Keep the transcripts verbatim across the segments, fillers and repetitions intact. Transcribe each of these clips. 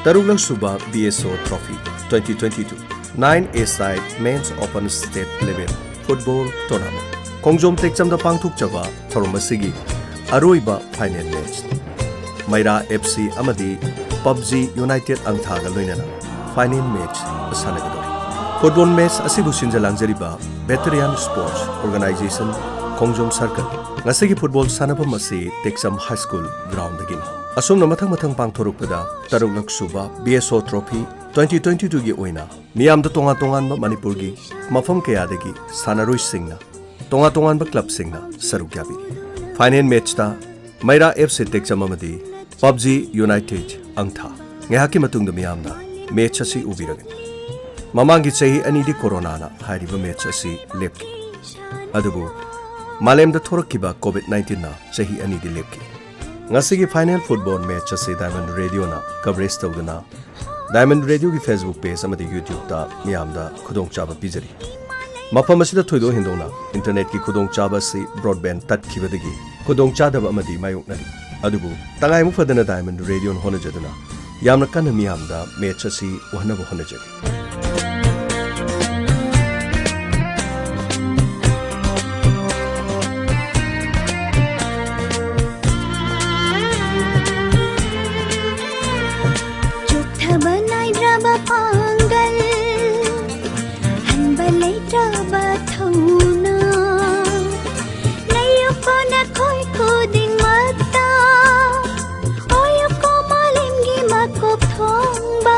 ꯇꯔꯨꯛꯂꯛ ꯁꯨꯕ BSO Trophy twenty twenty-two Nine A Side Men's Open State Level Football Tournament ꯈꯣꯡꯖꯣꯝ ꯇꯦꯛꯆꯝꯗ ꯄꯥꯡꯊꯣꯛꯆꯕ ꯊꯧꯔꯝ ꯑꯁꯤꯒꯤ ꯑꯔꯣꯏꯕ final match ꯃꯩꯔꯥ FC ꯑꯃꯗꯤ PUBG United ꯑꯪꯊꯥꯒ ꯂꯣꯏꯅꯅ final match ꯁꯥꯟꯅꯒꯗꯧꯔꯤ꯫ Football match ꯑꯁꯤꯕꯨ ꯁꯤꯟꯖ ꯂꯥꯡꯖꯔꯤꯕ Veteran Sports Organization ꯈꯣꯡꯖꯣꯝ Circle꯫ ꯉꯁꯤꯒꯤ football ꯁꯥꯟꯅꯐꯝ ꯑꯁꯤ ꯇꯦꯛꯆꯝ High School ground ꯗꯒꯤꯅꯤ꯫ ꯑꯁꯨꯝꯅ ꯃꯊꯪ ꯃꯊꯪ ꯄꯥꯡꯊꯣꯔꯛꯄꯗ ꯇꯔꯨꯛꯂꯛ ꯁꯨꯕ BSO Trophy twenty twenty-two ꯒꯤ ꯑꯣꯏꯅ ꯃꯤꯌꯥꯝꯗ ꯇꯣꯉꯥꯟ ꯇꯣꯉꯥꯟꯕ ꯃꯅꯤꯄꯨꯔꯒꯤ ꯃꯐꯝ ꯀꯌꯥꯗꯒꯤ ꯁꯥꯟꯅꯔꯣꯏꯁꯤꯡꯅ ꯇꯣꯉꯥꯟ ꯇꯣꯉꯥꯟꯕ club ꯁꯤꯡꯅ ꯁꯔꯨꯛ ꯌꯥꯕꯤꯔꯤ꯫ Final match ꯇ ꯃꯩꯔꯥ FC ꯇꯦꯛꯆꯝ ꯑꯃꯗꯤ PUBG United ꯑꯪꯊꯥ꯫ ꯉꯥꯏꯍꯥꯛꯀꯤ ꯃꯇꯨꯡꯗ ꯃꯤꯌꯥꯝꯅ match ꯑꯁꯤ ꯎꯕꯤꯔꯒꯅꯤ꯫ ꯃꯃꯥꯡꯒꯤ ꯆꯍꯤ ꯑꯅꯤꯗꯤ corona ꯅ ꯍꯥꯏꯔꯤꯕ match ꯑꯁꯤ ꯂꯦꯞꯈꯤ꯫ ꯑꯗꯨꯕꯨ ꯃꯥꯂꯦꯝꯗ ꯊꯣꯔꯛꯈꯤꯕ COVID nineteen ꯅ ꯆꯍꯤ ꯑꯅꯤꯗꯤ ꯂꯦꯞꯈꯤ꯫ ꯉꯁꯤꯒꯤ final football match ꯑꯁꯤ Diamond Radio ꯅ coverage ꯇꯧꯗꯨꯅ Diamond Radio ꯒꯤ Facebook page ꯑꯃꯗꯤ YouTube ꯇ ꯃꯤꯌꯥꯝꯗ ꯈꯨꯗꯣꯡꯆꯥꯕ ꯄꯤꯖꯔꯤ꯫ ꯃꯐꯝ ꯑꯁꯤꯗ ꯊꯣꯏꯗꯣꯛ ꯍꯦꯟꯗꯣꯛꯅ internet ꯀꯤ ꯈꯨꯗꯣꯡꯆꯥꯕ ꯑꯁꯤ broadband ꯇꯠꯈꯤꯕꯗꯒꯤ ꯈꯨꯗꯣꯡꯆꯥꯗꯕ ꯑꯃꯗꯤ ꯃꯥꯌꯣꯛꯅꯔꯤ꯫ ꯑꯗꯨꯕꯨ ꯇꯉꯥꯏꯃꯨꯛ ꯐꯗꯅ Diamond Radio ꯅ ꯍꯣꯠꯅꯖꯗꯨꯅ ꯌꯥꯝꯅ ꯀꯟꯅ ꯃꯤꯌꯥꯝꯗ match ꯑꯁꯤ ꯎꯍꯟꯅꯕ ꯍꯣꯠꯅꯖꯔꯤ꯫ ꯆꯣꯛꯊꯕ ꯅꯥꯏꯗ꯭ꯔꯕ ꯄꯥꯡꯒꯜ, ꯍꯟꯕ ꯂꯩꯇ꯭ꯔꯕ ꯊꯧꯅꯥ, ꯂꯩꯌꯨꯀꯣ ꯅꯈꯣꯏ ꯈꯨꯗꯤꯡꯃꯛꯇ, ꯑꯣꯏꯌꯨꯀꯣ ꯃꯥꯂꯦꯝꯒꯤ ꯃꯀꯣꯛ ꯊꯣꯡꯕ꯫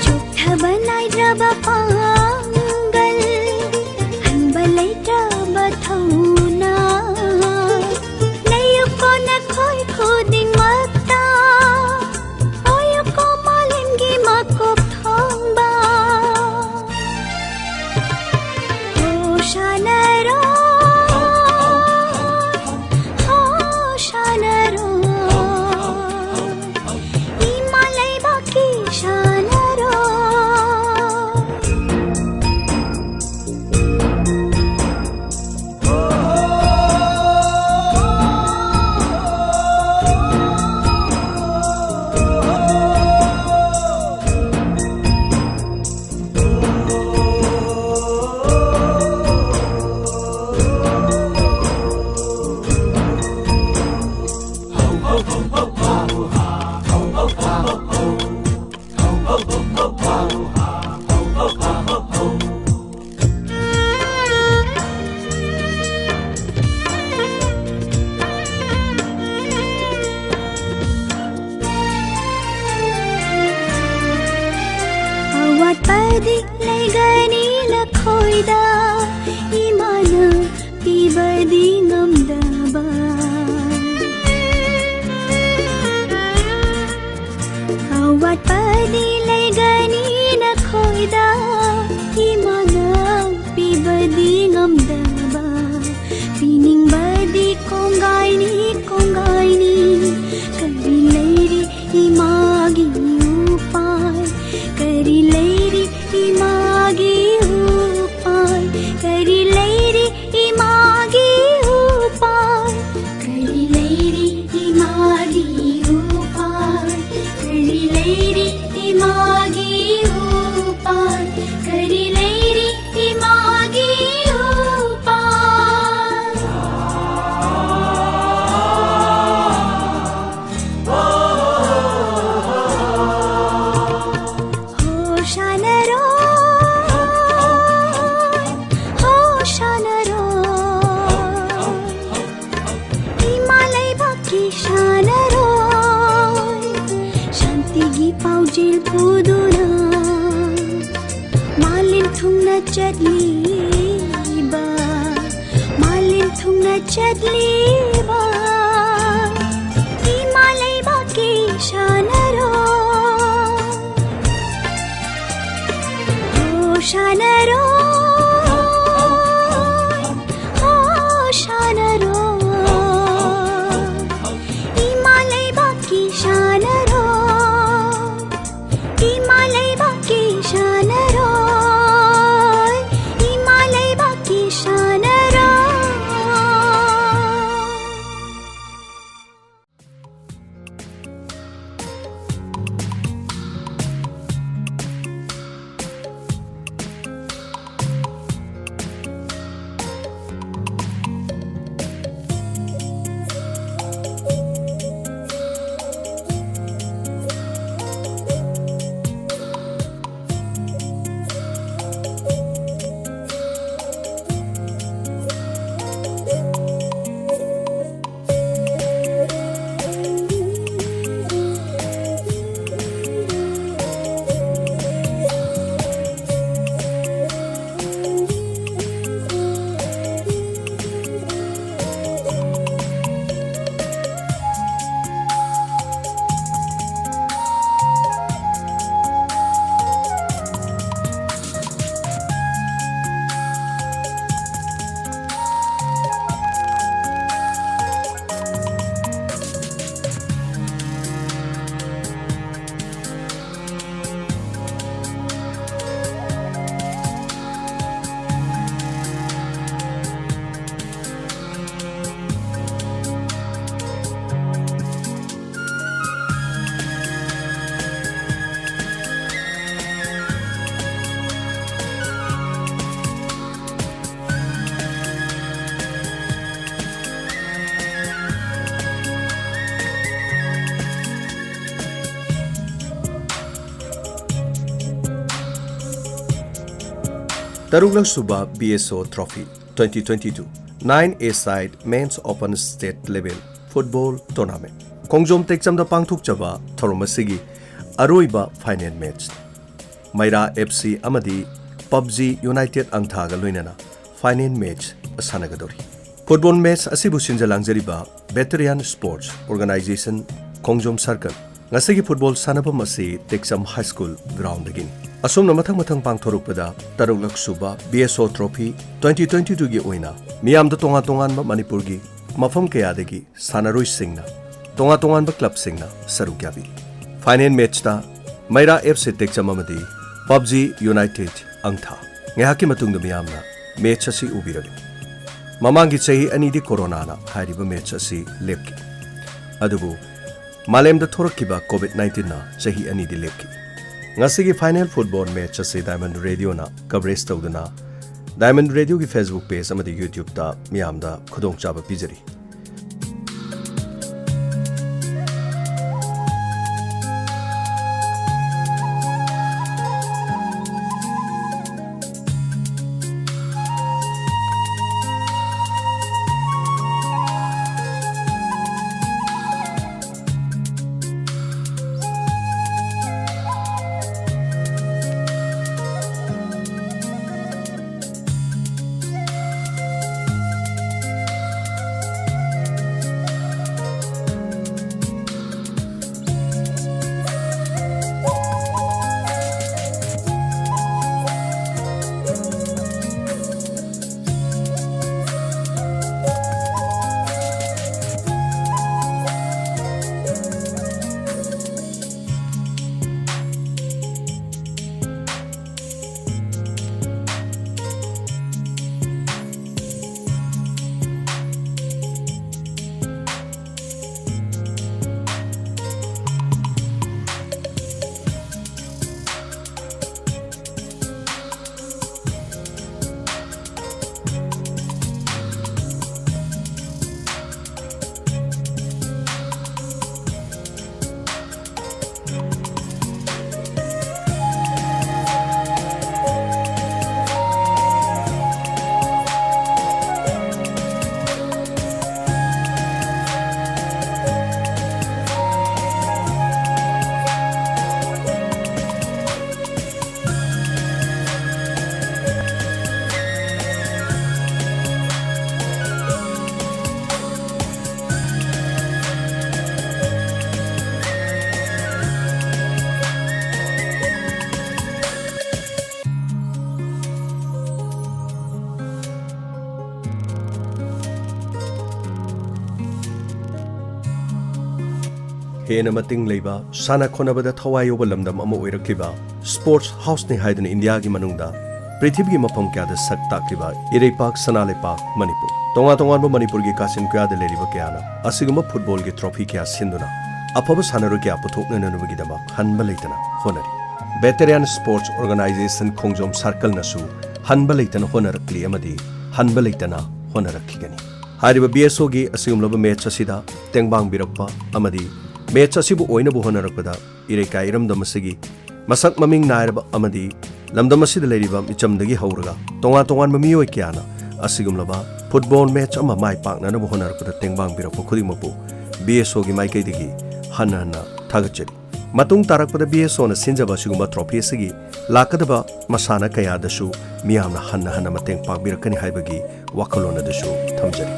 ꯆꯣꯛꯊꯕ ꯅꯥꯏꯗ꯭ꯔꯕ ꯄꯥꯡꯒꯜ, ꯍꯟꯕ ꯂꯩꯇ꯭ꯔꯕ ꯊꯧꯅꯥ, ꯂꯩꯌꯨꯀꯣ ꯅꯈꯣꯏ ꯈꯨꯗꯤꯡꯃꯛꯇ, ꯑꯣꯏꯌꯨꯀꯣ ꯃꯥꯂꯦꯝꯒꯤ ꯃꯀꯣꯛ ꯊꯣꯡꯕ꯫ ꯍꯣ ꯁꯥꯟꯅꯔꯣ, ꯍꯣ ꯁꯥꯟꯅꯔꯣ, ꯏꯃꯥ ꯂꯩꯕꯥꯛꯀꯤ ꯁꯥꯟꯅꯔꯣ꯫ ꯑꯋꯥꯠꯄꯗꯤ ꯂꯩꯒꯅꯤ ꯅꯈꯣꯏꯗ, ꯏꯃꯥꯅ ꯄꯤꯕꯗꯤ ꯉꯝꯗꯕ꯫ ꯑꯋꯥꯠꯄꯗꯤ ꯂꯩꯒꯅꯤ ꯅꯈꯣꯏꯗ, ꯏꯃꯥꯅ ꯄꯤꯕꯗꯤ ꯉꯝꯗꯕ꯫ ꯄꯤꯅꯤꯡꯕꯗꯤ ꯀꯣꯡꯒꯥꯏꯅꯤ, ꯀꯣꯡꯒꯥꯏꯅꯤ꯫ ꯀꯔꯤ ꯂꯩꯔꯤ ꯏꯃꯥꯒꯤ ꯎꯄꯥꯏ? ꯀꯔꯤ ꯂꯩꯔꯤ ꯏꯃꯥꯒꯤ ꯎꯄꯥꯏ? ꯀꯔꯤ ꯂꯩꯔꯤ ꯏꯃꯥꯒꯤ ꯎꯄꯥꯏ? ꯀꯔꯤ ꯂꯩꯔꯤ ꯏꯃꯥꯒꯤ ꯎꯄꯥꯏ? ꯀꯔꯤ ꯂꯩꯔꯤ ꯏꯃꯥꯒꯤ ꯎꯄꯥꯏ? ꯀꯔꯤ ꯂꯩꯔꯤ ꯏꯃꯥꯒꯤ ꯎꯄꯥꯏ? ꯍꯣ ꯁꯥꯟꯅꯔꯣꯏ, ꯍꯣ ꯁꯥꯟꯅꯔꯣꯏ, ꯏꯃꯥ ꯂꯩꯕꯥꯛꯀꯤ ꯁꯥꯟꯅꯔꯣꯏ, ꯁꯥꯟꯇꯤꯒꯤ ꯄꯥꯎꯖꯦꯜ ꯄꯨꯗꯨꯅ ꯃꯥꯂꯦꯝ ꯊꯨꯡꯅ ꯆꯠꯂꯤꯕ, ꯃꯥꯂꯦꯝ ꯊꯨꯡꯅ ꯆꯠꯂꯤꯕ ꯏꯃꯥ ꯂꯩꯕꯥꯛꯀꯤ ꯁꯥꯟꯅꯔꯣꯏ꯫ ꯍꯣ ꯁꯥꯟꯅꯔꯣꯏ, ꯍꯣ ꯁꯥꯟꯅꯔꯣꯏ, ꯏꯃꯥ ꯂꯩꯕꯥꯛꯀꯤ ꯁꯥꯟꯅꯔꯣꯏ, ꯏꯃꯥ ꯂꯩꯕꯥꯛꯀꯤ ꯁꯥꯟꯅꯔꯣꯏ, ꯏꯃꯥ ꯂꯩꯕꯥꯛꯀꯤ ꯁꯥꯟꯅꯔꯣꯏ꯫ ꯇꯔꯨꯛꯂꯛ ꯁꯨꯕ BSO Trophy twenty twenty-two Nine A Side Men's Open State Level Football Tournament ꯈꯣꯡꯖꯣꯝ ꯇꯦꯛꯆꯝꯗ ꯄꯥꯡꯊꯣꯛꯆꯕ ꯊꯧꯔꯝ ꯑꯁꯤꯒꯤ ꯑꯔꯣꯏꯕ final match ꯃꯩꯔꯥ FC ꯑꯃꯗꯤ PUBG United ꯑꯪꯊꯥꯒ ꯂꯣꯏꯅꯅ final match ꯁꯥꯟꯅꯒꯗꯧꯔꯤ꯫ Football match ꯑꯁꯤꯕꯨ ꯁꯤꯟꯖ ꯂꯥꯡꯖꯔꯤꯕ Veteran Sports Organization ꯈꯣꯡꯖꯣꯝ Circle꯫ ꯉꯁꯤꯒꯤ football ꯁꯥꯟꯅꯐꯝ ꯑꯁꯤ ꯇꯦꯛꯆꯝ High School ground ꯗꯒꯤꯅꯤ꯫ ꯑꯁꯨꯝꯅ ꯃꯊꯪ ꯃꯊꯪ ꯄꯥꯡꯊꯣꯔꯛꯄꯗ ꯇꯔꯨꯛꯂꯛ ꯁꯨꯕ BSO Trophy twenty twenty-two ꯒꯤ ꯑꯣꯏꯅ ꯃꯤꯌꯥꯝꯗ ꯇꯣꯉꯥꯟ ꯇꯣꯉꯥꯟꯕ ꯃꯅꯤꯄꯨꯔꯒꯤ ꯃꯐꯝ ꯀꯌꯥꯗꯒꯤ ꯁꯥꯟꯅꯔꯣꯏꯁꯤꯡꯅ ꯇꯣꯉꯥꯟ ꯇꯣꯉꯥꯟꯕ club ꯁꯤꯡꯅ ꯁꯔꯨꯛ ꯌꯥꯕꯤꯔꯤ꯫ Final match ꯇ ꯃꯩꯔꯥ FC ꯇꯦꯛꯆꯝ ꯑꯃꯗꯤ PUBG United ꯑꯪꯊꯥ꯫ ꯉꯥꯏꯍꯥꯛꯀꯤ ꯃꯇꯨꯡꯗ ꯃꯤꯌꯥꯝꯅ match ꯑꯁꯤ ꯎꯕꯤꯔꯒꯅꯤ꯫ ꯃꯃꯥꯡꯒꯤ ꯆꯍꯤ ꯑꯅꯤꯗꯤ ꯀꯣꯔꯣꯅꯥꯅ ꯍꯥꯏꯔꯤꯕ match ꯑꯁꯤ ꯂꯦꯞꯈꯤ꯫ ꯑꯗꯨꯕꯨ ꯃꯥꯂꯦꯝꯗ ꯊꯣꯔꯛꯈꯤꯕ COVID nineteen ꯅ ꯆꯍꯤ ꯑꯅꯤꯗꯤ ꯂꯦꯞꯈꯤ꯫ ꯉꯁꯤꯒꯤ final football match ꯑꯁꯤ Diamond Radio ꯅ coverage ꯇꯧꯗꯨꯅ Diamond Radio ꯒꯤ Facebook page ꯑꯃꯗꯤ YouTube ꯇ ꯃꯤꯌꯥꯝꯗ ꯈꯨꯗꯣꯡꯆꯥꯕ ꯄꯤꯖꯔꯤ꯫ ꯍꯦꯟꯅ ꯃꯇꯤꯡ ꯂꯩꯕ, ꯁꯥꯟꯅ ꯈꯣꯠꯅꯕꯗ ꯊꯋꯥꯏ ꯌꯥꯎꯕ ꯂꯝꯗꯝ ꯑꯃ ꯑꯣꯏꯔꯛꯂꯤꯕ, ꯁ꯭ꯄꯣꯔꯠꯁ ꯍꯥꯎꯁꯅꯤ ꯍꯥꯏꯗꯨꯅ ꯏꯟꯗꯤꯌꯥꯒꯤ ꯃꯅꯨꯡꯗ ꯄ꯭ꯔꯤꯊꯤꯕꯤꯒꯤ ꯃꯐꯝ ꯀꯌꯥꯗ ꯁꯛ ꯇꯥꯛꯂꯤꯕ ꯏꯔꯩꯄꯥꯛ ꯁꯅꯥ ꯂꯩꯄꯥꯛ ꯃꯅꯤꯄꯨꯔ꯫ ꯇꯣꯉꯥꯟ ꯇꯣꯉꯥꯟꯕ ꯃꯅꯤꯄꯨꯔꯒꯤ ꯀꯥꯆꯤꯟ ꯀꯣꯌꯥꯗ ꯂꯩꯔꯤꯕ ꯀꯌꯥꯅ ꯑꯁꯤꯒꯨꯝꯕ ꯐꯨꯠꯕꯣꯜꯒꯤ ꯇ꯭ꯔꯣꯐꯤ ꯀꯌꯥ ꯁꯤꯟꯗꯨꯅ ꯑꯐꯕ ꯁꯥꯟꯅꯔꯣꯏ ꯀꯌꯥ ꯄꯨꯊꯣꯛꯅꯅꯕꯒꯤꯗꯃꯛ ꯍꯟꯕ ꯂꯩꯇꯅ ꯍꯣꯠꯅꯔꯤ꯫ ꯚꯦꯇꯦꯔꯤꯌꯥꯟ ꯁ꯭ꯄꯣꯔꯠꯁ ꯑꯣꯔꯒꯅꯥꯏꯖꯦꯁꯟ ꯈꯣꯡꯖꯣꯝ ꯁꯥꯔꯀꯜꯅꯁꯨ ꯍꯟꯕ ꯂꯩꯇꯅ ꯍꯣꯠꯅꯔꯛꯂꯤ ꯑꯃꯗꯤ ꯍꯟꯕ ꯂꯩꯇꯅ ꯍꯣꯠꯅꯔꯛꯈꯤꯒꯅꯤ꯫ ꯍꯥꯏꯔꯤꯕ ꯕꯤ ꯑꯦꯁ ꯑꯣꯒꯤ ꯑꯁꯤꯒꯨꯝꯂꯕ ꯃꯦꯆ ꯑꯁꯤꯗ ꯇꯦꯡꯕꯥꯡꯕꯤꯔꯛꯄ ꯑꯃꯗꯤ ꯃꯦꯆ ꯑꯁꯤꯕꯨ ꯑꯣꯏꯅꯕ ꯍꯣꯠꯅꯔꯛꯄꯗ ꯏꯔꯩꯀꯥꯏ ꯏꯔꯝꯗꯝ ꯑꯁꯤꯒꯤ ꯃꯁꯛ ꯃꯃꯤꯡ ꯅꯥꯏꯔꯕ ꯑꯃꯗꯤ ꯂꯝꯗꯝ ꯑꯁꯤꯗ ꯂꯩꯔꯤꯕ ꯃꯤꯆꯝꯗꯒꯤ ꯍꯧꯔꯒ ꯇꯣꯉꯥꯟ ꯇꯣꯉꯥꯟꯕ ꯃꯤꯑꯣꯏ ꯀꯌꯥꯅ ꯑꯁꯤꯒꯨꯝꯂꯕ ꯐꯨꯠꯕꯣꯜ ꯃꯦꯆ ꯑꯃ ꯃꯥꯏ ꯄꯥꯛꯅꯅꯕ ꯍꯣꯠꯅꯔꯛꯄꯗ ꯇꯦꯡꯕꯥꯡꯕꯤꯔꯛꯄ ꯈꯨꯗꯤꯡꯃꯛꯄꯨ ꯕꯤ ꯑꯦꯁ ꯑꯣꯒꯤ ꯃꯥꯏꯀꯩꯗꯒꯤ ꯍꯟꯅ ꯍꯟꯅ ꯊꯥꯒꯠꯆꯔꯤ꯫ ꯃꯇꯨꯡ ꯇꯥꯔꯛꯄꯗ ꯕꯤ ꯑꯦꯁ ꯑꯣꯅ ꯁꯤꯟꯖꯕ ꯑꯁꯤꯒꯨꯝꯕ ꯇ꯭ꯔꯣꯐꯤ ꯑꯁꯤꯒꯤ ꯂꯥꯛꯀꯗꯕ ꯃꯁꯥꯟꯅ ꯀꯌꯥꯗꯁꯨ ꯃꯤꯌꯥꯝꯅ ꯍꯟꯅ ꯍꯟꯅ ꯃꯇꯦꯡ ꯄꯥꯡꯕꯤꯔꯛꯀꯅꯤ ꯍꯥꯏꯕꯒꯤ ꯋꯥꯈꯜꯂꯣꯟ ꯑꯗꯨꯁꯨ ꯊꯝꯖꯔꯤ꯫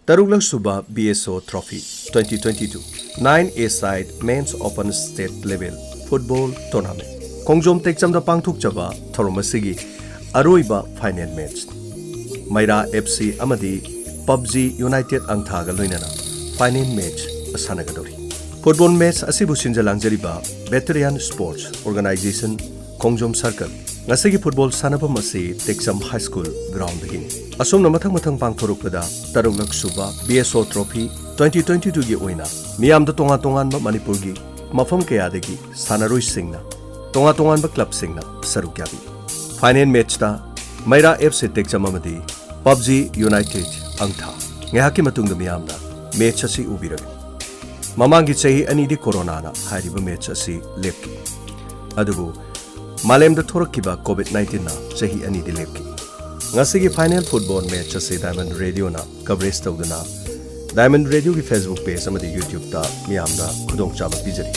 ꯇꯔꯨꯛꯂꯛ ꯁꯨꯕ ꯕꯤ ꯑꯦꯁ ꯑꯣ Trophy twenty twenty-two nine A side Men's Open State Level Football Tournament ꯈꯣꯡꯖꯣꯝ ꯇꯦꯛꯆꯝꯗ ꯄꯥꯡꯊꯣꯛꯆꯕ ꯊꯧꯔꯝ ꯑꯁꯤꯒꯤ ꯑꯔꯣꯏꯕ final match ꯃꯩꯔꯥ F C ꯑꯃꯗꯤ PUBG United ꯑꯪꯊꯥꯒ ꯂꯣꯏꯅꯅ final match ꯁꯥꯟꯅꯒꯗꯧꯔꯤ꯫ Football match ꯑꯁꯤꯕꯨ ꯁꯤꯟꯖ ꯂꯥꯡꯖꯔꯤꯕ Veteran Sports Organization ꯈꯣꯡꯖꯣꯝ Circle꯫ ꯉꯁꯤꯒꯤ football ꯁꯥꯟꯅꯐꯝ ꯑꯁꯤ ꯇꯦꯛꯆꯝ High School ground ꯗꯒꯤꯅꯤ꯫ ꯑꯁꯨꯝꯅ ꯃꯊꯪ ꯃꯊꯪ ꯄꯥꯡꯊꯣꯔꯛꯄꯗ ꯇꯔꯨꯛꯂꯛ ꯁꯨꯕ B S O Trophy twenty twenty-two ꯒꯤ ꯑꯣꯏꯅ ꯃꯤꯌꯥꯝꯗ ꯇꯣꯉꯥꯟ ꯇꯣꯉꯥꯟꯕ ꯃꯅꯤꯄꯨꯔꯒꯤ ꯃꯐꯝ ꯀꯌꯥꯗꯒꯤ ꯁꯥꯟꯅꯔꯣꯏꯁꯤꯡꯅ ꯇꯣꯉꯥꯟ ꯇꯣꯉꯥꯟꯕ club ꯁꯤꯡꯅ ꯁꯔꯨꯛ ꯌꯥꯕꯤ꯫ Final match ꯇ ꯃꯩꯔꯥ F C ꯇꯦꯛꯆꯝ ꯑꯃꯗꯤ PUBG United ꯑꯪꯊꯥ꯫ ꯉꯥꯏꯍꯥꯛꯀꯤ ꯃꯇꯨꯡꯗ ꯃꯤꯌꯥꯝꯅ match ꯑꯁꯤ ꯎꯕꯤꯔꯒꯅꯤ꯫ ꯃꯃꯥꯡꯒꯤ ꯆꯍꯤ ꯑꯅꯤꯗꯤ ꯀꯣꯔꯣꯅꯥꯅ ꯍꯥꯏꯔꯤꯕ match ꯑꯁꯤ ꯂꯦꯞꯈꯤ꯫ ꯑꯗꯨꯕꯨ ꯃꯥꯂꯦꯝꯗ ꯊꯣꯔꯛꯈꯤꯕ COVID nineteen ꯅ ꯆꯍꯤ ꯑꯅꯤꯗꯤ ꯂꯦꯞꯈꯤ꯫ ꯉꯁꯤꯒꯤ final football match ꯑꯁꯤ Diamond Radio ꯅ coverage ꯇꯧꯗꯨꯅ Diamond Radio ꯒꯤ Facebook page ꯑꯃꯗꯤ YouTube ꯇ ꯃꯤꯌꯥꯝꯗ ꯈꯨꯗꯣꯡꯆꯥꯕ ꯄꯤꯖꯔꯤ꯫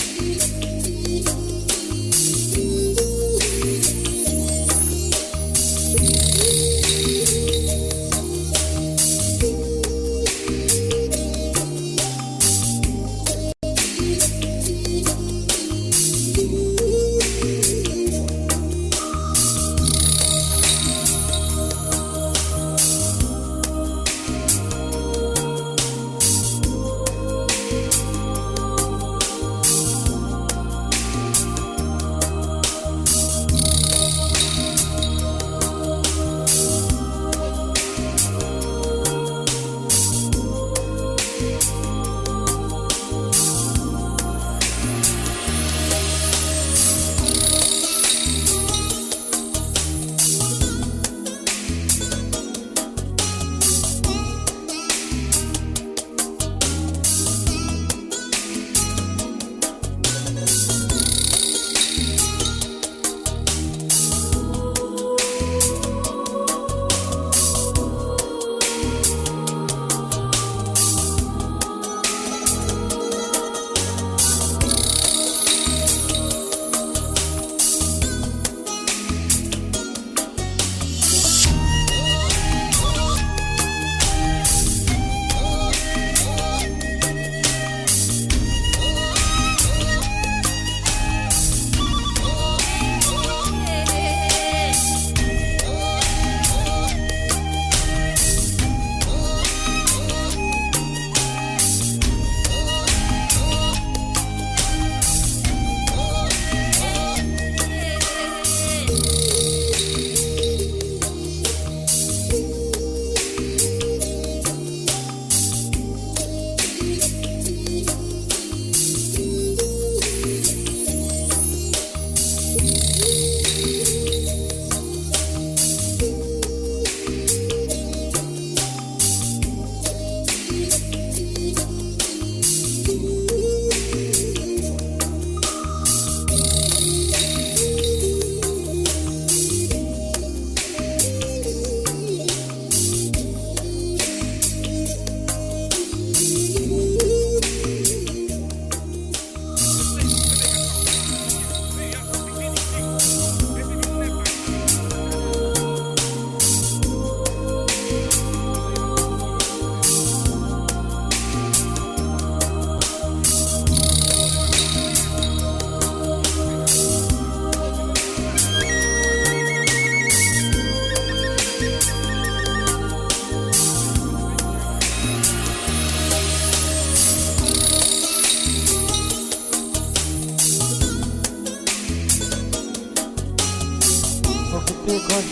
ꯍꯣꯏ꯫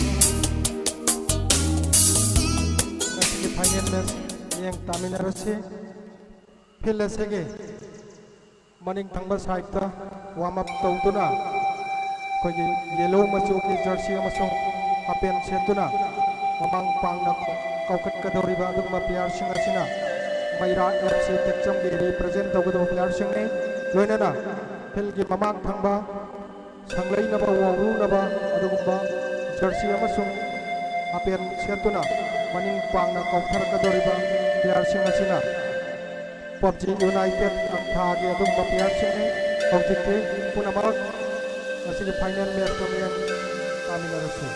ꯉꯁꯤꯒꯤ final match ꯃꯤꯠꯌꯦꯡ ꯇꯥꯃꯤꯟꯅꯔꯁꯤ꯫ Field ꯑꯁꯤꯒꯤ ꯃꯅꯤꯡ ꯊꯪꯕ side ꯇ warm up ꯇꯧꯗꯨꯅ, ꯑꯩꯈꯣꯏꯒꯤ yellow ꯃꯆꯨꯒꯤ jersey ꯑꯃꯁꯨꯡ half pant ꯁꯦꯠꯇꯨꯅ ꯃꯃꯥꯡ ꯄꯥꯡꯅ ꯀꯧꯈꯠꯀꯗꯧꯔꯤꯕ ꯑꯗꯨꯒꯨꯝꯕ player ꯁꯤꯡ ꯑꯁꯤꯅ ꯃꯩꯔꯥ F C ꯇꯦꯛꯆꯝꯒꯤ represent ꯇꯧꯒꯗꯧꯕ player ꯁꯤꯡꯅꯤ꯫ ꯂꯣꯏꯅꯅ field ꯀꯤ ꯃꯃꯥꯡ ꯊꯪꯕ ꯁꯪꯂꯩꯅꯕ, ꯋꯥꯎꯔꯨꯅꯕ ꯑꯗꯨꯒꯨꯝꯕ jersey ꯑꯃꯁꯨꯡ half pant ꯁꯦꯠꯇꯨꯅ ꯃꯅꯤꯡ ꯄꯥꯡꯅ ꯀꯧꯊꯔꯛꯀꯗꯧꯔꯤꯕ player ꯁꯤꯡ ꯑꯁꯤꯅ PUBG United ꯀꯪꯊꯥꯒꯤ ꯑꯗꯨꯒꯨꯝꯕ player ꯁꯤꯡꯅꯤ꯫ ꯍꯧꯖꯤꯛꯇꯤ ꯄꯨꯝꯅꯃꯛ ꯉꯁꯤꯒꯤ final match ꯇ ꯃꯤꯠꯌꯦꯡ ꯇꯥꯃꯤꯟꯅꯔꯁꯤ꯫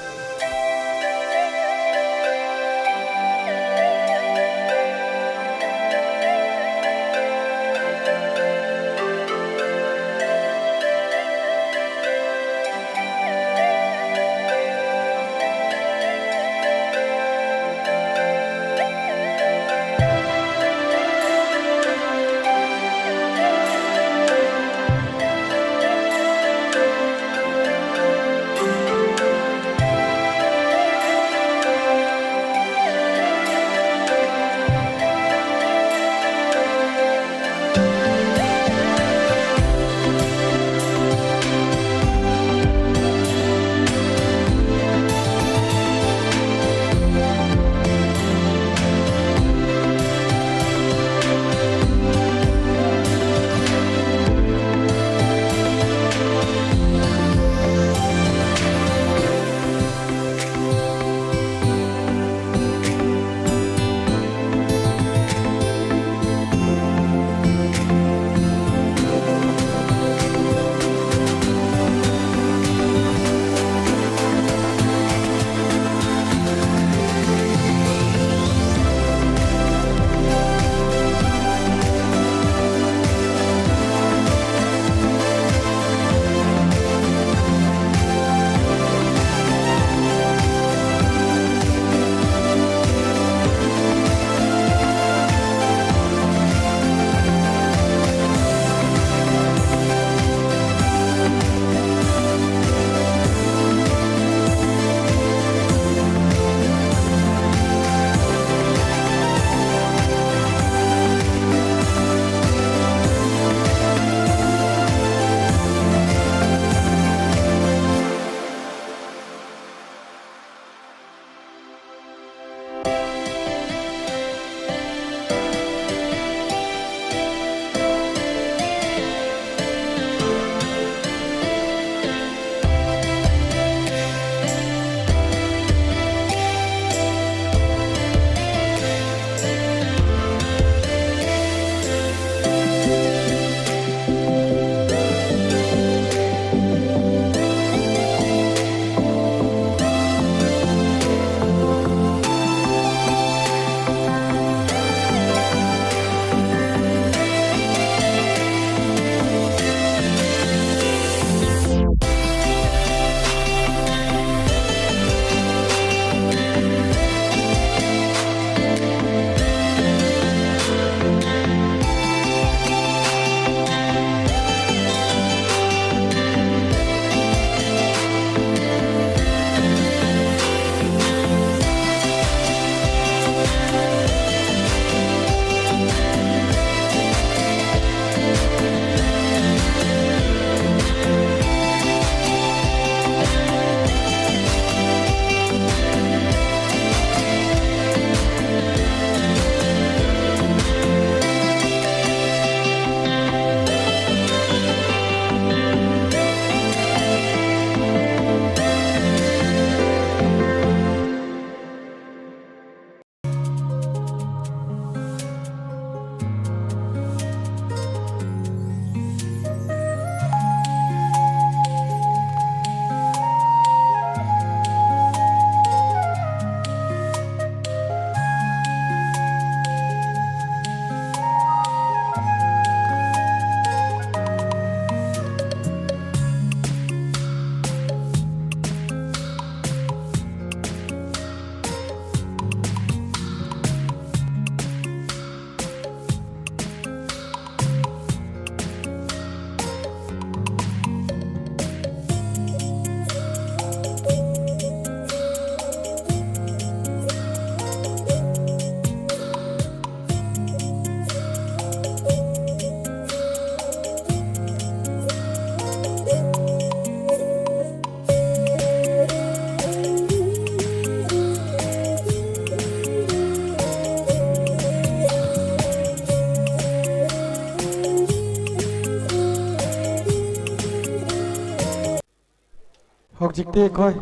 ꯍꯧꯖꯤꯛꯇꯤ ꯑꯩꯈꯣꯏ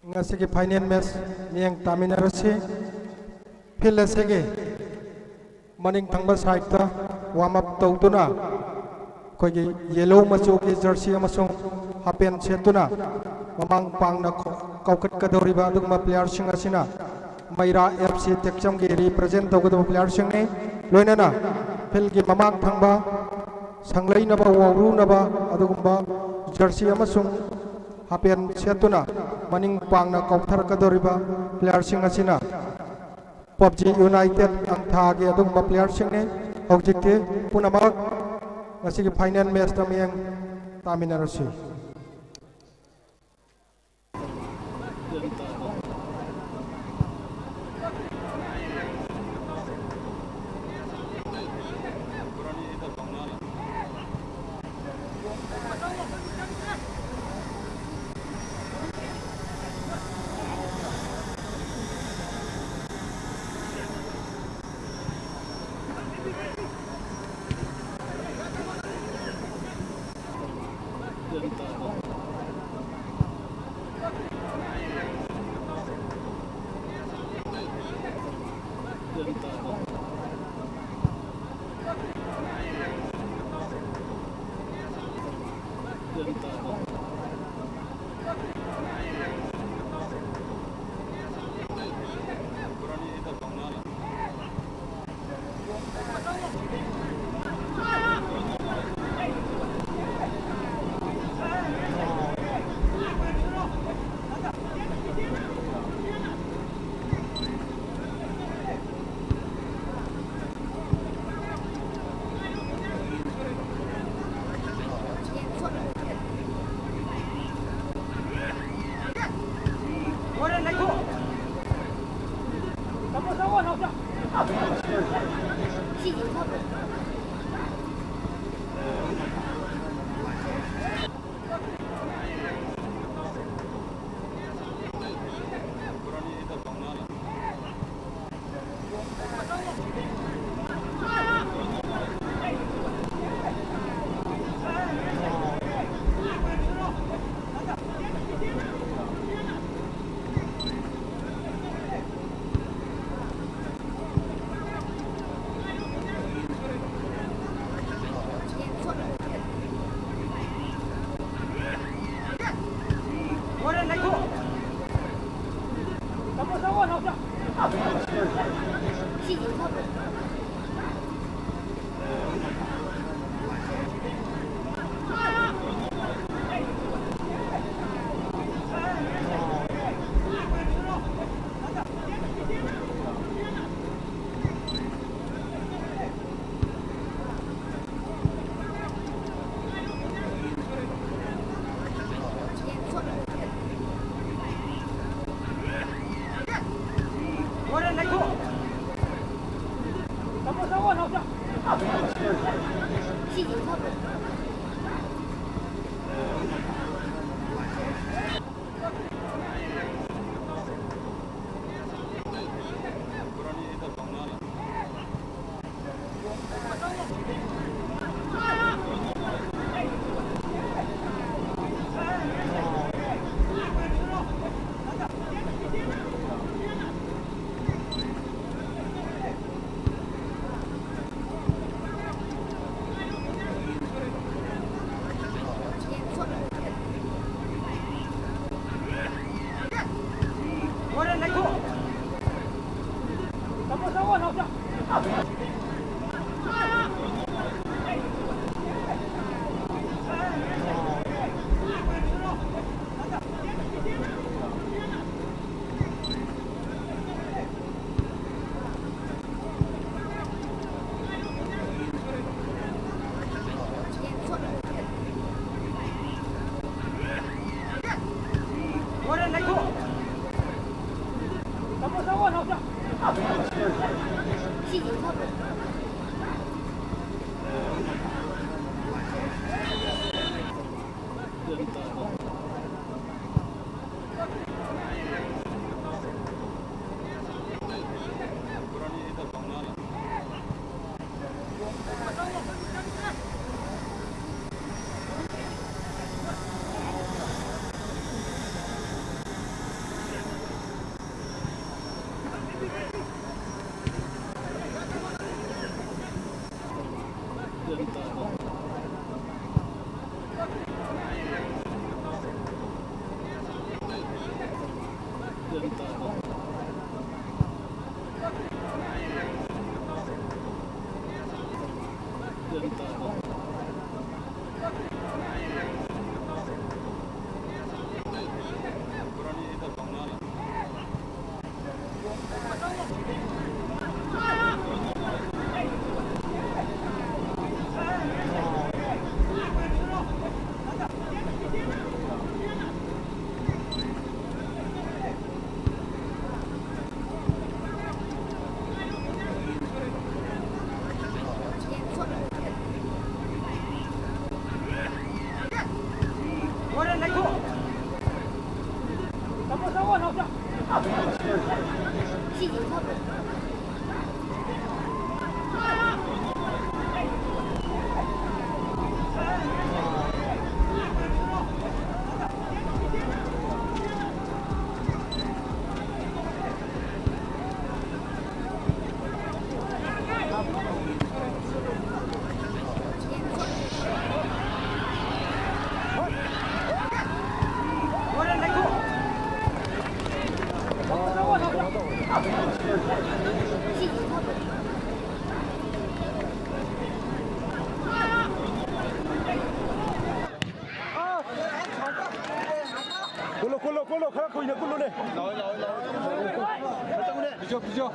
ꯉꯁꯤꯒꯤ final match ꯃꯤꯠꯌꯦꯡ ꯇꯥꯃꯤꯟꯅꯔꯁꯤ꯫ Field ꯑꯁꯤꯒꯤ ꯃꯅꯤꯡ ꯊꯪꯕ sideꯇ warm up ꯇꯧꯗꯨꯅ, ꯑꯩꯈꯣꯏꯒꯤ yellow ꯃꯆꯨꯒꯤ jersey ꯑꯃꯁꯨꯡ half pant ꯁꯦꯠꯇꯨꯅ ꯃꯃꯥꯡ ꯄꯥꯡꯅ ꯀꯧ-, ꯀꯧꯈꯠꯀꯗꯧꯔꯤꯕ ꯑꯗꯨꯒꯨꯝꯕ playerꯁꯤꯡ ꯑꯁꯤꯅ ꯃꯩꯔꯥ F C ꯇꯦꯛꯆꯝꯒꯤ represent ꯇꯧꯒꯗꯕ playerꯁꯤꯡꯅꯤ꯫ ꯂꯣꯏꯅꯅ fieldꯀꯤ ꯃꯃꯥꯡ ꯊꯪꯕ ꯁꯪꯂꯩꯅꯕ, ꯋꯥꯎꯔꯨꯅꯕ ꯑꯗꯨꯒꯨꯝꯕ jersey ꯑꯃꯁꯨꯡ half pant ꯁꯦꯠꯇꯨꯅ ꯃꯅꯤꯡ ꯄꯥꯡꯅ ꯀꯧꯊꯔꯛꯀꯗꯧꯔꯤꯕ playerꯁꯤꯡ ꯑꯁꯤꯅ PUBG United ꯑꯪꯊꯥꯒꯤ ꯑꯗꯨꯒꯨꯝꯕ playerꯁꯤꯡꯅꯤ꯫ ꯍꯧꯖꯤꯛꯇꯤ ꯄꯨꯝꯅꯃꯛ ꯉꯁꯤꯒꯤ final matchꯇ ꯃꯤꯠꯌꯦꯡ ꯇꯥꯃꯤꯟꯅꯔꯁꯤ꯫ ꯀꯨꯜꯂꯣ, ꯀꯨꯜꯂꯣ, ꯀꯨꯜꯂꯣ, ꯈꯔ ꯀꯨꯏꯅ ꯀꯨꯜꯂꯨꯅꯦ꯫ ꯄꯤꯖꯧ, ꯄꯤꯖꯧ꯫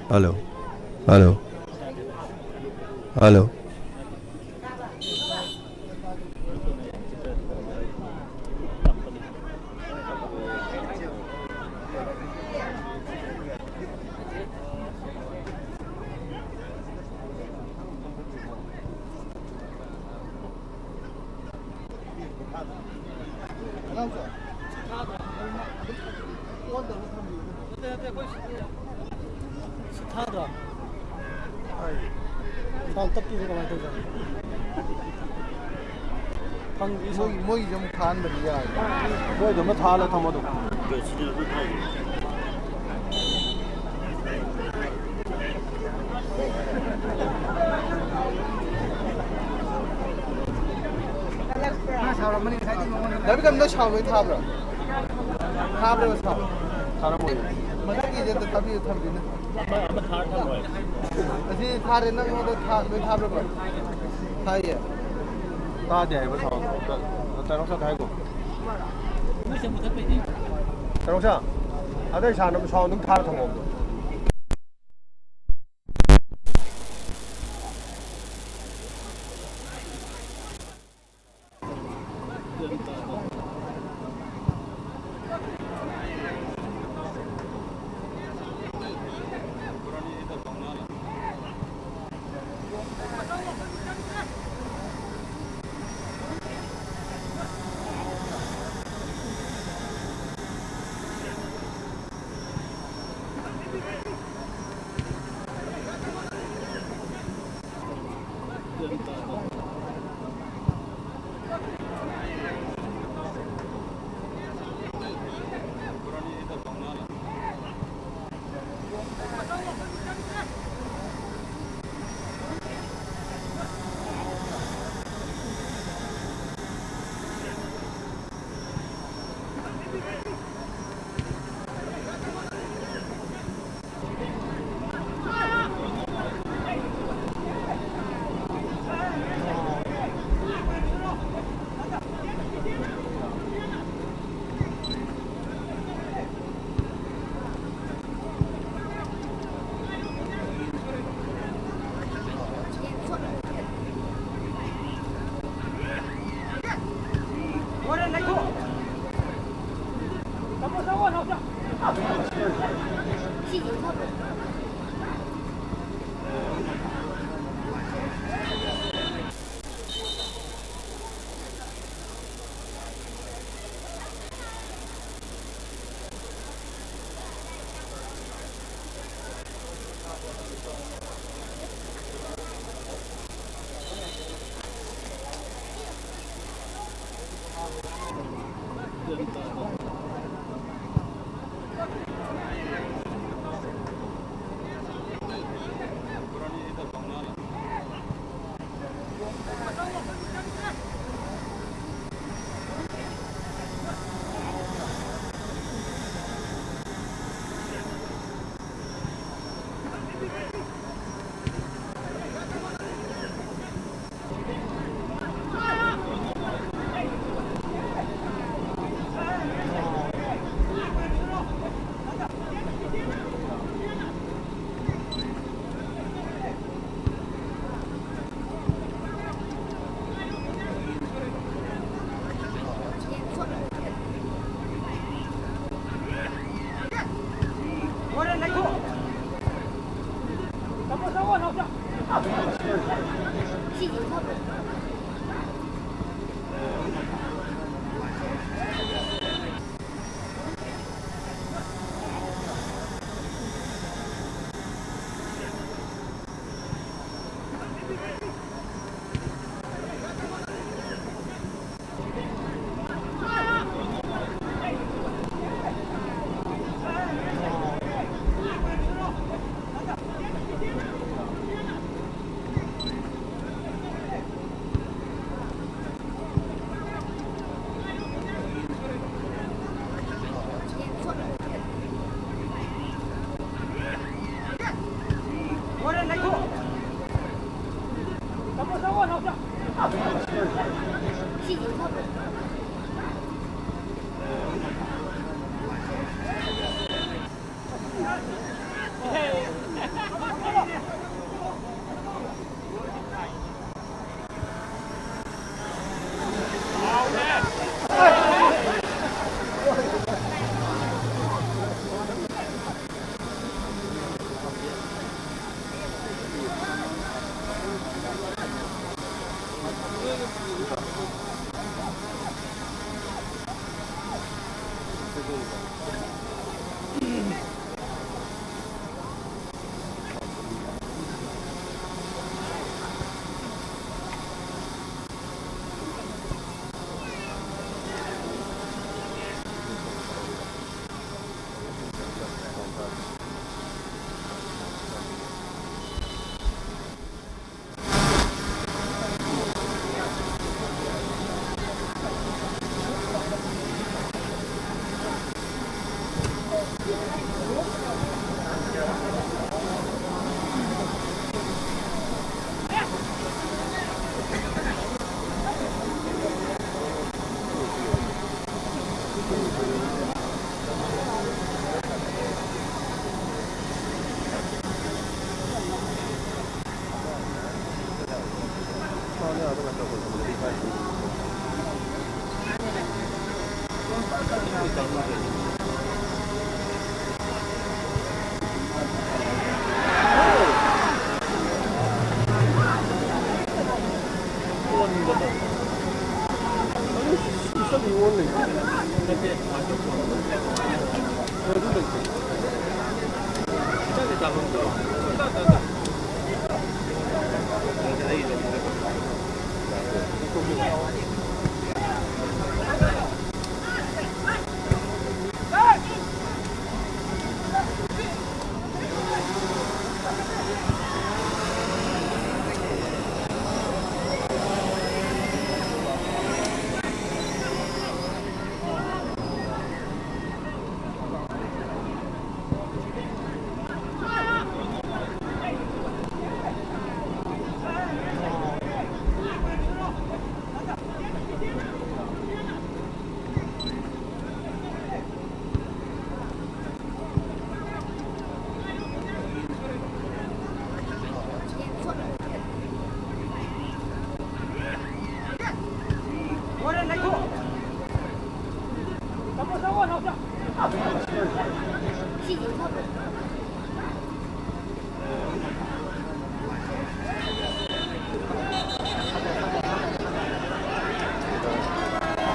Hello. Hello. Hello. ꯁꯤ ꯊꯥꯗ꯭ꯔꯣ? ꯁꯥꯎꯟ ꯇꯞꯄꯤꯕ ꯀꯃꯥꯏꯅ ꯇꯧꯖꯥꯠꯅꯣ? ꯐꯪꯗ꯭ꯔꯤ ꯁꯥꯎꯟ꯫ ꯃꯣꯏꯒꯤ, ꯃꯣꯏꯒꯤꯁꯦ ꯑꯃꯨꯛ ꯊꯥꯍꯟꯕꯗꯤ ꯌꯥꯏ꯫ ꯃꯣꯏꯗꯣ ꯑꯃ ꯊꯥꯍꯜꯂ ꯊꯝꯃꯣ ꯑꯗꯨꯝ꯫ ꯗꯥ ꯕꯤꯀꯝꯗ ꯁꯥꯎꯟ ꯂꯣꯏ ꯊꯥꯕ꯭ꯔꯣ? ꯊꯥꯕ꯭ꯔꯣ ꯁꯥꯎꯟ? ꯊꯥꯔꯝꯃꯣꯏ꯫ ꯃꯊꯛꯀꯤꯁꯦ ꯑꯝꯇ ꯊꯥꯕꯤꯌꯨ, ꯊꯝꯕꯤꯅꯦ꯫ ꯑꯃ, ꯑꯃ ꯊꯥꯔ ꯊꯝꯃꯣꯏ꯫ ꯑꯁꯤ ꯊꯥꯔꯦ, ꯅꯪꯉꯣꯟꯗ ꯊꯥ-, ꯂꯣꯏ ꯊꯥꯕ꯭ꯔꯣ? ꯊꯥꯏꯌꯦ꯫ ꯇꯥꯗꯦ ꯍꯥꯏꯕ ꯁꯥꯎꯟ꯫ ꯇ-, ꯇ-, ꯇꯔꯥꯎ ꯆꯠ ꯍꯥꯏꯒꯣ꯫ ꯇꯔꯥꯎ ꯆꯠ꯫ ꯑꯗꯩ ꯁꯥꯟꯅꯕ ꯁꯥꯎꯟ ꯑꯗꯨꯝ ꯊꯥꯔ ꯊꯝꯃꯣ꯫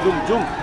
Zoom, zoom.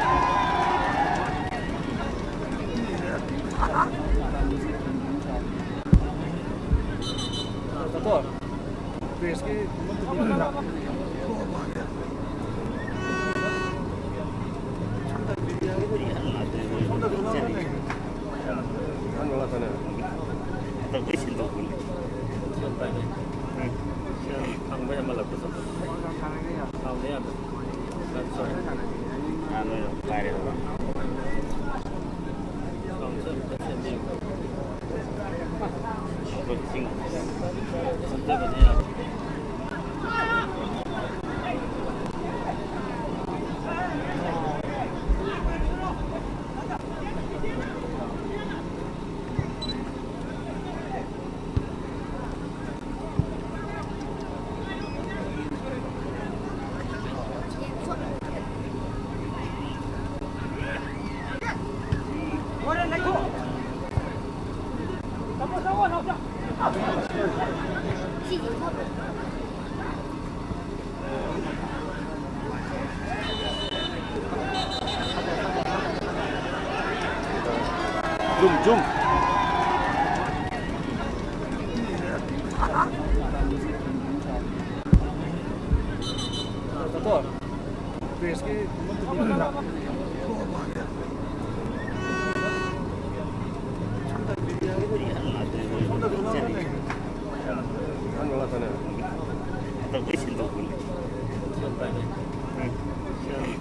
ꯖꯨꯝ, ꯖꯨꯝ꯫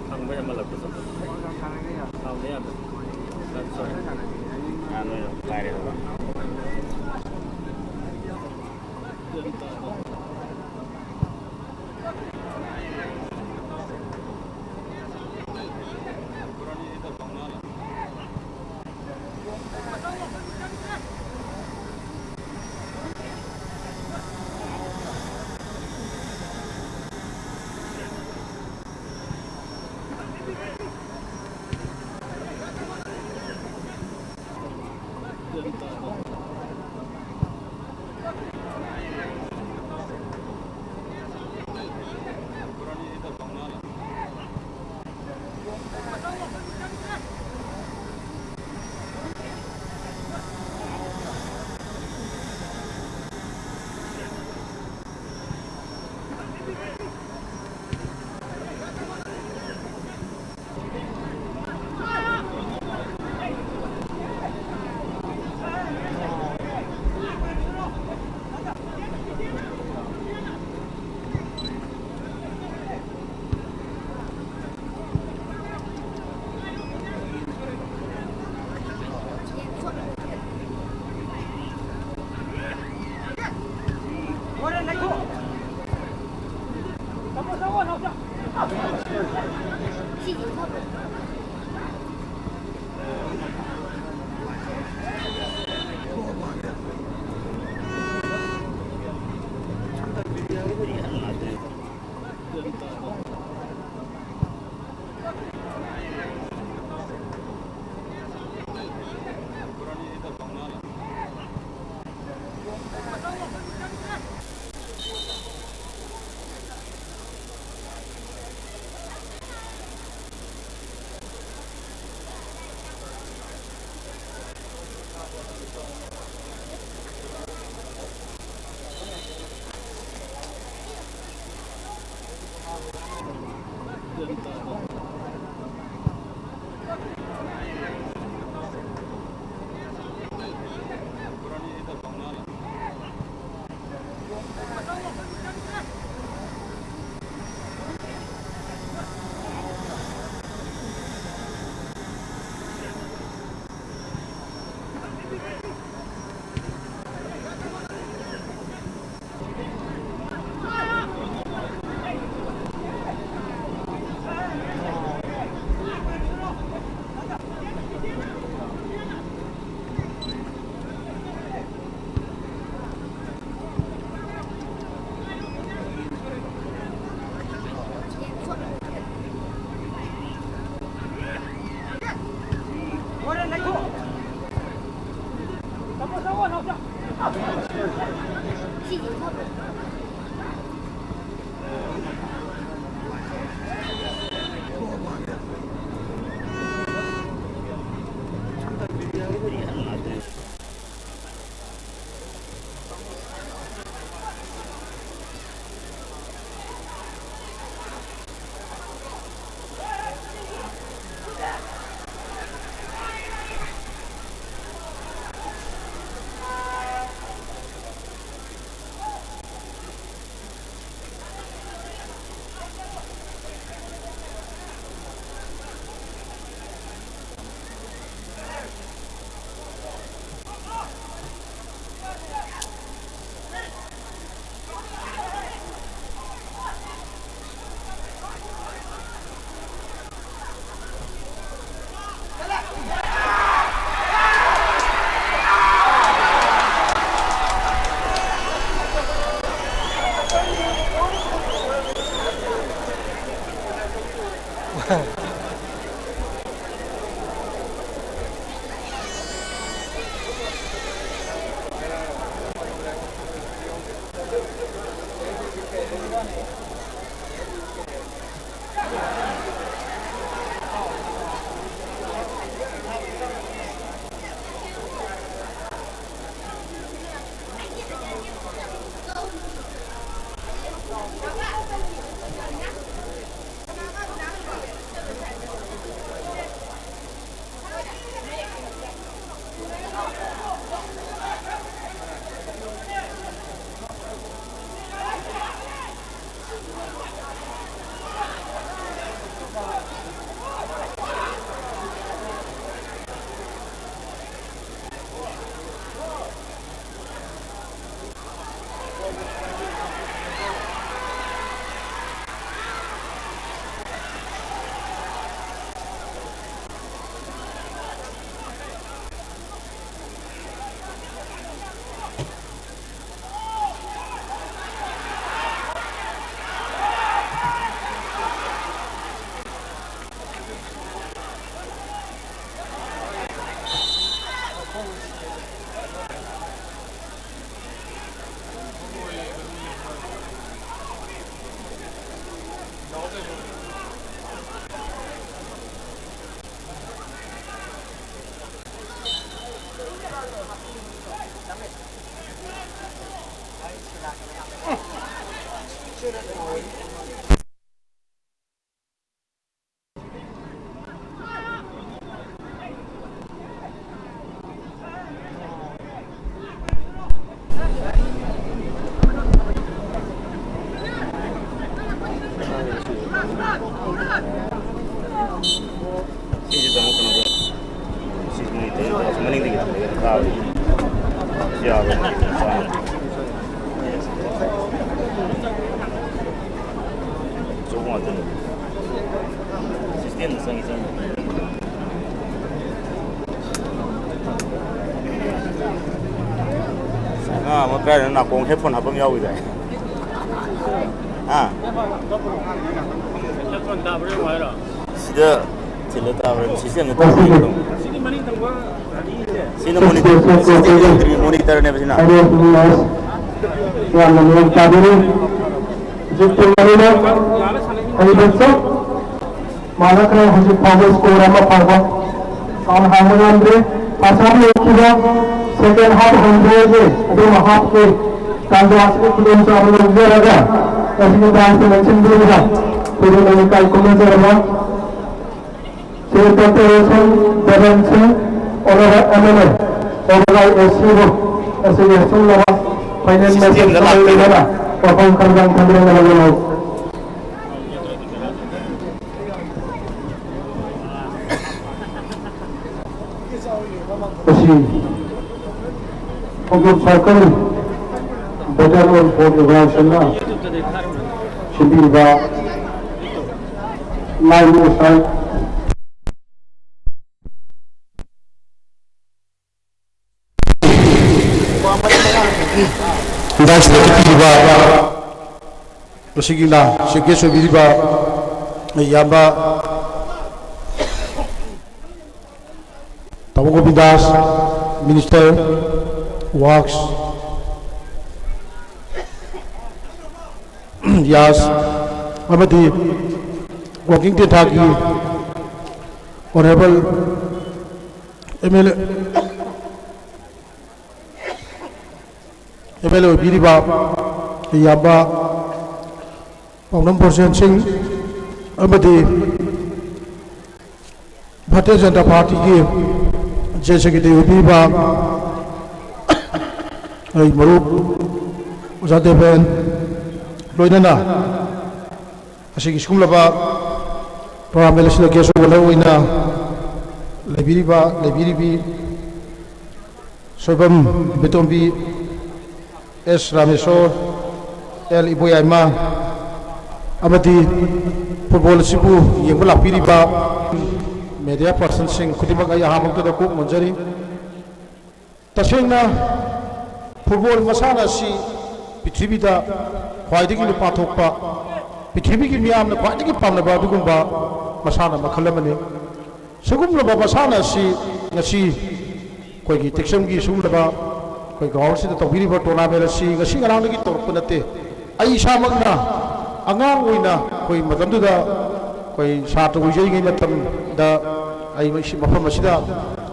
ꯐꯪꯕ ꯌꯥꯝ ꯃꯥꯜꯂꯛꯄꯗꯣ꯫ ꯐꯪꯕ ꯌꯥꯝ ꯃꯥꯜꯂꯛꯄꯗꯣ꯫ ꯁꯣꯔꯤ꯫ ꯑꯥ, ꯅꯣꯏꯅ ꯄꯥꯏꯔꯦ꯫ ꯃꯅꯤꯡꯗꯒꯤ ꯊꯝꯃꯒ ꯀꯥꯕꯗꯤ ꯌꯥꯕ꯭ꯔꯥ? ꯑꯆꯧꯕ ꯉꯥꯛꯇꯅꯤ꯫ ꯁꯤꯁꯇꯦꯝꯗ ꯆꯪꯉꯤ ꯆꯪꯉꯤ꯫ ꯑꯉꯥꯡ ꯑꯃ ꯀꯥꯏꯗꯅꯣ ꯅꯥꯀꯣꯡ ꯍꯦꯠꯐꯣꯟ ꯍꯥꯞꯄ ꯑꯃ ꯌꯥꯎꯈꯤꯗꯥꯏ? ꯍꯥ? ꯁꯤꯗ ꯊꯤꯜꯂ ꯇꯥꯕ꯭ꯔꯥ? ꯁꯤꯁꯇꯦꯝꯗ ꯇꯧꯕꯤꯒꯗꯧꯕ꯫ ꯁꯤꯅ ꯃꯣꯅꯤꯇꯔ, ꯁꯤꯁꯇꯦꯝ ꯌꯧꯗ꯭ꯔꯤꯉꯩ ꯃꯣꯅꯤꯇꯔꯅꯦꯕ ꯁꯤꯅ꯫ ꯌꯥꯝꯅ ꯃꯑꯣꯡ ꯇꯥꯕꯤꯔꯤ꯫ ꯍꯧꯖꯤꯛꯇꯤ ꯃꯔꯨꯞ ꯑꯩꯕꯨ ꯆꯞ ꯃꯥꯟꯅꯈ꯭ꯔꯦ꯫ ꯍꯧꯖꯤꯛ ꯐꯥꯎꯕ ꯁ꯭ꯀꯣꯔ ꯑꯃ ꯐꯥꯎꯕ ꯀꯥꯎꯟ ꯍꯥꯡꯕ ꯉꯝꯗ꯭ꯔꯤ꯫ ꯐꯥꯔꯁ ꯍꯥꯐ ꯂꯣꯏꯈꯤꯕ, ꯁꯦꯀꯦꯟ ꯍꯥꯐ ꯍꯧꯗ꯭ꯔꯤꯉꯩꯒꯤ ꯑꯗꯨꯝ ꯍꯥꯐꯀꯤ ꯇꯥꯟꯖꯥ ꯑꯁꯤꯒꯤ ꯈꯨꯗꯣꯡꯆꯥꯕ ꯂꯧꯖꯔꯒ ꯉꯁꯤꯒꯤ ꯗꯥꯟꯁꯇ ꯂꯦꯡꯁꯤꯟꯕꯤꯔꯤꯕ ꯈꯨꯗꯤꯡꯃꯛ ꯏꯀꯥꯏ ꯈꯨꯝꯅꯖꯔꯕ ꯁ꯭ꯔꯤ ꯗꯣꯛꯇꯔ ꯔꯣꯁꯟ ꯗꯦꯕꯟ ꯁꯤꯡ, honourable M L A, honourable A C ꯕꯨ ꯉꯁꯤꯒꯤ ꯑꯁꯨꯝꯂꯕ ꯐꯥꯏꯅꯦꯜ ꯃꯦꯆ ꯁꯤꯁꯇꯦꯝꯗ ꯂꯥꯛꯇꯣꯏꯅꯦ꯫ ꯂꯣꯏꯅꯅ ꯋꯥꯐꯝ ꯈꯔꯗꯪ ꯊꯝꯖꯔꯝꯕ ꯂꯧꯖꯔꯛꯎ꯫ ꯑꯁꯤ ꯈꯣꯡꯖꯣꯝ ꯁꯥꯔꯀꯜ ꯕꯦꯇꯜ ꯑꯣꯟ ꯐꯣꯔ ꯂꯤꯕꯔꯦꯁꯟꯅ ꯁꯤꯟꯕꯤꯔꯤꯕ ꯂꯥꯏ ꯉꯁꯥꯏ ꯗꯥꯟꯁ ꯂꯦꯞꯄꯤꯔꯤꯕ ꯃꯁꯤꯒꯤ ꯂꯥ ꯆꯤꯐ ꯒꯦꯁ ꯑꯣꯏꯕꯤꯔꯤꯕ ꯏꯌꯥꯝꯕ ꯇꯥꯃꯣ ꯒꯣꯕꯤꯟꯗꯥꯁ, ꯃꯤꯅꯤꯁꯇꯔ ꯋꯥꯔꯛꯁ, ꯌꯥꯁ ꯑꯃꯗꯤ ꯋꯥꯀꯤꯡ ꯇꯦꯟꯊꯥꯒꯤ honourable M L A M L A ꯑꯣꯏꯕꯤꯔꯤꯕ ꯏꯌꯥꯝꯕ ꯄꯥꯎꯅꯝ ꯕ꯭ꯔꯣꯖꯦꯟ ꯁꯤꯡ ꯑꯃꯗꯤ ꯚꯥꯔꯇꯤꯌ ꯖꯅꯇꯥ ꯄꯥꯔꯇꯤꯒꯤ ꯖꯦꯅꯔꯦꯜ ꯁꯦꯀ꯭ꯔꯦꯇꯔꯤ ꯑꯣꯏꯕꯤꯔꯤꯕ ꯑꯩ ꯃꯔꯨꯞ ꯑꯣꯖꯥ ꯗꯦꯕꯦꯟ, ꯂꯣꯏꯅꯅ ꯑꯁꯤꯒꯤ ꯁꯤꯒꯨꯝꯂꯕ ꯄ꯭ꯔꯣꯒ꯭ꯔꯥꯝ ꯑꯁꯤꯗ ꯒꯦꯁ ꯑꯣꯐ ꯑꯣꯅꯔ ꯑꯣꯏꯅ ꯂꯩꯕꯤꯔꯤꯕ, ꯂꯩꯕꯤꯔꯤꯕꯤ, ꯁꯣꯏꯕꯝ ꯕꯤꯇꯣꯝꯕꯤ, ꯑꯦꯁ ꯔꯥꯃꯦꯁꯣꯔ, ꯑꯦꯜ ꯏꯕꯣꯌꯥꯏꯃ ꯑꯃꯗꯤ ꯐꯨꯠꯕꯣꯜ ꯑꯁꯤꯕꯨ ꯌꯦꯡꯕ ꯂꯥꯛꯄꯤꯔꯤꯕ ꯃꯦꯗꯤꯌꯥ ꯄꯥꯔꯁꯟꯁꯤꯡ ꯈꯨꯗꯤꯡꯃꯛ ꯑꯩ ꯑꯍꯥꯟꯕꯃꯛꯇꯗ ꯀꯣꯛ ꯅꯣꯟꯖꯔꯤ꯫ ꯇꯁꯦꯡꯅ ꯐꯨꯠꯕꯣꯜ ꯃꯁꯥꯟꯅ ꯑꯁꯤ ꯄ꯭ꯔꯤꯊꯤꯕꯤꯗ ꯈ꯭ꯋꯥꯏꯗꯒꯤ ꯅꯨꯄꯥ ꯊꯣꯛꯄ, ꯄ꯭ꯔꯤꯊꯤꯕꯤꯒꯤ ꯃꯤꯌꯥꯝꯅ ꯈ꯭ꯋꯥꯏꯗꯒꯤ ꯄꯥꯝꯅꯕ ꯑꯗꯨꯒꯨꯝꯕ ꯃꯁꯥꯟꯅ ꯃꯈꯜ ꯑꯃꯅꯤ꯫ ꯁꯤꯒꯨꯝꯂꯕ ꯃꯁꯥꯟꯅ ꯑꯁꯤ ꯉꯁꯤ ꯑꯩꯈꯣꯏꯒꯤ ꯇꯦꯛꯆꯝꯒꯤ ꯁꯤꯒꯨꯝꯂꯕ ꯑꯩꯈꯣꯏ ꯒ꯭ꯔꯥꯎꯟꯁꯤꯗ ꯇꯧꯕꯤꯔꯤꯕ ꯇꯣꯔꯅꯥꯃꯦꯟ ꯑꯁꯤ ꯉꯁꯤ ꯉꯔꯥꯡꯗꯒꯤ ꯇꯧꯔꯛꯄ ꯅꯠꯇꯦ꯫ ꯑꯩ ꯏꯁꯥꯃꯛꯅ ꯑꯉꯥꯡ ꯑꯣꯏꯅ ꯑꯩꯈꯣꯏ ꯃꯇꯝꯗꯨꯗ ꯑꯩꯈꯣꯏ ꯁꯥꯇ꯭ꯔ ꯑꯣꯏꯖꯔꯤꯉꯩ ꯃꯇꯝꯗ ꯑꯩ ꯃꯁꯤ, ꯃꯐꯝ ꯑꯁꯤꯗ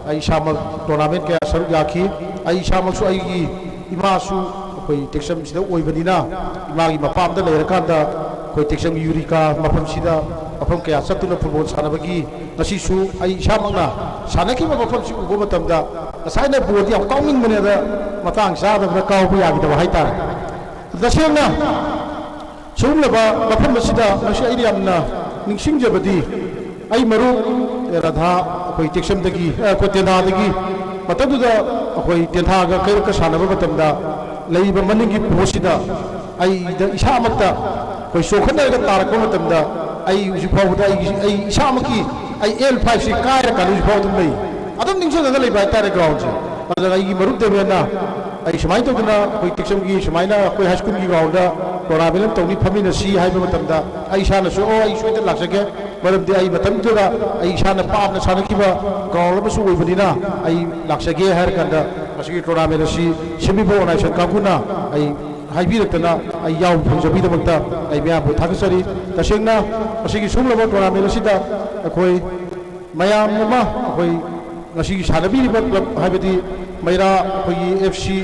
ꯑꯩ ꯏꯁꯥꯃꯛ ꯇꯣꯔꯅꯥꯃꯦꯟ ꯀꯌꯥ ꯁꯔꯨꯛ ꯌꯥꯈꯤ꯫ ꯑꯩ ꯏꯁꯥꯃꯛꯁꯨ ꯑꯩꯒꯤ ꯏꯃꯥꯁꯨ ꯑꯩꯈꯣꯏ ꯇꯦꯛꯆꯝꯁꯤꯗ ꯑꯣꯏꯕꯅꯤꯅ, ꯏꯃꯥꯒꯤ ꯃꯄꯥꯝꯗ ꯂꯩꯔꯀꯥꯟꯗ ꯑꯩꯈꯣꯏ ꯇꯦꯛꯆꯝꯒꯤ ꯌꯨꯔꯤꯀꯥ ꯃꯐꯝꯁꯤꯗ ꯃꯐꯝ ꯀꯌꯥ ꯆꯠꯇꯨꯅ ꯐꯨꯠꯕꯣꯜ ꯁꯥꯟꯅꯕꯒꯤ, ꯉꯁꯤꯁꯨ ꯑꯩ ꯏꯁꯥꯃꯛꯅ ꯁꯥꯟꯅꯈꯤꯕ ꯃꯐꯝꯁꯤ ꯎꯕ ꯃꯇꯝꯗ ꯉꯁꯥꯏꯅ ꯕꯣꯜꯗꯤ ꯌꯥꯝ ꯀꯥꯎꯅꯤꯡꯕꯅꯦ, ꯑꯗ ꯃꯇꯥꯡ ꯆꯥꯗꯕꯅ ꯀꯥꯎꯕ ꯌꯥꯈꯤꯗꯕ ꯍꯥꯏꯇꯥꯔꯦ꯫ ꯇꯁꯦꯡꯅ ꯁꯤꯒꯨꯝꯂꯕ ꯃꯐꯝ ꯑꯁꯤꯗ ꯉꯁꯤ ꯑꯩꯅ ꯌꯥꯝꯅ ꯅꯤꯡꯁꯤꯡꯖꯕꯗꯤ, ꯑꯩ ꯃꯔꯨꯞ ꯔꯥꯙꯥ ꯑꯩꯈꯣꯏ ꯇꯦꯛꯁꯝꯗꯒꯤ, ꯑ, ꯑꯩꯈꯣꯏ ꯇꯦꯟꯊꯥꯗꯒꯤ, ꯃꯇꯝꯗꯨꯗ ꯑꯩꯈꯣꯏ ꯇꯦꯟꯊꯥꯒ ꯀꯩꯔꯛꯀ ꯁꯥꯟꯅꯕ ꯃꯇꯝꯗ ꯂꯩꯔꯤꯕ ꯃꯅꯤꯡꯒꯤ ꯄꯣꯁꯁꯤꯗ ꯑꯩꯗ ꯏꯁꯥꯃꯛꯇ ꯑꯩꯈꯣꯏ ꯆꯣꯡꯈꯠꯅꯔꯒ ꯇꯥꯔꯛꯄ ꯃꯇꯝꯗ ꯑꯩ ꯍꯧꯖꯤꯛ ꯐꯥꯎꯕꯗ ꯑꯩꯒꯤ, ꯑꯩ ꯏꯁꯥꯃꯛꯀꯤ ꯑꯩ ꯑꯦꯜ ꯐꯥꯏꯚꯁꯤ ꯀꯥꯏꯔꯀꯥꯟꯗ ꯍꯧꯖꯤꯛ ꯐꯥꯎ ꯑꯗꯨꯝ ꯂꯩ꯫ ꯑꯗꯨꯝ ꯅꯤꯡꯁꯤꯡꯉꯒ ꯂꯩꯕ ꯍꯥꯏꯇꯥꯔꯦ ꯒ꯭ꯔꯥꯎꯟꯁꯦ꯫ ꯑꯗꯨꯗ ꯑꯩꯒꯤ ꯃꯔꯨꯞ ꯗꯦꯕꯦꯟꯅ ꯑꯩ ꯁꯨꯃꯥꯏꯅ ꯇꯧꯗꯅ ꯑꯩꯈꯣꯏ ꯇꯦꯛꯆꯝꯒꯤ ꯁꯨꯃꯥꯏꯅ ꯑꯩꯈꯣꯏ ꯍꯥꯏ ꯁ꯭ꯀꯨꯜꯒꯤ ꯒ꯭ꯔꯥꯎꯟꯗ ꯇꯣꯔꯅꯥꯃꯦꯟ ꯑꯃ ꯇꯧꯅꯤ, ꯐꯝꯃꯤꯟꯅꯁꯤ ꯍꯥꯏꯕ ꯃꯇꯝꯗ ꯑꯩ ꯏꯁꯥꯅꯁꯨ, "ꯑꯣ, ꯑꯩ ꯁꯣꯏꯗꯅ ꯂꯥꯛꯆꯒꯦ, ꯃꯔꯝꯗꯤ ꯑꯩ ꯃꯇꯝꯗꯨꯗ ꯑꯩ ꯏꯁꯥꯅ ꯄꯥꯝꯅ ꯁꯥꯟꯅꯈꯤꯕ ꯒ꯭ꯔꯥꯎꯟ ꯑꯃꯁꯨ ꯑꯣꯏꯕꯅꯤꯅ ꯑꯩ ꯂꯥꯛꯆꯒꯦ" ꯍꯥꯏꯔ ꯀꯥꯟꯗ ꯃꯁꯤꯒꯤ ꯇꯣꯔꯅꯥꯃꯦꯟ ꯑꯁꯤ ꯁꯦꯝꯕꯤꯕ ꯑꯣꯔꯒꯅꯥꯏꯖꯦꯁꯟ ꯀꯥꯡꯕꯨꯅ ꯑꯩ ꯍꯥꯏꯕꯤꯔꯛꯇꯅ ꯑꯩ ꯌꯥꯎꯕ ꯐꯪꯖꯕꯒꯤꯗꯃꯛꯇ ꯑꯩ ꯃꯌꯥꯝꯕꯨ ꯊꯥꯒꯠꯆꯔꯤ꯫ ꯇꯁꯦꯡꯅ ꯃꯁꯤꯒꯤ ꯁꯤꯒꯨꯝꯂꯕ ꯇꯣꯔꯅꯥꯃꯦꯟ ꯑꯁꯤꯗ ꯑꯩꯈꯣꯏ ꯃꯌꯥꯝ ꯑꯃ, ꯑꯩꯈꯣꯏ ꯉꯁꯤꯒꯤ ꯁꯥꯟꯅꯕꯤꯔꯤꯕ ꯀ꯭ꯂꯕ, ꯍꯥꯏꯕꯗꯤ ꯃꯩꯔꯥ ꯑꯩꯈꯣꯏꯒꯤ ꯑꯦꯐ ꯁꯤ,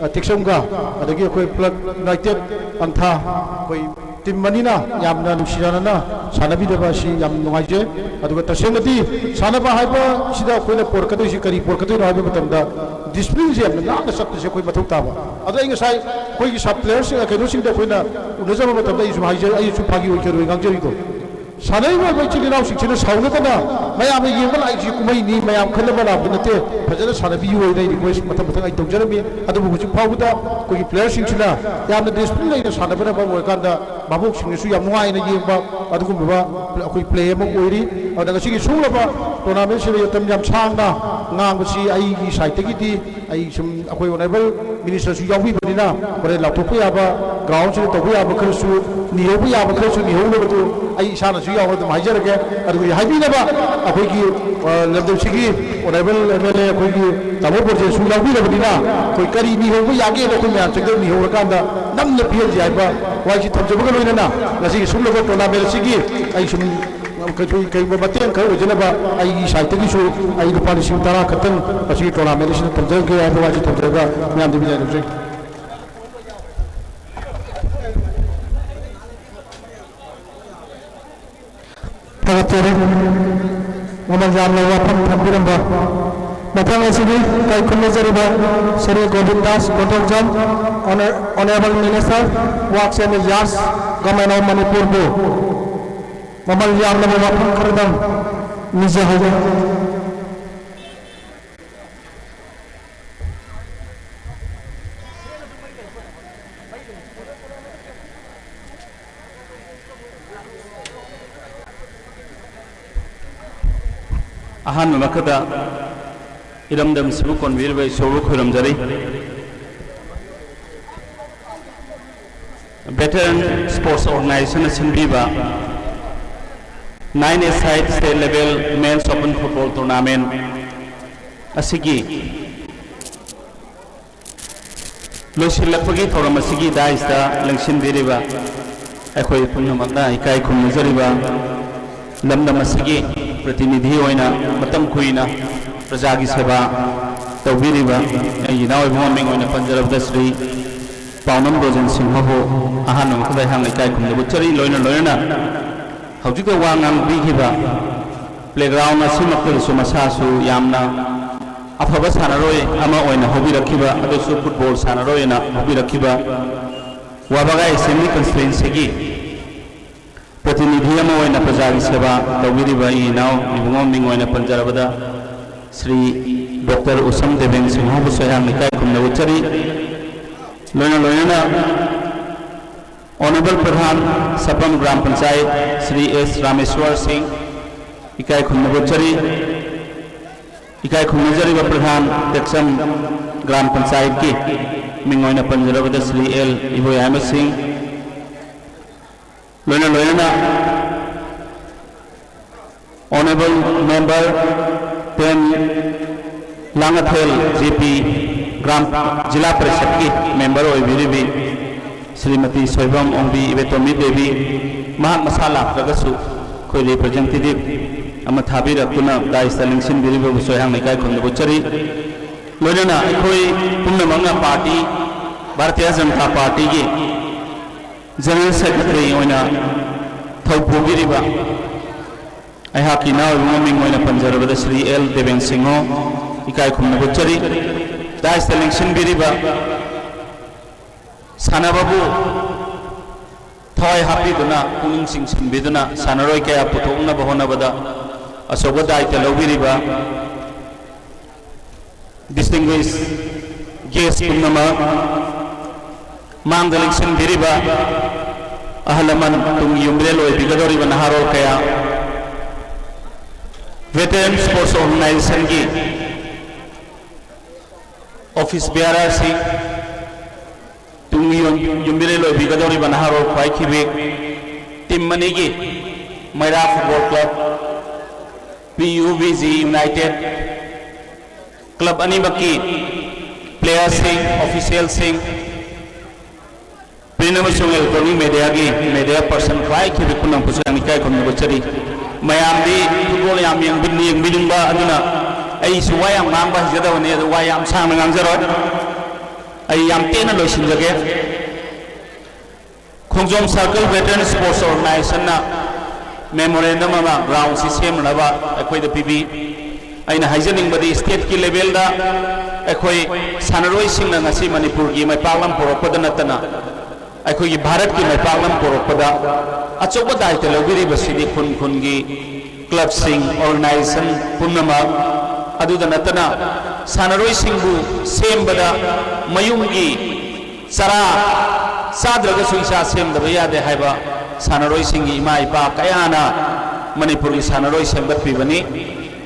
ꯑ, ꯇꯦꯛꯁꯝꯒ, ꯑꯗꯒꯤ ꯑꯩꯈꯣꯏ ꯄ꯭ꯂꯒ ꯌꯨꯅꯥꯏꯇꯦꯠ ꯑꯪꯊꯥ, ꯑꯩꯈꯣꯏ ꯇꯤꯝ ꯑꯅꯤꯅ ꯌꯥꯝꯅ ꯅꯨꯡꯁꯤ ꯆꯥꯟꯅꯅ ꯁꯥꯟꯅꯕꯤꯗꯕ ꯑꯁꯤ ꯌꯥꯝ ꯅꯨꯡꯉꯥꯏꯖꯩ꯫ ꯑꯗꯨꯒ ꯇꯁꯦꯡꯅꯗꯤ ꯁꯥꯟꯅꯕ ꯍꯥꯏꯕꯁꯤꯗ ꯑꯩꯈꯣꯏꯅ ꯄꯣꯔꯛꯀꯗꯣꯏꯁꯤ ꯀꯔꯤ ꯄꯣꯔꯛꯀꯗꯣꯏꯅꯣ ꯍꯥꯏꯕ ꯃꯇꯝꯗ ꯗꯤꯁꯤꯄ꯭ꯂꯤꯟꯁꯦ ꯌꯥꯝꯅ ꯉꯥꯛꯅ ꯆꯠꯄꯁꯦ ꯑꯩꯈꯣꯏ ꯃꯊꯧ ꯇꯥꯕ꯫ ꯑꯗꯣ ꯑꯩ ꯉꯁꯥꯏ ꯑꯩꯈꯣꯏꯒꯤ ꯁꯕ ꯄ꯭ꯂꯦꯌꯔꯁꯤꯡ, ꯀꯩꯅꯣꯁꯤꯡꯗ ꯑꯩꯈꯣꯏꯅ ꯎꯅꯖꯕ ꯃꯇꯝꯗ ꯑꯩꯁꯨ ꯍꯥꯏꯖ-, ꯑꯩꯁꯨ ꯐꯥꯒꯤ ꯑꯣꯏ ꯀꯩ ꯑꯣꯏ ꯉꯥꯡꯖꯔꯤꯗꯣ, ꯁꯥꯟꯅꯔꯤꯕ ꯑꯩꯈꯣꯏ ꯏꯆꯤꯜ ꯏꯅꯥꯎꯁꯤꯡꯁꯤꯅ ꯁꯥꯎꯅꯗꯅ ꯃꯌꯥꯝꯅ ꯌꯦꯡꯕ ꯂꯥꯛꯏꯁꯤ ꯀꯨꯝꯍꯩꯅꯤ, ꯃꯌꯥꯝ ꯈꯟꯅꯕ ꯂꯥꯛꯄ ꯅꯠꯇꯦ, ꯐꯖꯅ ꯁꯥꯟꯅꯕꯤꯌꯨ ꯍꯥꯏꯅ ꯑꯩ request ꯃꯊꯪ ꯃꯊꯪ ꯑꯩ ꯇꯧꯖꯔꯝꯃꯤ꯫ ꯑꯗꯨꯕꯨ ꯍꯧꯖꯤꯛ ꯐꯥꯎꯕꯗ ꯑꯩꯈꯣꯏꯒꯤ playerꯁꯤꯡꯁꯤꯅ ꯌꯥꯝꯅ discipline ꯂꯩꯅ ꯁꯥꯟꯅꯕꯅ ꯃꯔꯝ ꯑꯣꯏꯔꯀꯥꯟꯗ ꯚꯥꯕꯣꯛꯁꯤꯡꯅꯁꯨ ꯌꯥꯝ ꯅꯨꯡꯉꯥꯏꯅ ꯌꯦꯡꯕ ꯑꯗꯨꯒꯨꯝꯂꯕ ꯑꯩꯈꯣꯏ play ꯑꯃ ꯑꯣꯏꯔꯤ꯫ ꯑꯗꯨꯅ ꯉꯁꯤꯒꯤ ꯁꯤꯒꯨꯝꯂꯕ tournamentꯁꯤꯗ ꯃꯇꯝ ꯌꯥꯝ ꯁꯥꯡꯅ ꯉꯥꯡꯕꯁꯤ ꯑꯩꯒꯤ sideꯇꯒꯤꯗꯤ ꯑꯩ ꯁꯨꯝ ꯑꯩꯈꯣꯏ honourable ministerꯁꯨ ꯌꯥꯎꯕꯤꯕꯅꯤꯅ ꯍꯣꯔꯦꯟ ꯂꯥꯎꯊꯣꯛꯄ ꯌꯥꯕ, groundꯁꯤꯗ ꯇꯧꯕ ꯌꯥꯕ ꯈꯔꯁꯨ, ꯅꯤꯍꯧꯕ ꯌꯥꯕ ꯈꯔꯁꯨ ꯅꯤꯍꯧꯅꯕꯗꯨ ꯑꯩ ꯏꯁꯥꯅꯁꯨ ꯌꯥꯎꯅ ꯑꯗꯨꯝ ꯍꯥꯏꯖꯔꯒꯦ꯫ ꯑꯗꯨꯒ ꯍꯥꯏꯕꯤꯅꯕ ꯑꯩꯈꯣꯏꯒꯤ, ꯑ, ꯂꯝꯗꯝꯁꯤꯒꯤ honourable MLA ꯑꯩꯈꯣꯏꯒꯤ ꯇꯥꯃꯣ ꯕ꯭ꯔꯣꯖꯦꯟꯁꯨ ꯌꯥꯎꯕꯤꯔꯕꯅꯤꯅ ꯑꯩꯈꯣꯏ ꯀꯔꯤ ꯅꯤꯍꯧꯕ ꯌꯥꯒꯦꯅ ꯑꯩꯈꯣꯏ ꯃꯌꯥꯝ ꯆꯪꯗ ꯅꯤꯍꯧꯔꯀꯥꯟꯗ ꯅꯝꯅ ꯄꯤꯍꯟꯁꯤ ꯍꯥꯏꯕ ꯋꯥꯍꯩꯁꯤ ꯊꯝꯖꯕꯒ ꯂꯣꯏꯅꯅ ꯉꯁꯤꯒꯤ ꯁꯤꯒꯨꯝꯂꯕ tournament ꯑꯁꯤꯒꯤ ꯑꯩ ꯁꯨꯝ ꯀꯩ-, ꯀꯩꯒꯨꯝꯕ ꯃꯇꯦꯡ ꯈꯔ ꯑꯣꯏꯖꯅꯕ ꯑꯩꯒꯤ sideꯇꯒꯤꯁꯨ ꯑꯩ ꯂꯨꯄꯥ ꯂꯤꯁꯤꯡ ꯇꯔꯥ ꯈꯛꯇꯪ ꯃꯁꯤꯒꯤ tournament ꯑꯁꯤꯗ ꯊꯝꯖꯔꯒꯦ ꯍꯥꯏꯕ ꯋꯥꯁꯤ ꯊꯝꯖꯔꯒ ꯃꯌꯥꯝꯗ ꯕꯤꯗꯥꯏ ꯂꯧꯖꯒꯦ꯫ ꯊꯥꯒꯠꯆꯔꯤ꯫ ꯃꯃꯜ ꯌꯥꯝꯂꯕ ꯋꯥꯐꯝ ꯊꯝꯕꯤꯔꯝꯕ꯫ ꯃꯊꯪ ꯑꯁꯤꯗꯤ ꯏꯀꯥꯏ ꯈꯨꯝꯅꯖꯔꯤꯕ Shri ꯒꯣꯕꯤꯟꯗꯥꯁ Konthoujam, Honor-, Honourable Minister, Works and Yards, Government of ꯃꯅꯤꯄꯨꯔꯕꯨ ꯃꯃꯜ ꯌꯥꯝꯂꯕ ꯋꯥꯐꯝ ꯈꯔꯗꯪ ꯅꯤꯖꯍꯧꯒꯦ꯫ ꯑꯍꯥꯟꯕ ꯃꯛꯇꯗ ꯏꯔꯝꯗꯝꯁꯤꯕꯨ ꯀꯣꯟꯕꯤꯔꯤꯕ ꯏꯁꯣꯔꯕꯨ ꯈꯣꯏꯔꯝꯖꯔꯤ꯫ Veteran Sports Organizationꯅ ꯁꯤꯟꯕꯤꯕ nine-a-side state level men's open football tournament ꯑꯁꯤꯒꯤ ꯂꯣꯏꯁꯤꯜꯂꯛꯄꯒꯤ ꯊꯧꯔꯝ ꯑꯁꯤꯒꯤ daisꯇ ꯂꯦꯡꯁꯤꯟꯕꯤꯔꯤꯕ ꯑꯩꯈꯣꯏ ꯄꯨꯝꯅꯃꯛꯅ ꯏꯀꯥꯏ ꯈꯨꯝꯅꯖꯔꯤꯕ ꯂꯝꯗꯝ ꯑꯁꯤꯒꯤ ꯄ꯭ꯔꯇꯤꯅꯤꯙꯤ ꯑꯣꯏꯅ ꯃꯇꯝ ꯀꯨꯏꯅ ꯄ꯭ꯔꯖꯥꯒꯤ ꯁꯦꯕꯥ ꯇꯧꯕꯤꯔꯤꯕ ꯑꯩꯒꯤ ꯏꯅꯥꯎ ꯏꯕꯨꯡꯒꯤ ꯃꯤꯡ ꯑꯣꯏꯅ ꯄꯟꯖꯔꯕꯗ ꯁ꯭ꯔꯤ ꯄꯥꯎꯅꯝ ꯕ꯭ꯔꯣꯖꯦꯟ ꯁꯤꯡꯍꯕꯨ ꯑꯍꯥꯟꯕ ꯃꯛꯇꯗ ꯑꯩꯍꯥꯛꯅ ꯏꯀꯥꯏ ꯈꯨꯝꯅꯕ ꯎꯠꯆꯔꯤ꯫ ꯂꯣꯏꯅ ꯂꯣꯏꯅꯅ ꯍꯧꯖꯤꯛꯇ ꯋꯥ ꯉꯥꯡꯕꯤꯈꯤꯕ playground ꯑꯁꯤꯃꯛꯇꯗꯁꯨ ꯃꯁꯥꯁꯨ ꯌꯥꯝꯅ ꯑꯐꯕ ꯁꯥꯟꯅꯔꯣꯏ ꯑꯃ ꯑꯣꯏꯅ ꯍꯧꯕꯤꯔꯛꯈꯤꯕ, ꯑꯗꯨꯁꯨ football ꯁꯥꯟꯅꯔꯣꯏ ꯑꯣꯏꯅ ꯍꯧꯕꯤꯔꯛꯈꯤꯕ ꯋꯥꯕꯒꯥꯏ Assembly Constituencyꯒꯤ ꯄ꯭ꯔꯇꯤꯅꯤꯙꯤ ꯑꯃ ꯑꯣꯏꯅ ꯄ꯭ꯔꯖꯥꯒꯤ ꯁꯦꯕꯥ ꯇꯧꯕꯤꯔꯤꯕ ꯑꯩ ꯏꯅꯥꯎ ꯏꯕꯨꯡꯉꯣ ꯃꯤꯡ ꯑꯣꯏꯅ ꯄꯟꯖꯔꯕꯗ ꯁ꯭ꯔꯤ ꯗꯣꯛꯇꯔ ꯎꯁꯝ ꯗꯦꯕꯦꯟ ꯁꯤꯡꯍꯕꯨ ꯁꯣꯏꯍꯥꯝꯅ ꯏꯀꯥꯏ ꯈꯨꯝꯅꯕ ꯎꯠꯆꯔꯤ꯫ ꯂꯣꯏꯅ ꯂꯣꯏꯅꯅ ꯑꯣꯅꯔꯦꯕꯜ ꯄ꯭ꯔꯙꯥꯟ ꯁꯄꯝ ꯒ꯭ꯔꯥꯝ ꯄꯟꯆꯥꯌꯠ ꯁ꯭ꯔꯤ ꯑꯦꯁ ꯔꯥꯃꯦꯁ꯭ꯋꯔ ꯁꯤꯡ ꯏꯀꯥꯏ ꯈꯨꯝꯅꯕ ꯎꯠꯆꯔꯤ꯫ ꯏꯀꯥꯏ ꯈꯨꯝꯅꯖꯔꯤꯕ ꯄ꯭ꯔꯙꯥꯟ ꯇꯦꯛꯁꯝ ꯒ꯭ꯔꯥꯝ ꯄꯟꯆꯥꯌꯠꯀꯤ ꯃꯤꯡ ꯑꯣꯏꯅ ꯄꯟꯖꯔꯕꯗ ꯁ꯭ꯔꯤ ꯑꯦꯜ ꯏꯕꯣꯌꯥꯏꯃ ꯁꯤꯡ, ꯂꯣꯏꯅ ꯂꯣꯏꯅꯅ honourable member ten Langathel G P ꯒ꯭ꯔꯥꯝ ꯖꯤꯂꯥ ꯄꯔꯤꯁꯠꯀꯤ ꯃꯦꯝꯕꯔ ꯑꯣꯏꯕꯤꯔꯤꯕꯤ ꯁ꯭ꯔꯤꯃꯇꯤ ꯁꯣꯏꯕꯝ ꯑꯣꯡꯕꯤ ꯏꯕꯦꯇꯣꯝꯕꯤ ꯗꯦꯕꯤ, ꯃꯍꯥꯛ ꯃꯁꯥ ꯂꯥꯛꯇ꯭ꯔꯒꯁꯨ ꯑꯩꯈꯣꯏ ꯔꯤꯄ꯭ꯔꯖꯦꯟꯇꯦꯇꯤꯚ ꯑꯃ ꯊꯥꯕꯤꯔꯛꯇꯨꯅ ꯗꯥꯏꯁꯇ ꯂꯦꯡꯁꯤꯟꯕꯤꯔꯤꯕꯕꯨꯁꯨ ꯑꯩꯍꯥꯛꯅ ꯏꯀꯥꯏ ꯈꯨꯝꯅꯕ ꯎꯠꯆꯔꯤ꯫ ꯂꯣꯏꯅꯅ ꯑꯩꯈꯣꯏ ꯄꯨꯝꯅꯃꯛꯅ ꯄꯥꯔꯇꯤ, ꯚꯥꯔꯇꯤꯌ ꯖꯅꯇꯥ ꯄꯥꯔꯇꯤꯒꯤ ꯖꯦꯅꯔꯦꯜ ꯁꯦꯀ꯭ꯔꯦꯇꯔꯤ ꯑꯣꯏꯅ ꯊꯧ ꯄꯨꯕꯤꯔꯤꯕ ꯑꯩꯍꯥꯛꯀꯤ ꯏꯅꯥꯎ ꯏꯕꯨꯡ ꯃꯃꯤꯡ ꯑꯣꯏꯅ ꯄꯟꯖꯔꯕꯗ ꯁ꯭ꯔꯤ ꯑꯦꯜ ꯗꯦꯕꯦꯟ ꯁꯤꯡꯍꯣ ꯏꯀꯥꯏ ꯈꯨꯝꯅꯕ ꯎꯠꯆꯔꯤ꯫ ꯗꯥꯏꯁꯇ ꯂꯦꯡꯁꯤꯟꯕꯤꯔꯤꯕ ꯁꯥꯟꯅꯕꯕꯨ ꯊꯋꯥꯏ ꯍꯥꯞꯄꯤꯗꯨꯅ, ꯄꯨꯛꯅꯤꯡ ꯆꯤꯡꯁꯤꯟꯕꯤꯗꯨꯅ ꯁꯥꯟꯅꯔꯣꯏ ꯀꯌꯥ ꯄꯨꯊꯣꯛꯅꯕ ꯍꯣꯠꯅꯕꯗ ꯑꯆꯧꯕ ꯗꯥꯏꯇ ꯂꯧꯕꯤꯔꯤꯕ ꯗꯤꯁꯇꯤꯡꯒ꯭ꯋꯤꯁ ꯒꯦꯁ ꯄꯨꯝꯅꯃꯛ, ꯃꯥꯡꯗ ꯂꯦꯡꯁꯤꯟꯕꯤꯔꯤꯕ ꯑꯍꯜ ꯂꯃꯟ, ꯇꯨꯡꯒꯤ ꯌꯨꯝꯕꯤꯔꯦꯜ ꯑꯣꯏꯕꯤꯒꯗꯧꯔꯤꯕ ꯅꯍꯥꯔꯣꯜ ꯀꯌꯥ, ꯚꯦꯇꯔꯟ ꯁ꯭ꯄꯣꯔꯠꯁ ꯑꯣꯔꯒꯅꯥꯏꯖꯦꯁꯟꯒꯤ ꯑꯣꯐꯤꯁ ꯕꯤꯌꯥꯔꯔꯁꯤꯡ, ꯇꯨꯡꯒꯤ ꯌꯨꯝ-, ꯌꯨꯝꯕꯤꯔꯦꯜ ꯑꯣꯏꯕꯤꯒꯗꯧꯔꯤꯕ ꯅꯍꯥꯔꯣꯜ ꯈ꯭ꯋꯥꯏꯈꯤꯕꯤ ꯇꯤꯝ ꯑꯅꯤꯒꯤ, Meira football club, P U B G united, club ꯑꯅꯤꯃꯛꯀꯤ ꯄ꯭ꯂꯦꯌꯔꯁꯤꯡ, ꯑꯣꯐꯤꯁꯤꯌꯦꯜꯁꯤꯡ, ꯄ꯭ꯔꯤꯟ ꯑꯃꯁꯨꯡ ꯏꯂꯦꯛꯇ꯭ꯔꯣꯅꯤꯛ ꯃꯦꯗꯤꯌꯥꯒꯤ ꯃꯦꯗꯤꯌꯥ ꯄꯔꯁꯟ ꯈ꯭ꯋꯥꯏꯈꯤꯕꯤ ꯄꯨꯝꯅꯃꯛꯄꯨꯁꯨ ꯌꯥꯝ ꯏꯀꯥꯏ ꯈꯨꯝꯅꯕ ꯎꯠꯆꯔꯤ꯫ ꯃꯌꯥꯝꯗꯤ ꯐꯨꯠꯕꯣꯜ ꯌꯥꯝ ꯌꯦꯡꯕꯤ-, ꯌꯦꯡꯕꯤꯅꯤꯡꯕ, ꯑꯗꯨꯅ ꯑꯩꯁꯨ ꯋꯥ ꯌꯥꯝ ꯉꯥꯡꯕ ꯍꯩꯖꯗꯕꯅꯤ, ꯑꯗꯨ ꯋꯥ ꯌꯥꯝ ꯁꯥꯡꯅ ꯉꯥꯡꯖꯔꯣꯏ꯫ ꯑꯩ ꯌꯥꯝ ꯇꯦꯟꯅ ꯂꯣꯏꯁꯤꯟꯖꯒꯦ꯫ ꯈꯣꯡꯖꯣꯝ ꯁꯥꯔꯀꯜ ꯚꯦꯇꯔꯟ ꯁ꯭ꯄꯣꯔꯠꯁ ꯑꯣꯔꯒꯅꯥꯏꯖꯦꯁꯟꯅ ꯃꯦꯃꯣꯔꯦꯟꯗꯝ ꯑꯃ ꯒ꯭ꯔꯥꯎꯟꯁꯤ ꯁꯦꯝꯅꯅꯕ ꯑꯩꯈꯣꯏꯗ ꯄꯤꯕꯤ꯫ ꯑꯩꯅ ꯍꯥꯏꯖꯅꯤꯡꯕꯗꯤ ꯁ꯭ꯇꯦꯠꯀꯤ ꯂꯦꯚꯦꯜꯗ ꯑꯩꯈꯣꯏ ꯁꯥꯟꯅꯔꯣꯏꯁꯤꯡꯅ ꯉꯁꯤ ꯃꯅꯤꯄꯨꯔꯒꯤ ꯃꯥꯏꯄꯥꯛꯂꯝ ꯄꯨꯔꯛꯄꯗ ꯅꯠꯇꯅ ꯑꯩꯈꯣꯏꯒꯤ ꯚꯥꯔꯠꯀꯤ ꯃꯥꯏꯄꯥꯛꯂꯝ ꯄꯣꯔꯛꯄꯗ ꯑꯆꯧꯕ ꯗꯥꯏꯇ ꯂꯧꯕꯤꯔꯤꯕꯁꯤꯗꯤ ꯈꯨꯟ ꯈꯨꯟꯒꯤ ꯀ꯭ꯂꯕꯁꯤꯡ, ꯑꯣꯔꯒꯅꯥꯏꯖꯦꯁꯟ ꯄꯨꯝꯅꯃꯛ, ꯑꯗꯨꯗ ꯅꯠꯇꯅ ꯁꯥꯟꯅꯔꯣꯏꯁꯤꯡꯕꯨ ꯁꯦꯝꯕꯗ ꯃꯌꯨꯝꯒꯤ ꯆꯔꯥ ꯆꯥꯗ꯭ꯔꯒꯁꯨ ꯏꯁꯥ ꯁꯦꯝꯗꯕ ꯌꯥꯗꯦ ꯍꯥꯏꯕ ꯁꯥꯟꯅꯔꯣꯏꯁꯤꯡꯒꯤ ꯏꯃꯥ ꯏꯄꯥ ꯀꯌꯥꯅ ꯃꯅꯤꯄꯨꯔꯒꯤ ꯁꯥꯟꯅꯔꯣꯏ ꯁꯦꯝꯒꯠꯄꯤꯕꯅꯤ꯫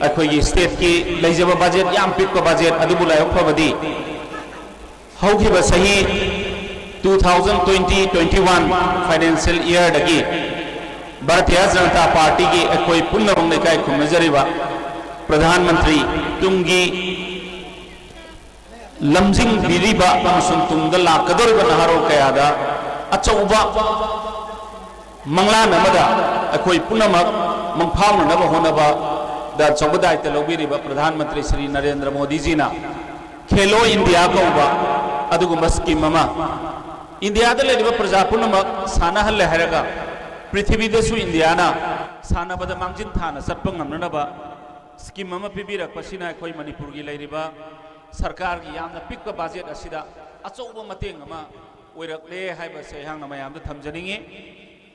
ꯑꯩꯈꯣꯏꯒꯤ ꯁ꯭ꯇꯦꯠꯀꯤ ꯂꯩꯖꯕ ꯕꯖꯦꯠ, ꯌꯥꯝ ꯄꯤꯛꯄ ꯕꯖꯦꯠ ꯑꯗꯨꯕꯨ ꯂꯥꯏꯕꯛ ꯐꯕꯗꯤ ꯍꯧꯈꯤꯕ ꯆꯍꯤ two thousand twenty twenty-one financial yearꯗꯒꯤ Bharatiya Janata ꯄꯥꯔꯇꯤꯒꯤ ꯑꯩꯈꯣꯏ ꯄꯨꯝꯅꯃꯛꯅ ꯏꯀꯥꯏ ꯈꯨꯝꯅꯖꯔꯤꯕ ꯄ꯭ꯔꯙꯥꯟ ꯃꯟꯇ꯭ꯔꯤ ꯇꯨꯡꯒꯤ ꯂꯝꯖꯤꯡꯕꯤꯔꯤꯕ ꯑꯃꯁꯨꯡ ꯇꯨꯡꯗ ꯂꯥꯛꯀꯗꯧꯔꯤꯕ ꯅꯍꯥꯔꯣꯜ ꯀꯌꯥꯗ ꯑꯆꯧꯕ ꯃꯪꯂꯥꯟ ꯑꯃꯗ ꯑꯩꯈꯣꯏ ꯄꯨꯝꯅꯃꯛ ꯃꯪꯐꯥꯎꯅꯅꯕ ꯍꯣꯠꯅꯕꯗ ꯑꯆꯧꯕ ꯗꯥꯏꯇ ꯂꯧꯕꯤꯔꯤꯕ ꯄ꯭ꯔꯙꯥꯟ ꯃꯟꯇ꯭ꯔꯤ ꯁ꯭ꯔꯤ ꯅꯔꯦꯟꯗ꯭ꯔ ꯃꯣꯗꯤꯖꯤꯅ ꯈꯦꯂꯣ ꯏꯟꯗꯤꯌꯥ ꯀꯧꯕ ꯑꯗꯨꯒꯨꯝꯕ ꯁ꯭ꯀꯤꯝ ꯑꯃ ꯏꯟꯗꯤꯌꯥꯗ ꯂꯩꯔꯤꯕ ꯄ꯭ꯔꯖꯥ ꯄꯨꯝꯅꯃꯛ ꯁꯥꯟꯅꯍꯜꯂꯦ ꯍꯥꯏꯔꯒ ꯄ꯭ꯔꯤꯊꯤꯕꯤꯗꯁꯨ ꯏꯟꯗꯤꯌꯥꯅ ꯁꯥꯟꯅꯕꯗ ꯃꯥꯡꯖꯤꯟ ꯊꯥꯅ ꯆꯠꯄ ꯉꯝꯅꯅꯕ ꯁ꯭ꯀꯤꯝ ꯑꯃ ꯄꯤꯕꯤꯔꯛꯄꯁꯤꯅ ꯑꯩꯈꯣꯏ ꯃꯅꯤꯄꯨꯔꯒꯤ ꯂꯩꯔꯤꯕ ꯁꯔꯀꯥꯔꯒꯤ ꯌꯥꯝꯅ ꯄꯤꯛꯄ ꯕꯖꯦꯠ ꯑꯁꯤꯗ ꯑꯆꯧꯕ ꯃꯇꯦꯡ ꯑꯃ ꯑꯣꯏꯔꯛꯂꯦ ꯍꯥꯏꯕꯁꯦ ꯑꯩꯍꯥꯛꯅ ꯃꯌꯥꯝꯗ ꯊꯝꯖꯅꯤꯡꯉꯤ꯫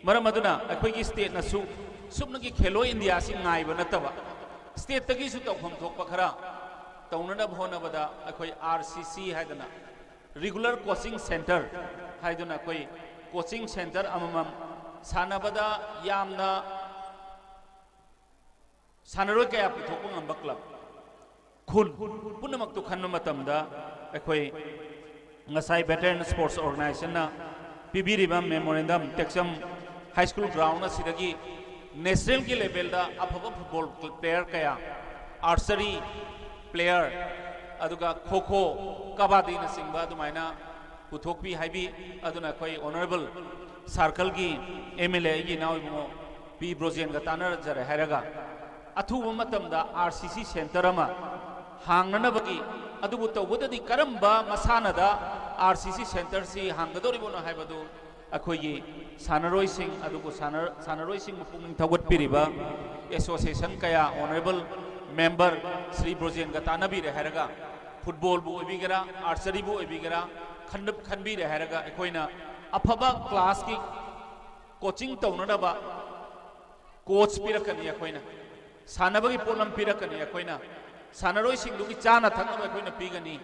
ꯃꯔꯝ ꯑꯗꯨꯅ ꯑꯩꯈꯣꯏꯒꯤ ꯁ꯭ꯇꯦꯠꯅꯁꯨ ꯁꯨꯞꯅꯒꯤ ꯈꯦꯂꯣ ꯏꯟꯗꯤꯌꯥꯁꯤ ꯉꯥꯏꯕ ꯅꯠꯇꯕ ꯁ꯭ꯇꯦꯠꯇꯒꯤꯁꯨ ꯇꯧꯐꯝ ꯊꯣꯛꯄ ꯈꯔ ꯇꯧꯅꯅꯕ ꯍꯣꯠꯅꯕꯗ ꯑꯩꯈꯣꯏ R C C ꯍꯥꯏꯗꯅ, ꯔꯤꯒꯨꯂꯔ ꯀꯣꯆꯤꯡ ꯁꯦꯟꯇꯔ ꯍꯥꯏꯗꯨꯅ ꯑꯩꯈꯣꯏ ꯀꯣꯆꯤꯡ ꯁꯦꯟꯇꯔ ꯑꯃꯃꯝ, ꯁꯥꯟꯅꯕꯗ ꯌꯥꯝꯅ ꯁꯥꯟꯅꯔꯣꯏ ꯀꯌꯥ ꯄꯨꯊꯣꯛꯄ ꯉꯝꯕ ꯀ꯭ꯂꯕ, ꯈꯨꯟ ꯄꯨꯝꯅꯃꯛꯇꯨ ꯈꯟꯕ ꯃꯇꯝꯗ ꯑꯩꯈꯣꯏ ꯉꯁꯥꯏ ꯚꯦꯇꯔꯟ ꯁ꯭ꯄꯣꯔꯠꯁ ꯑꯣꯔꯒꯅꯥꯏꯖꯦꯁꯟꯅ ꯄꯤꯕꯤꯔꯤꯕ memorandum, Tekcham high school ground ꯑꯁꯤꯗꯒꯤ ꯅꯦꯁꯅꯦꯜꯒꯤ ꯂꯦꯚꯦꯜꯗ ꯑꯐꯕ ꯐꯨꯠꯕꯣꯜ ꯄ꯭ꯂꯦꯌꯔ ꯀꯌꯥ, ꯑꯥꯔꯆꯔꯤ ꯄ꯭ꯂꯦꯌꯔ, ꯑꯗꯨꯒ ꯈꯣ ꯈꯣ, ꯀꯕꯥꯗꯤꯅꯆꯤꯡꯕ ꯑꯗꯨꯃꯥꯏꯅ ꯄꯨꯊꯣꯛꯄꯤ ꯍꯥꯏꯕꯤ꯫ ꯑꯗꯨꯅ ꯑꯩꯈꯣꯏ ꯑꯣꯅꯔꯦꯕꯜ ꯁꯥꯔꯀꯜꯒꯤ M L A ꯑꯩꯒꯤ ꯏꯅꯥꯎ ꯏꯕꯨꯡꯉꯣ ꯄꯤ ꯕ꯭ꯔꯣꯖꯦꯟꯒ ꯇꯥꯟꯅꯖꯔꯦ ꯍꯥꯏꯔꯒ ꯑꯊꯨꯕ ꯃꯇꯝꯗ R C C ꯁꯦꯟꯇꯔ ꯑꯃ ꯍꯥꯡꯅꯅꯕꯒꯤ, ꯑꯗꯨꯕꯨ ꯇꯧꯕꯗꯗꯤ ꯀꯔꯝꯕ ꯃꯁꯥꯟꯅꯗ R C C ꯁꯦꯟꯇꯔꯁꯤ ꯍꯥꯡꯒꯗꯧꯔꯤꯕꯅꯣ ꯍꯥꯏꯕꯗꯨ ꯑꯩꯈꯣꯏꯒꯤ ꯁꯥꯟꯅꯔꯣꯏꯁꯤꯡ, ꯑꯗꯨꯕꯨ ꯁꯥꯟꯅ-, ꯁꯥꯟꯅꯔꯣꯏꯁꯤꯡꯕꯨ ꯄꯨꯛꯅꯤꯡ ꯊꯧꯒꯠꯄꯤꯔꯤꯕ ꯑꯦꯁꯣꯁꯤꯌꯦꯁꯟ ꯀꯌꯥ, ꯑꯣꯅꯔꯦꯕꯜ ꯃꯦꯝꯕꯔ ꯁ꯭ꯔꯤ ꯕ꯭ꯔꯣꯖꯦꯟꯒ ꯇꯥꯟꯅꯕꯤꯔꯦ ꯍꯥꯏꯔꯒ, ꯐꯨꯠꯕꯣꯜꯕꯨ ꯑꯣꯏꯕꯤꯒꯦꯔꯥ, ꯑꯥꯔꯆꯔꯤꯕꯨ ꯑꯣꯏꯕꯤꯒꯦꯔꯥ, ꯈꯟꯕ-, ꯈꯟꯕꯤꯔꯦ ꯍꯥꯏꯔꯒ ꯑꯩꯈꯣꯏꯅ ꯑꯐꯕ ꯀ꯭ꯂꯥꯁꯀꯤ ꯀꯣꯆꯤꯡ ꯇꯧꯅꯅꯕ ꯀꯣꯆ ꯄꯤꯔꯛꯀꯅꯤ ꯑꯩꯈꯣꯏꯅ, ꯁꯥꯟꯅꯕꯒꯤ ꯄꯣꯠꯂꯝ ꯄꯤꯔꯛꯀꯅꯤ ꯑꯩꯈꯣꯏꯅ, ꯁꯥꯟꯅꯔꯣꯏꯁꯤꯡꯗꯨꯒꯤ ꯆꯥꯅ ꯊꯛꯅꯕ ꯑꯩꯈꯣꯏꯅ ꯄꯤꯒꯅꯤ,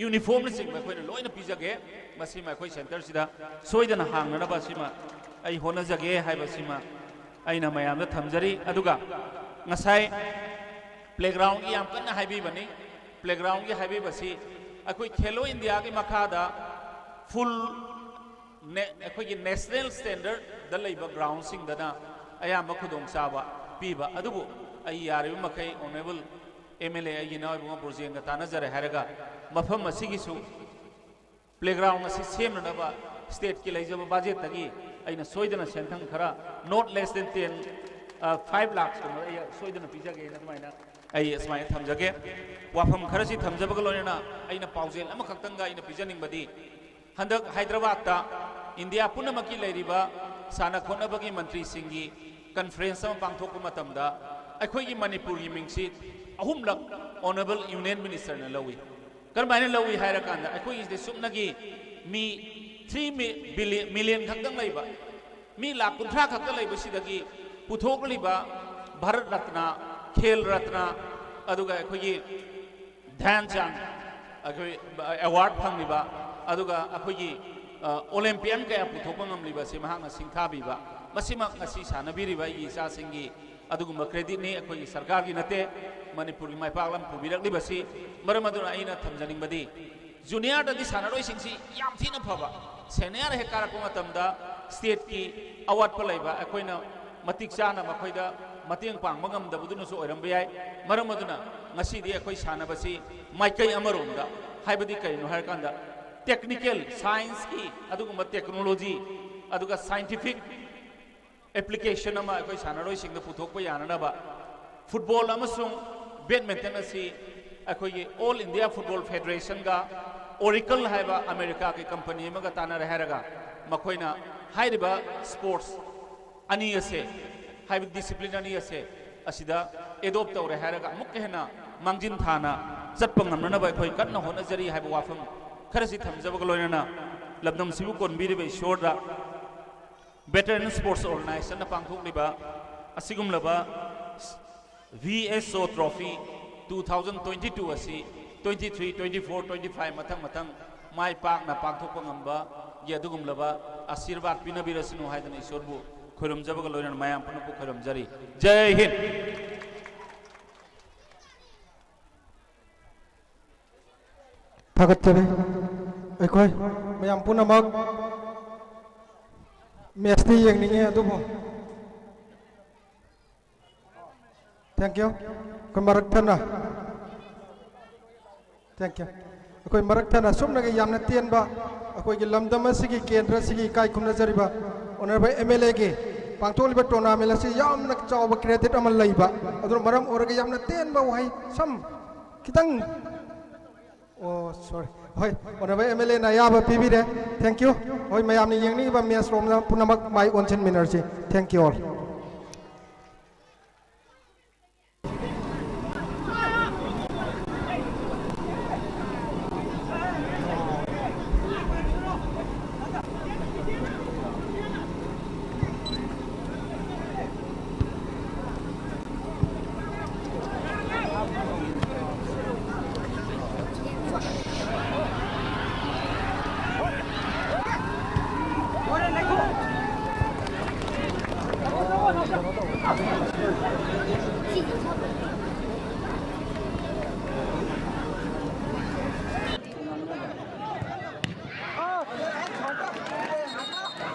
ꯌꯨꯅꯤꯐꯣꯔꯝꯅꯆꯤꯡꯕ ꯑꯩꯈꯣꯏꯅ ꯂꯣꯏꯅ ꯄꯤꯖꯒꯦ꯫ ꯃꯁꯤꯃ ꯑꯩꯈꯣꯏ ꯁꯦꯟꯇꯔꯁꯤꯗ ꯁꯣꯏꯗꯅ ꯍꯥꯡꯅꯅꯕ ꯁꯤꯃ ꯑꯩ ꯍꯣꯠꯅꯖꯒꯦ ꯍꯥꯏꯕꯁꯤꯃ ꯑꯩꯅ ꯃꯌꯥꯝꯗ ꯊꯝꯖꯔꯤ꯫ ꯑꯗꯨꯒ ꯉꯁꯥꯏ ꯄ꯭ꯂꯦꯒ꯭ꯔꯥꯎꯟꯒꯤ ꯌꯥꯝ ꯀꯟꯅ ꯍꯥꯏꯕꯤꯕꯅꯤ꯫ ꯄ꯭ꯂꯦꯒ꯭ꯔꯥꯎꯟꯒꯤ ꯍꯥꯏꯕꯤꯕꯁꯤ ꯑꯩꯈꯣꯏ ꯈꯦꯂꯣ ꯏꯟꯗꯤꯌꯥꯒꯤ ꯃꯈꯥꯗ ꯐꯨꯜ ꯅꯦ-, ꯑꯩꯈꯣꯏꯒꯤ ꯅꯦꯁꯅꯦꯜ ꯁ꯭ꯇꯦꯟꯗꯔꯗ ꯂꯩꯕ ꯒ꯭ꯔꯥꯎꯟꯁꯤꯡꯗꯅ ꯑꯌꯥꯝꯕ ꯈꯨꯗꯣꯡꯆꯥꯕ ꯄꯤꯕ꯫ ꯑꯗꯨꯕꯨ ꯑꯩ ꯌꯥꯔꯤꯕ ꯃꯈꯩ ꯑꯣꯅꯔꯦꯕꯜ ꯑꯦꯝ ꯑꯦꯜ ꯑꯦ ꯑꯩꯒꯤ ꯏꯅꯥꯎ ꯏꯕꯨꯡꯉꯣ ꯕ꯭ꯔꯣꯖꯦꯟꯒ ꯇꯥꯟꯅꯖꯔꯦ ꯍꯥꯏꯔꯒ ꯃꯐꯝ ꯑꯁꯤꯒꯤꯁꯨ ꯄ꯭ꯂꯦꯒ꯭ꯔꯥꯎꯟ ꯑꯁꯤ ꯁꯦꯝꯅꯅꯕ ꯁ꯭ꯇꯦꯠꯀꯤ ꯂꯩꯖꯕ ꯕꯖꯦꯠꯇꯒꯤ ꯑꯩꯅ ꯁꯣꯏꯗꯅ ꯁꯦꯟꯊꯪ ꯈꯔ, not less than ten, five ꯂꯥꯛꯁꯀꯨꯝꯕ ꯑꯩ ꯁꯣꯏꯗꯅ ꯄꯤꯖꯒꯦꯅ ꯑꯗꯨꯃꯥꯏꯅ ꯑꯩ ꯑꯁꯨꯃꯥꯏꯅ ꯊꯝꯖꯒꯦ꯫ ꯋꯥꯐꯝ ꯈꯔꯁꯤ ꯊꯝꯖꯕꯒ ꯂꯣꯏꯅꯅ ꯑꯩꯅ ꯄꯥꯎꯖꯦꯜ ꯑꯃꯈꯛꯇꯪꯒ ꯑꯩꯅ ꯄꯤꯖꯅꯤꯡꯕꯗꯤ, ꯍꯟꯗꯛ ꯍꯥꯏꯗ꯭ꯔꯕꯥꯗꯇ ꯏꯟꯗꯤꯌꯥ ꯄꯨꯝꯅꯃꯛꯀꯤ ꯂꯩꯔꯤꯕ ꯁꯥꯟꯅ ꯈꯣꯠꯅꯕꯒꯤ ꯃꯟꯇ꯭ꯔꯤꯁꯤꯡꯒꯤ ꯀꯟꯐꯔꯦꯟꯁ ꯑꯃ ꯄꯥꯡꯊꯣꯛꯄ ꯃꯇꯝꯗ ꯑꯩꯈꯣꯏꯒꯤ ꯃꯅꯤꯄꯨꯔꯒꯤ ꯃꯤꯡꯁꯤ ꯑꯍꯨꯝꯂꯛ ꯑꯣꯅꯔꯦꯕꯜ ꯌꯨꯅꯤꯌꯟ ꯃꯤꯅꯤꯁꯇꯔꯅ ꯂꯧꯏ꯫ ꯀꯔꯝꯍꯥꯏꯅ ꯂꯧꯏ ꯍꯥꯏꯔꯀꯥꯟꯗ, ꯑꯩꯈꯣꯏꯒꯤꯁꯤꯗ ꯁꯨꯞꯅꯒꯤ ꯃꯤ ꯊ꯭ꯔꯤ ꯃꯤ-, ꯕꯤꯂꯤ-, ꯃꯤꯂꯤꯌꯟ ꯈꯛꯇꯪ ꯂꯩꯕ, ꯃꯤ ꯂꯥꯈ ꯀꯨꯟꯊ꯭ꯔꯥ ꯈꯛꯇ ꯂꯩꯕꯁꯤꯗꯒꯤ ꯄꯨꯊꯣꯛꯂꯤꯕ ꯚꯥꯔꯠ ꯔꯠꯅ, ꯈꯦꯜ ꯔꯠꯅ, ꯑꯗꯨꯒ ꯑꯩꯈꯣꯏꯒꯤ ꯙ꯭ꯌꯥꯟ ꯆꯥꯟ, ꯑꯩꯈꯣꯏ ꯑꯦꯋꯥꯔꯗ ꯐꯪꯂꯤꯕ, ꯑꯗꯨꯒ ꯑꯩꯈꯣꯏꯒꯤ, ꯑ, ꯑꯣꯂꯦꯝꯄꯤꯌꯟ ꯀꯌꯥ ꯄꯨꯊꯣꯛꯄ ꯉꯝꯂꯤꯕ ꯑꯁꯤ ꯃꯍꯥꯛꯅ ꯁꯤꯡꯊꯥꯕꯤꯕ, ꯃꯁꯤꯃꯛ ꯉꯁꯤ ꯁꯥꯟꯅꯕꯤꯔꯤꯕ ꯑꯩꯒꯤ ꯏꯆꯥꯁꯤꯡꯒꯤ ꯑꯗꯨꯒꯨꯝꯕ ꯀ꯭ꯔꯦꯗꯤꯠꯅꯤ, ꯑꯩꯈꯣꯏꯒꯤ ꯁꯔꯀꯥꯔꯒꯤ ꯅꯠꯇꯦ꯫ ꯃꯅꯤꯄꯨꯔꯒꯤ ꯃꯥꯏ ꯄꯥꯛꯂꯝ ꯄꯨꯕꯤꯔꯛꯂꯤꯕꯁꯤ ꯃꯔꯝ ꯑꯗꯨꯅ ꯑꯩꯅ ꯊꯝꯖꯅꯤꯡꯕꯗꯤ, ꯖꯨꯅꯤꯌꯔꯗꯗꯤ ꯁꯥꯟꯅꯔꯣꯏꯁꯤꯡꯁꯤ ꯌꯥꯝ ꯊꯤꯅ ꯐꯕ, ꯁꯦꯅꯤꯌꯔ ꯍꯦꯛ ꯀꯥꯔꯛꯄ ꯃꯇꯝꯗ ꯁ꯭ꯇꯦꯠꯀꯤ ꯑꯋꯥꯠꯄ ꯂꯩꯕ ꯑꯩꯈꯣꯏꯅ ꯃꯇꯤꯛ ꯆꯥꯅ ꯃꯈꯣꯏꯗ ꯃꯇꯦꯡ ꯄꯥꯡꯕ ꯉꯝꯗꯕꯗꯨꯅꯁꯨ ꯑꯣꯏꯔꯝꯕ ꯌꯥꯏ꯫ ꯃꯔꯝ ꯑꯗꯨꯅ ꯉꯁꯤꯗꯤ ꯑꯩꯈꯣꯏ ꯁꯥꯟꯅꯕꯁꯤ ꯃꯥꯏꯀꯩ ꯑꯃꯔꯣꯝꯗ, ꯍꯥꯏꯕꯗꯤ ꯀꯔꯤꯅꯣ ꯍꯥꯏꯔꯀꯥꯟꯗ, ꯇꯦꯛꯅꯤꯀꯦꯜ ꯁꯥꯏꯟꯁꯀꯤ ꯑꯗꯨꯒꯨꯝꯕ ꯇꯦꯛꯅꯣꯂꯣꯖꯤ ꯑꯗꯨꯒ ꯁꯥꯏꯟꯇꯤꯐꯤꯛ ꯑꯦꯄ꯭ꯂꯤꯀꯦꯁꯟ ꯑꯃ ꯑꯩꯈꯣꯏ ꯁꯥꯟꯅꯔꯣꯏꯁꯤꯡꯗ ꯄꯨꯊꯣꯛꯄ ꯌꯥꯅꯅꯕ ꯐꯨꯠꯕꯣꯜ ꯑꯃꯁꯨꯡ ꯕꯦꯗꯃꯤꯟꯇꯟ ꯑꯁꯤ ꯑꯩꯈꯣꯏꯒꯤ ꯑꯣꯜ ꯏꯟꯗꯤꯌꯥ ꯐꯨꯠꯕꯣꯜ ꯐꯦꯗꯔꯦꯁꯟꯒ ꯑꯣꯔꯤꯀꯜ ꯍꯥꯏꯕ ꯑꯃꯦꯔꯤꯀꯥꯒꯤ ꯀꯝꯄꯅꯤ ꯑꯃꯒ ꯇꯥꯟꯅꯔꯦ ꯍꯥꯏꯔꯒ ꯃꯈꯣꯏꯅ ꯍꯥꯏꯔꯤꯕ ꯁ꯭ꯄꯣꯔꯠꯁ ꯑꯅꯤ ꯑꯁꯦ, ꯍꯥꯏꯕꯗꯤ ꯗꯤꯁꯤꯄ꯭ꯂꯤꯟ ꯑꯅꯤ ꯑꯁꯦ, ꯑꯁꯤꯗ ꯑꯦꯗꯣꯞ ꯇꯧꯔꯦ ꯍꯥꯏꯔꯒ ꯑꯃꯨꯛꯀ ꯍꯦꯟꯅ ꯃꯥꯡꯖꯤꯟ ꯊꯥꯅ ꯆꯠꯄ ꯉꯝꯅꯅꯕ ꯑꯩꯈꯣꯏ ꯀꯟꯅ ꯍꯣꯠꯅꯖꯔꯤ ꯍꯥꯏꯕ ꯋꯥꯐꯝ ꯈꯔꯁꯤ ꯊꯝꯖꯕꯒ ꯂꯣꯏꯅꯅ ꯂꯝꯗꯝꯁꯤꯕꯨ ꯀꯣꯟꯕꯤꯔꯤꯕ ꯏꯁꯣꯔꯗ, Veteran Sports Organizationꯅ ꯄꯥꯡꯊꯣꯛꯂꯤꯕ ꯑꯁꯤꯒꯨꯝꯂꯕ V S O Trophy two thousand twenty-two ꯑꯁꯤ twenty-three, twenty-four, twenty-five ꯃꯊꯪ ꯃꯊꯪ ꯃꯥꯏ ꯄꯥꯛꯅ ꯄꯥꯡꯊꯣꯛꯄ ꯉꯝꯕꯒꯤ ꯑꯗꯨꯒꯨꯝꯂꯕ ꯑꯥꯁꯤꯔꯕꯥꯗ ꯄꯤꯅꯕꯤꯔꯁꯅꯨ ꯍꯥꯏꯗꯅ ꯏꯁꯣꯔꯕꯨ ꯈꯣꯏꯔꯨꯝꯖꯕꯒ ꯂꯣꯏꯅꯅ ꯃꯌꯥꯝ ꯄꯨꯝꯅꯃꯛꯄꯨ ꯈꯣꯏꯔꯨꯝꯖꯔꯤ꯫ ꯖꯥꯏ ꯍꯤꯟꯗ꯫ ꯊꯥꯒꯠꯆꯔꯤ꯫ ꯑꯩꯈꯣꯏ ꯃꯌꯥꯝ ꯄꯨꯝꯅꯃꯛ ꯃꯦꯠꯁꯇꯤ ꯌꯦꯡꯅꯤꯡꯉꯤ, ꯑꯗꯨꯕꯨ thank you꯫ ꯑꯩꯈꯣꯏ ꯃꯔꯛ ꯊꯠꯅ, thank you꯫ ꯑꯩꯈꯣꯏ ꯃꯔꯛ ꯊꯠꯅ ꯁꯨꯞꯅꯒꯤ ꯌꯥꯝꯅ ꯇꯦꯟꯕ ꯑꯩꯈꯣꯏꯒꯤ ꯂꯝꯗꯝ ꯑꯁꯤꯒꯤ ꯀꯦꯟꯗ꯭ꯔ ꯑꯁꯤꯒꯤ ꯏꯀꯥꯏ ꯈꯨꯝꯅꯖꯔꯤꯕ Honourable M L Aꯒꯤ ꯄꯥꯡꯊꯣꯛꯂꯤꯕ tournament ꯑꯁꯤ ꯌꯥꯝꯅ ꯆꯥꯎꯕ credit ꯑꯃ ꯂꯩꯕ, ꯑꯗꯨꯅ ꯃꯔꯝ ꯑꯣꯏꯔꯒ ꯌꯥꯝꯅ ꯇꯦꯟꯕ ꯋꯥꯍꯩ ꯁꯝ ꯈꯤꯇꯪ ꯑꯣ, sorry꯫ ꯍꯣꯏ, Honourable M L Aꯅ ꯑꯌꯥꯕ ꯄꯤꯕꯤꯔꯦ꯫ Thank you꯫ ꯍꯣꯏ, ꯃꯌꯥꯝꯅ ꯌꯦꯡꯅꯤꯡꯉꯤꯕ ꯃꯦꯠꯁ ꯔꯣꯝꯗ ꯄꯨꯝꯅꯃꯛ ꯃꯥꯏ ꯑꯣꯟꯁꯤꯟꯃꯤꯟꯅꯔꯁꯤ꯫ Thank you all꯫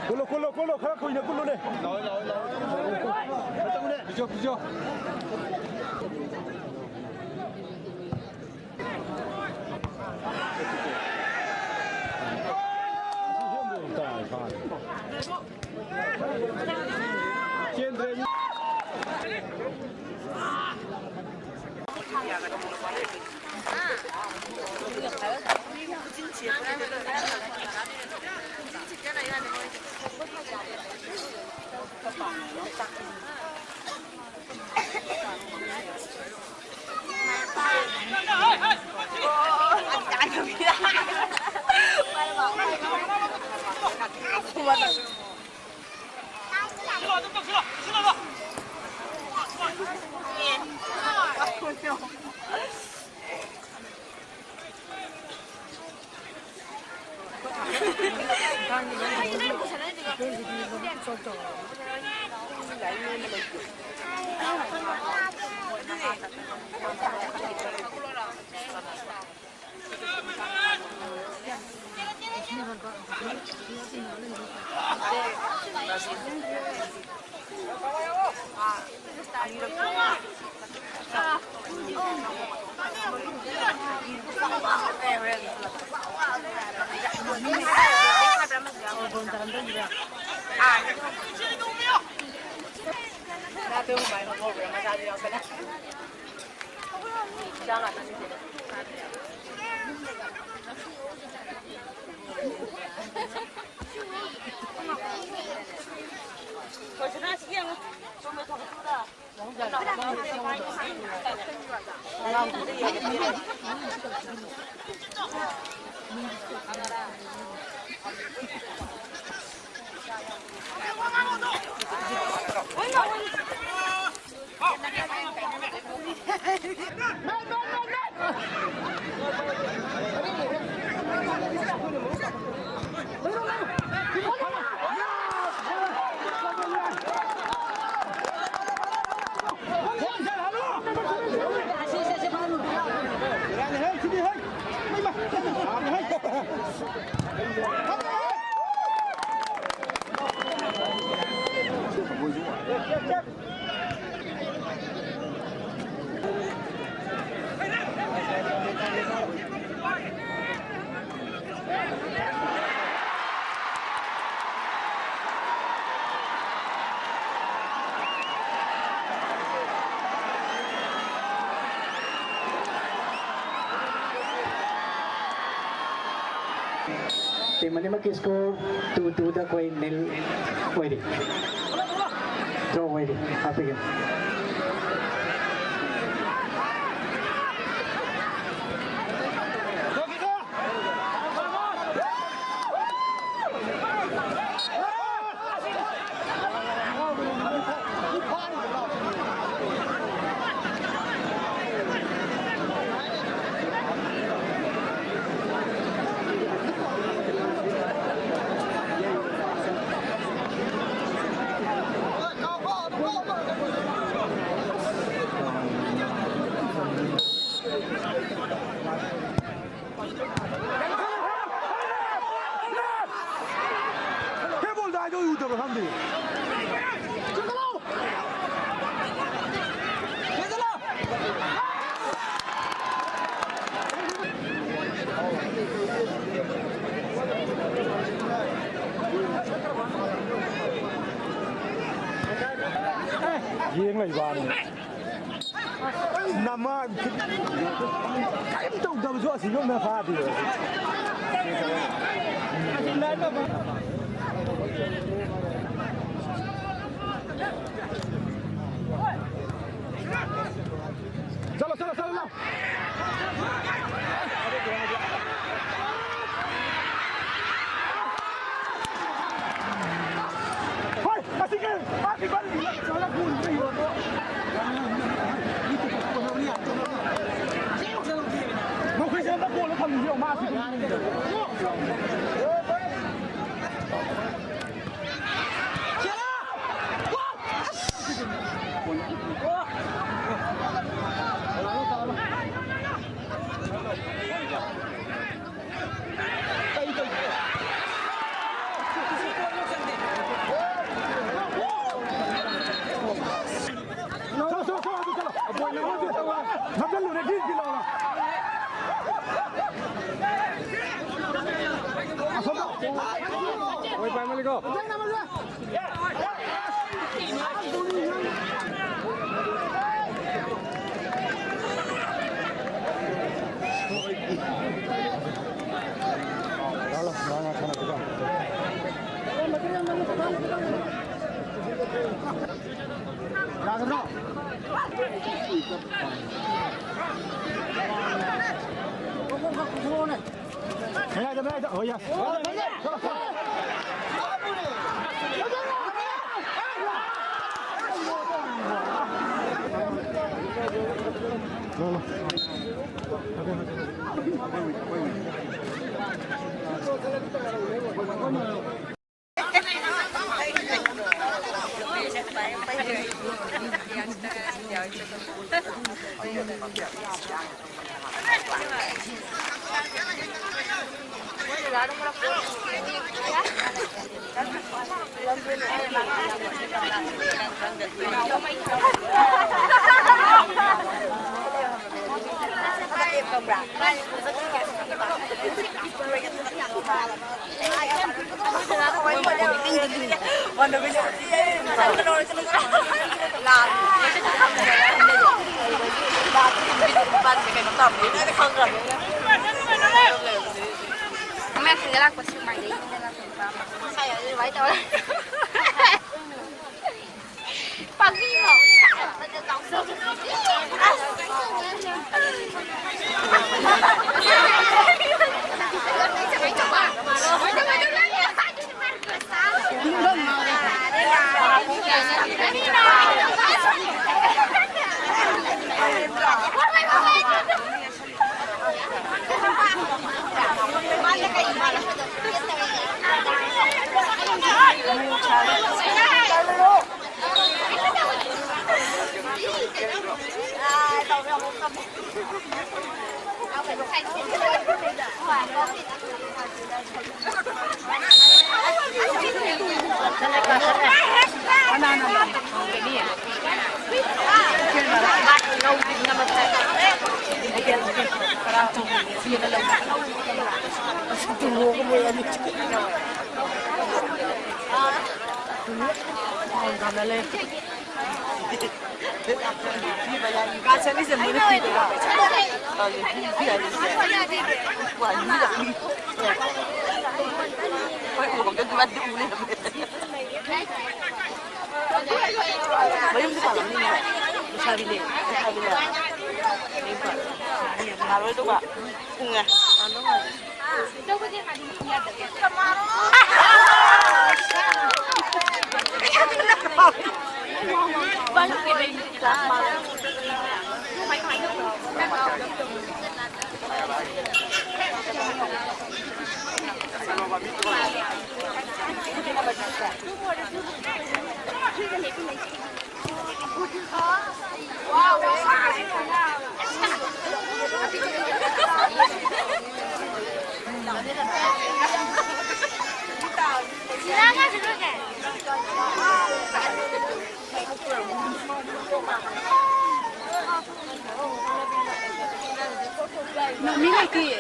ꯀꯨꯜꯂꯣ, ꯀꯨꯜꯂꯣ, ꯀꯨꯜꯂꯣ, ꯈꯔ ꯀꯨꯏꯅ ꯀꯨꯜꯂꯨꯅꯦ꯫ ꯄꯤꯖꯧ, ꯄꯤꯖꯧ꯫ Team ꯑꯅꯤꯃꯛꯀꯤ score two two ꯗ ꯑꯩꯈꯣꯏ nil ꯑꯣꯏꯔꯤ꯫ Draw ꯑꯣꯏꯔꯤ꯫ ꯍꯥꯞꯄꯤꯒꯅꯤ꯫ ꯀꯦꯕꯣꯜꯗ ꯍꯥꯏꯗꯣ ꯎꯗꯕ꯭ꯔꯥ ꯈꯪꯗꯦ꯫ ꯌꯦꯡ ꯂꯩꯕ ꯋꯥꯅꯤ꯫ ꯅꯃꯥ ꯀꯔꯤꯝ ꯇꯧꯗꯕꯁꯨ ꯑꯁꯤ ꯌꯧꯅ ꯐꯥꯗꯦ꯫ ꯆꯠꯂꯣ, ꯆꯠꯂꯣ, ꯆꯠꯂꯣ, ꯂꯥꯎ꯫ ꯍꯣꯏ, ꯑꯁꯤ ꯀꯩ? ꯃꯥꯒꯤ ꯕꯜ ꯆꯠꯂ ꯒꯣꯜ ꯆꯠꯂꯤꯕ꯫ ꯃꯈꯣꯏꯁꯦ ꯑꯝꯇ ꯒꯣꯜꯗ ꯊꯝꯕꯤꯌꯣ, ꯃꯥ ꯑꯁꯤ ꯅꯝꯁꯤꯜꯂꯨꯅꯦ, ꯒꯤꯠ ꯒꯤꯠ ꯂꯥꯎꯅ꯫ ꯑꯁꯣꯝꯗ꯫ ꯍꯣꯏ, ꯄꯥꯏꯃꯜꯂꯤꯀꯣ꯫ ꯌꯥꯒꯗ꯭ꯔꯣ? ꯃꯌꯥꯏꯗ, ꯃꯌꯥꯏꯗ꯫ ꯍꯣꯏ, ꯌꯥꯏ꯫ ꯑꯃ ꯁꯤꯗ ꯂꯥꯛꯄ ꯁꯤ ꯃꯥꯏꯗꯩ ꯁꯤꯗ ꯂꯥꯛꯄ ꯅꯨꯄꯥ ꯑꯃ꯫ ꯁꯥꯏ ꯑꯗꯨꯃꯥꯏꯅ ꯇꯧꯔꯦ꯫ ꯄꯥꯛꯄꯤꯃꯣ꯫ ꯃꯌꯨꯝꯗ ꯄꯥꯜꯂꯝꯅꯤꯅꯦ꯫ ꯂꯩꯁꯥꯕꯤꯅꯦ꯫ ꯂꯩꯁꯥꯕꯤꯅꯦ꯫ ꯃꯌꯨꯝ ꯄꯥꯜꯂꯦ꯫ ꯄꯥꯜꯂꯣꯏꯗꯧꯕ꯫ ꯎꯝꯉꯦ꯫ ꯃꯤ ꯂꯩꯇꯤꯌꯦ꯫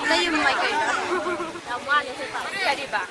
ꯂꯩꯔꯝꯃꯣꯏ ꯀꯩꯅꯣ꯫ ꯀꯔꯤꯕ?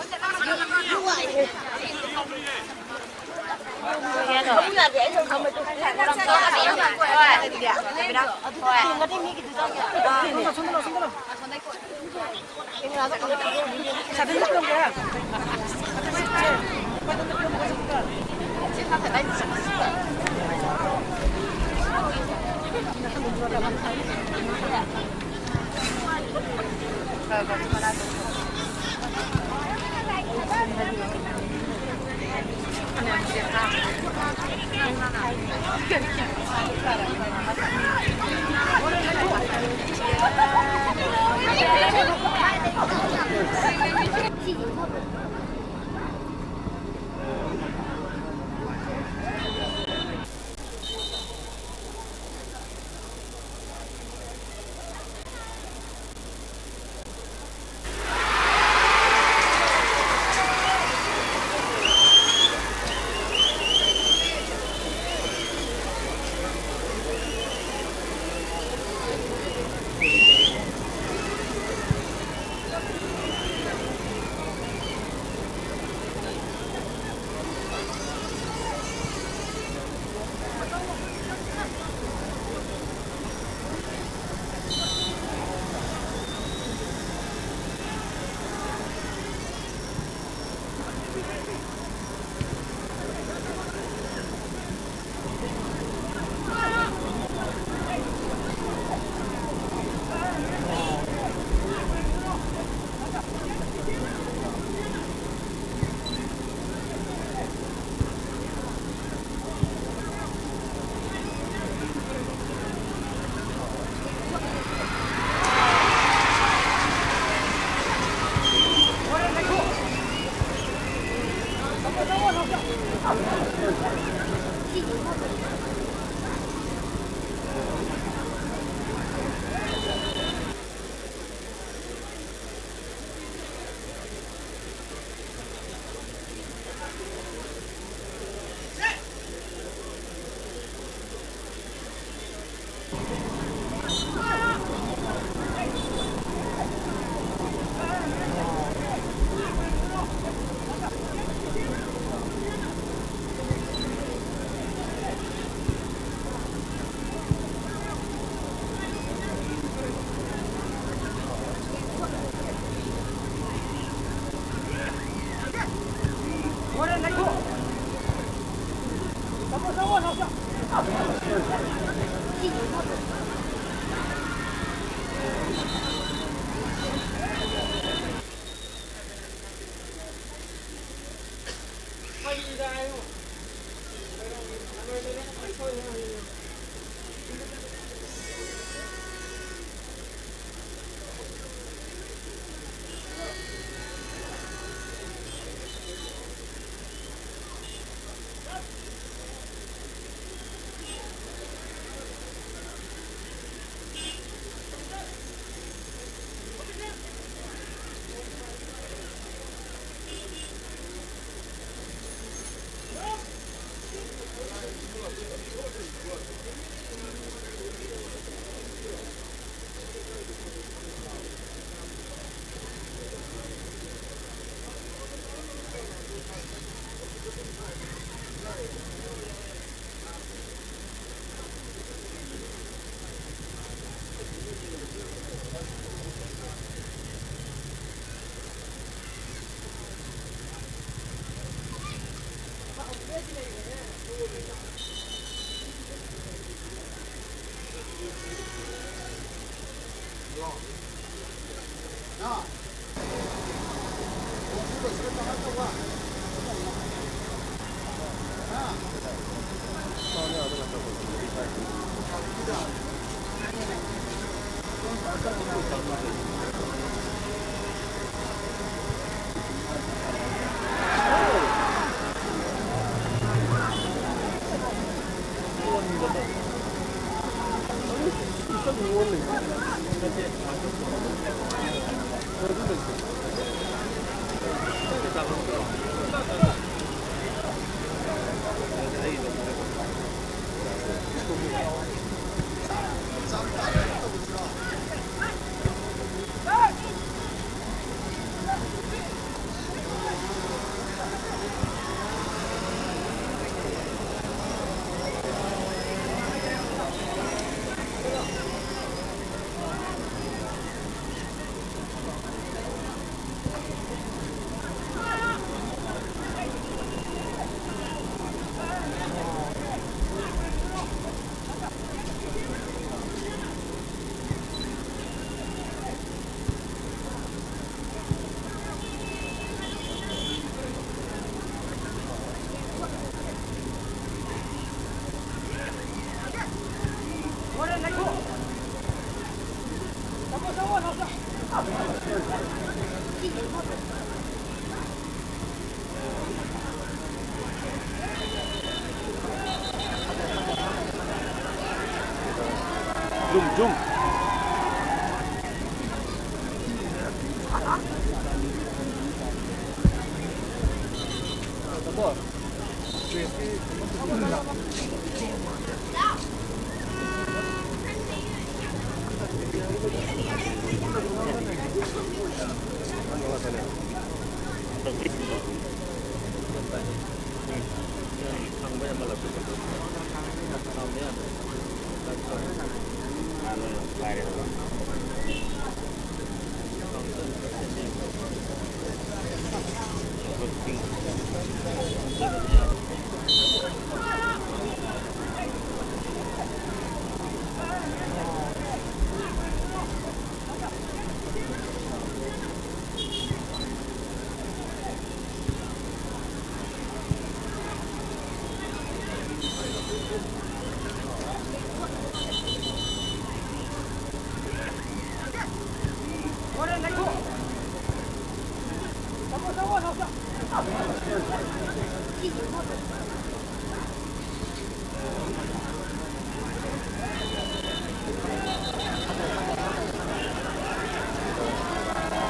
ꯖꯨꯝ, ꯖꯨꯝ꯫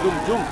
ꯖꯨꯝ, ꯖꯨꯝ꯫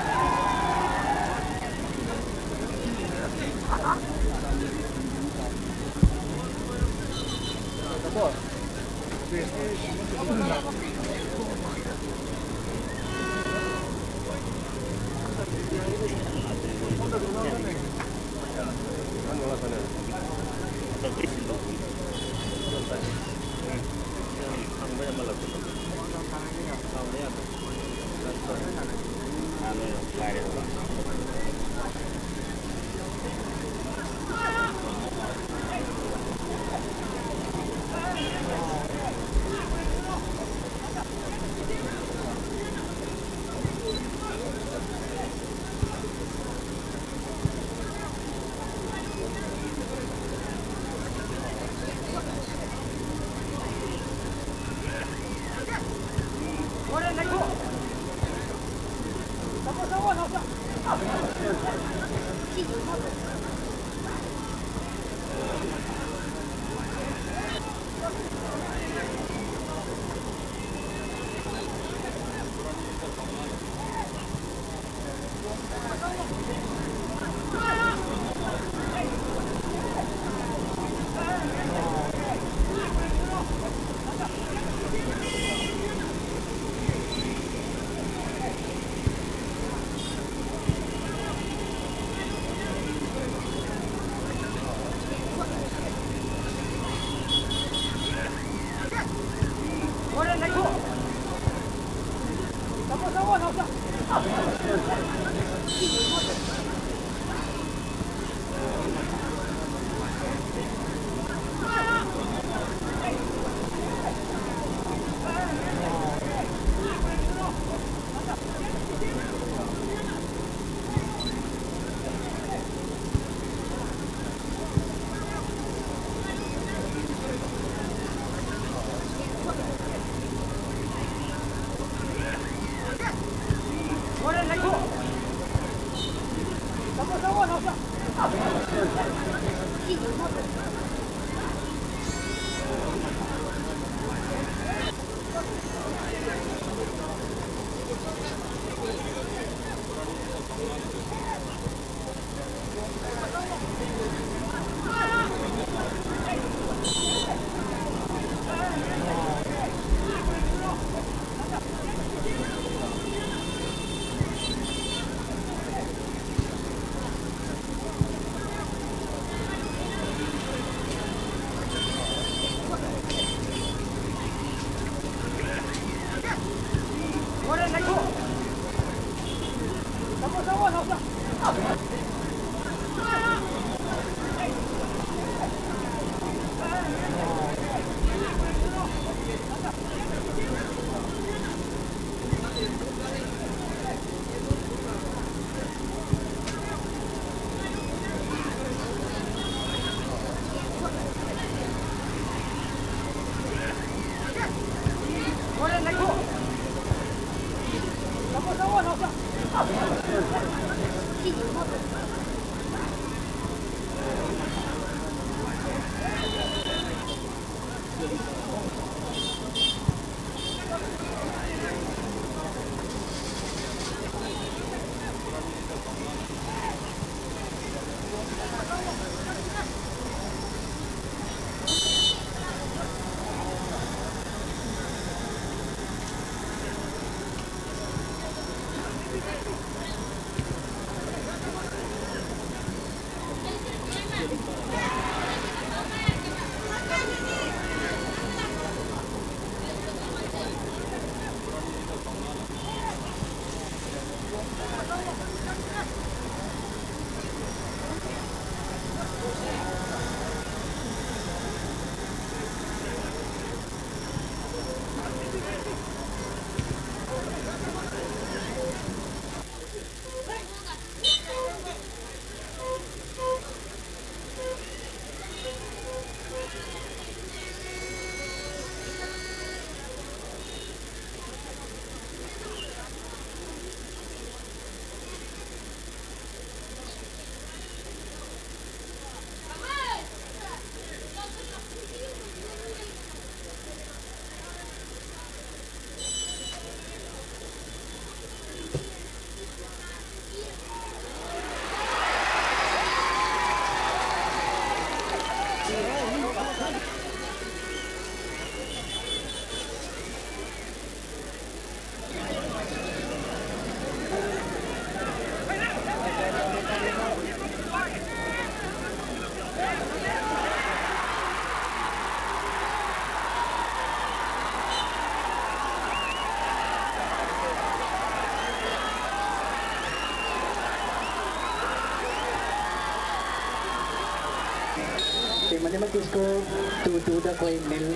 Score two two ꯗ ꯑꯩꯈꯣꯏ nil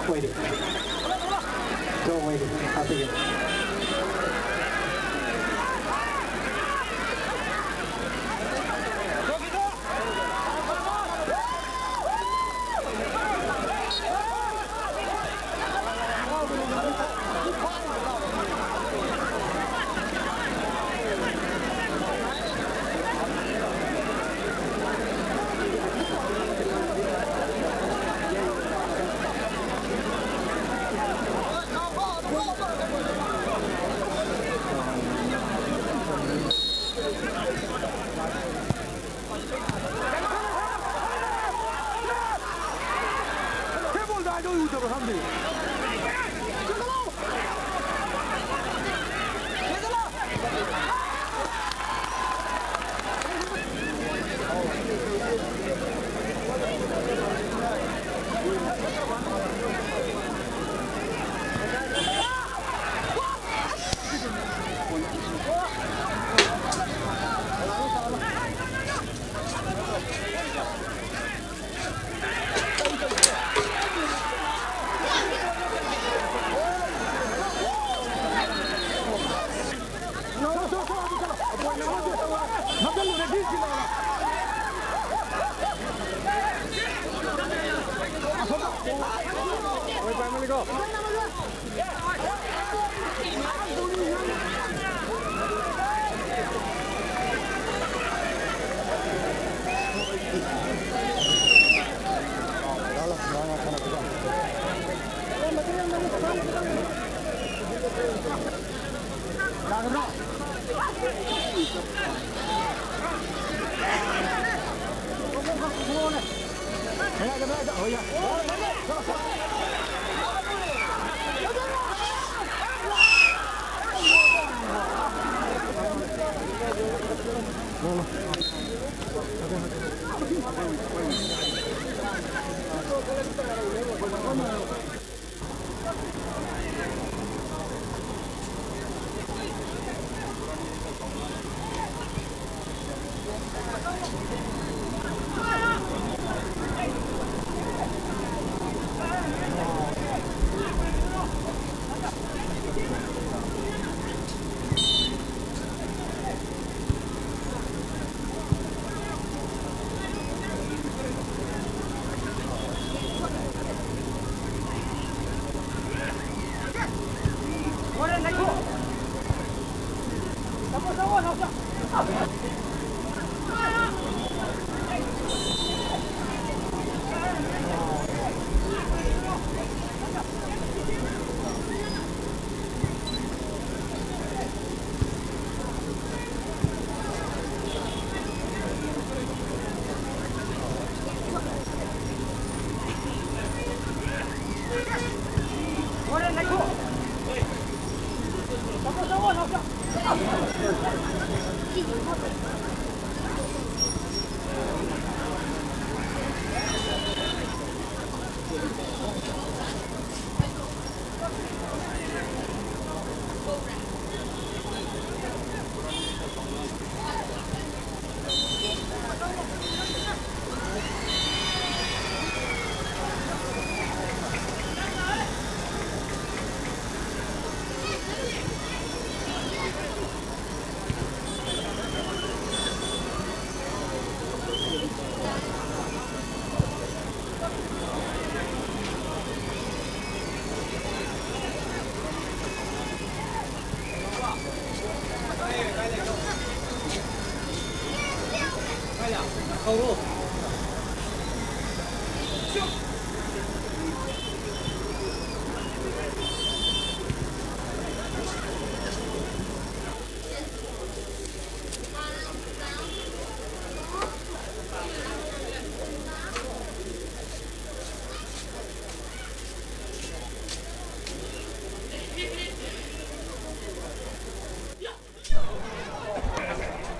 ꯑꯣꯏꯔꯤ꯫ Draw ꯑꯣꯏꯔꯤ꯫ ꯍꯥꯞꯄꯤꯒꯦ꯫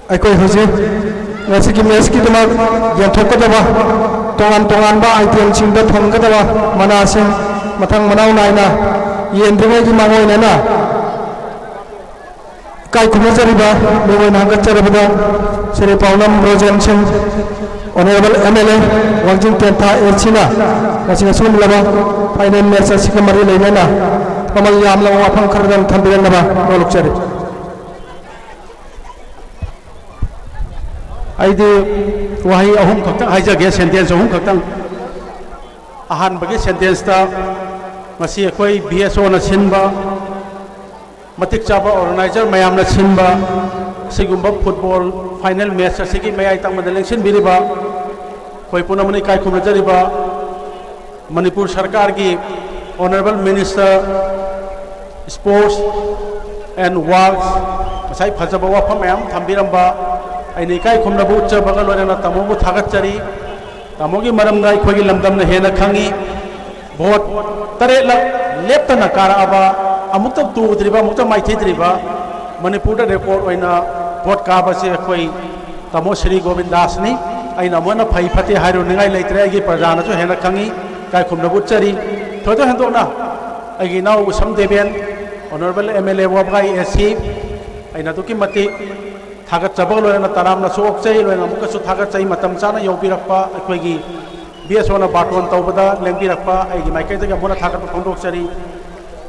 ꯑꯩꯈꯣꯏ ꯍꯧꯖꯤꯛ ꯉꯁꯤꯒꯤ ꯃꯦꯠꯁꯀꯤꯗꯃꯛ ꯌꯦꯟꯊꯣꯛꯀꯗꯕ ꯇꯣꯉꯥꯟ ꯇꯣꯉꯥꯟꯕ ꯑꯥꯏꯇꯦꯝꯁꯤꯡꯗ ꯊꯣꯟꯒꯗꯕ ꯃꯅꯥꯁꯤꯡ ꯃꯊꯪ ꯃꯅꯥꯎ ꯅꯥꯏꯅ ꯌꯦꯟꯗ꯭ꯔꯤꯉꯩꯒꯤ ꯃꯥꯡꯑꯣꯏꯅꯅ ꯏꯀꯥꯏ ꯈꯨꯝꯅꯖꯔꯤꯕ ꯃꯤꯡ ꯑꯣꯏꯅ ꯍꯪꯒꯠꯆꯔꯕꯗ ꯁ꯭ꯔꯤ ꯄꯥꯎꯅꯝ ꯕ꯭ꯔꯣꯖꯦꯟ ꯁꯤꯡ, ꯑꯣꯅꯔꯦꯕꯜ ꯑꯦꯝ ꯑꯦꯜ ꯑꯦ ꯋꯥꯡꯖꯤꯡ ꯇꯦꯟꯊꯥ ꯑꯦ ꯁꯤꯅ ꯉꯁꯤ ꯑꯁꯤꯒꯨꯝꯂꯕ ꯐꯥꯏꯅꯦꯜ ꯃꯦꯠꯆ ꯑꯁꯤꯒ ꯃꯔꯤ ꯂꯩꯅꯅ ꯃꯃꯜ ꯌꯥꯝꯂꯕ ꯋꯥꯐꯝ ꯈꯔꯗꯪ ꯊꯝꯕꯤꯔꯝꯅꯕ ꯅꯣꯜꯂꯨꯛꯆꯔꯤ꯫ ꯑꯩꯗꯤ ꯋꯥꯍꯩ ꯑꯍꯨꯝ ꯈꯛꯇꯪ ꯍꯥꯏꯖꯒꯦ, ꯁꯦꯟꯇꯦꯟꯁ ꯑꯍꯨꯝ ꯈꯛꯇꯪ꯫ ꯑꯍꯥꯟꯕꯒꯤ ꯁꯦꯟꯇꯦꯟꯁꯇ ꯉꯁꯤ ꯑꯩꯈꯣꯏ ꯚꯤ ꯑꯦꯁ ꯑꯣꯅ ꯁꯤꯟꯕ, ꯃꯇꯤꯛ ꯆꯥꯕ ꯑꯣꯔꯒꯅꯥꯏꯖꯔ ꯃꯌꯥꯝꯅ ꯁꯤꯟꯕ ꯑꯁꯤꯒꯨꯝꯕ ꯐꯨꯠꯕꯣꯜ ꯐꯥꯏꯅꯦꯜ ꯃꯦꯠꯆ ꯑꯁꯤꯒꯤ ꯃꯌꯥꯏ ꯇꯪꯕꯗ ꯂꯦꯡꯁꯤꯟꯕꯤꯔꯤꯕ ꯑꯩꯈꯣꯏ ꯄꯨꯝꯅꯃꯛꯅ ꯏꯀꯥꯏ ꯈꯨꯝꯅꯖꯔꯤꯕ ꯃꯅꯤꯄꯨꯔ ꯁꯔꯀꯥꯔꯒꯤ ꯑꯣꯅꯔꯦꯕꯜ ꯃꯤꯅꯤꯁꯇꯔ, ꯁ꯭ꯄꯣꯔꯠꯁ ꯑꯦꯟ ꯋꯥꯔꯛꯁ, ꯉꯁꯥꯏ ꯐꯖꯕ ꯋꯥꯐꯝ ꯃꯌꯥꯝ ꯊꯝꯕꯤꯔꯝꯕ ꯑꯩꯅ ꯏꯀꯥꯏ ꯈꯨꯝꯅꯕ ꯎꯠꯆꯕꯒ ꯂꯣꯏꯅꯅ ꯇꯥꯃꯣꯕꯨ ꯊꯥꯒꯠꯆꯔꯤ꯫ ꯇꯥꯃꯣꯒꯤ ꯃꯔꯝꯗ ꯑꯩꯈꯣꯏꯒꯤ ꯂꯝꯗꯝꯅ ꯍꯦꯟꯅ ꯈꯪꯉꯤ꯫ ꯚꯣꯠ ꯇꯔꯦꯠꯂꯛ ꯂꯦꯞꯇꯅ ꯀꯥꯔꯛꯑꯕ, ꯑꯃꯨꯛꯇ ꯇꯨꯗ꯭ꯔꯤꯕ, ꯑꯃꯨꯛꯇ ꯃꯥꯏꯊꯤꯗ꯭ꯔꯤꯕ, ꯃꯅꯤꯄꯨꯔꯗ ꯔꯦꯀꯣꯔꯗ ꯑꯣꯏꯅ ꯚꯣꯠ ꯀꯥꯕꯁꯦ ꯑꯩꯈꯣꯏ ꯇꯥꯃꯣ ꯁ꯭ꯔꯤ ꯒꯣꯕꯤꯟꯗꯥꯁꯅꯤ꯫ ꯑꯩꯅ ꯑꯃꯨꯛ ꯍꯟꯅ ꯐꯩ ꯐꯠꯇꯦ ꯍꯥꯏꯔꯨꯅꯤꯡꯉꯥꯏ ꯂꯩꯇ꯭ꯔꯦ, ꯑꯩꯒꯤ ꯄ꯭ꯔꯖꯥꯅꯁꯨ ꯍꯦꯟꯅ ꯈꯪꯉꯤ꯫ ꯏꯀꯥꯏ ꯈꯨꯝꯅꯕ ꯎꯠꯆꯔꯤ꯫ ꯊꯣꯏꯗꯣꯛ ꯍꯦꯟꯗꯣꯛꯅ ꯑꯩꯒꯤ ꯏꯅꯥꯎ ꯎꯁꯝ ꯗꯦꯕꯦꯟ, ꯑꯣꯅꯔꯦꯕꯜ ꯑꯦꯝ ꯑꯦꯜ ꯑꯦ ꯋꯥꯕꯒꯥꯏ ꯑꯦ ꯁꯤ, ꯑꯩꯅ ꯑꯗꯨꯛꯀꯤ ꯃꯇꯤꯛ ꯊꯥꯒꯠꯆꯕꯒ ꯂꯣꯏꯅꯅ ꯇꯔꯥꯝꯅꯁꯨ ꯑꯣꯛꯆꯩ꯫ ꯂꯣꯏꯅ ꯑꯃꯨꯛꯀꯁꯨ ꯊꯥꯒꯠꯆꯩ, ꯃꯇꯝ ꯆꯥꯅ ꯌꯧꯕꯤꯔꯛꯄ ꯑꯩꯈꯣꯏꯒꯤ ꯕꯤ ꯑꯦꯁ ꯑꯣꯅ ꯕꯥꯔꯇꯣꯟ ꯇꯧꯕꯗ ꯂꯦꯡꯕꯤꯔꯛꯄ ꯑꯩꯒꯤ ꯃꯥꯏꯀꯩꯗꯒꯤ ꯑꯃꯨꯛ ꯍꯟꯅ ꯊꯥꯒꯠꯄ ꯐꯣꯡꯗꯣꯛꯆꯔꯤ꯫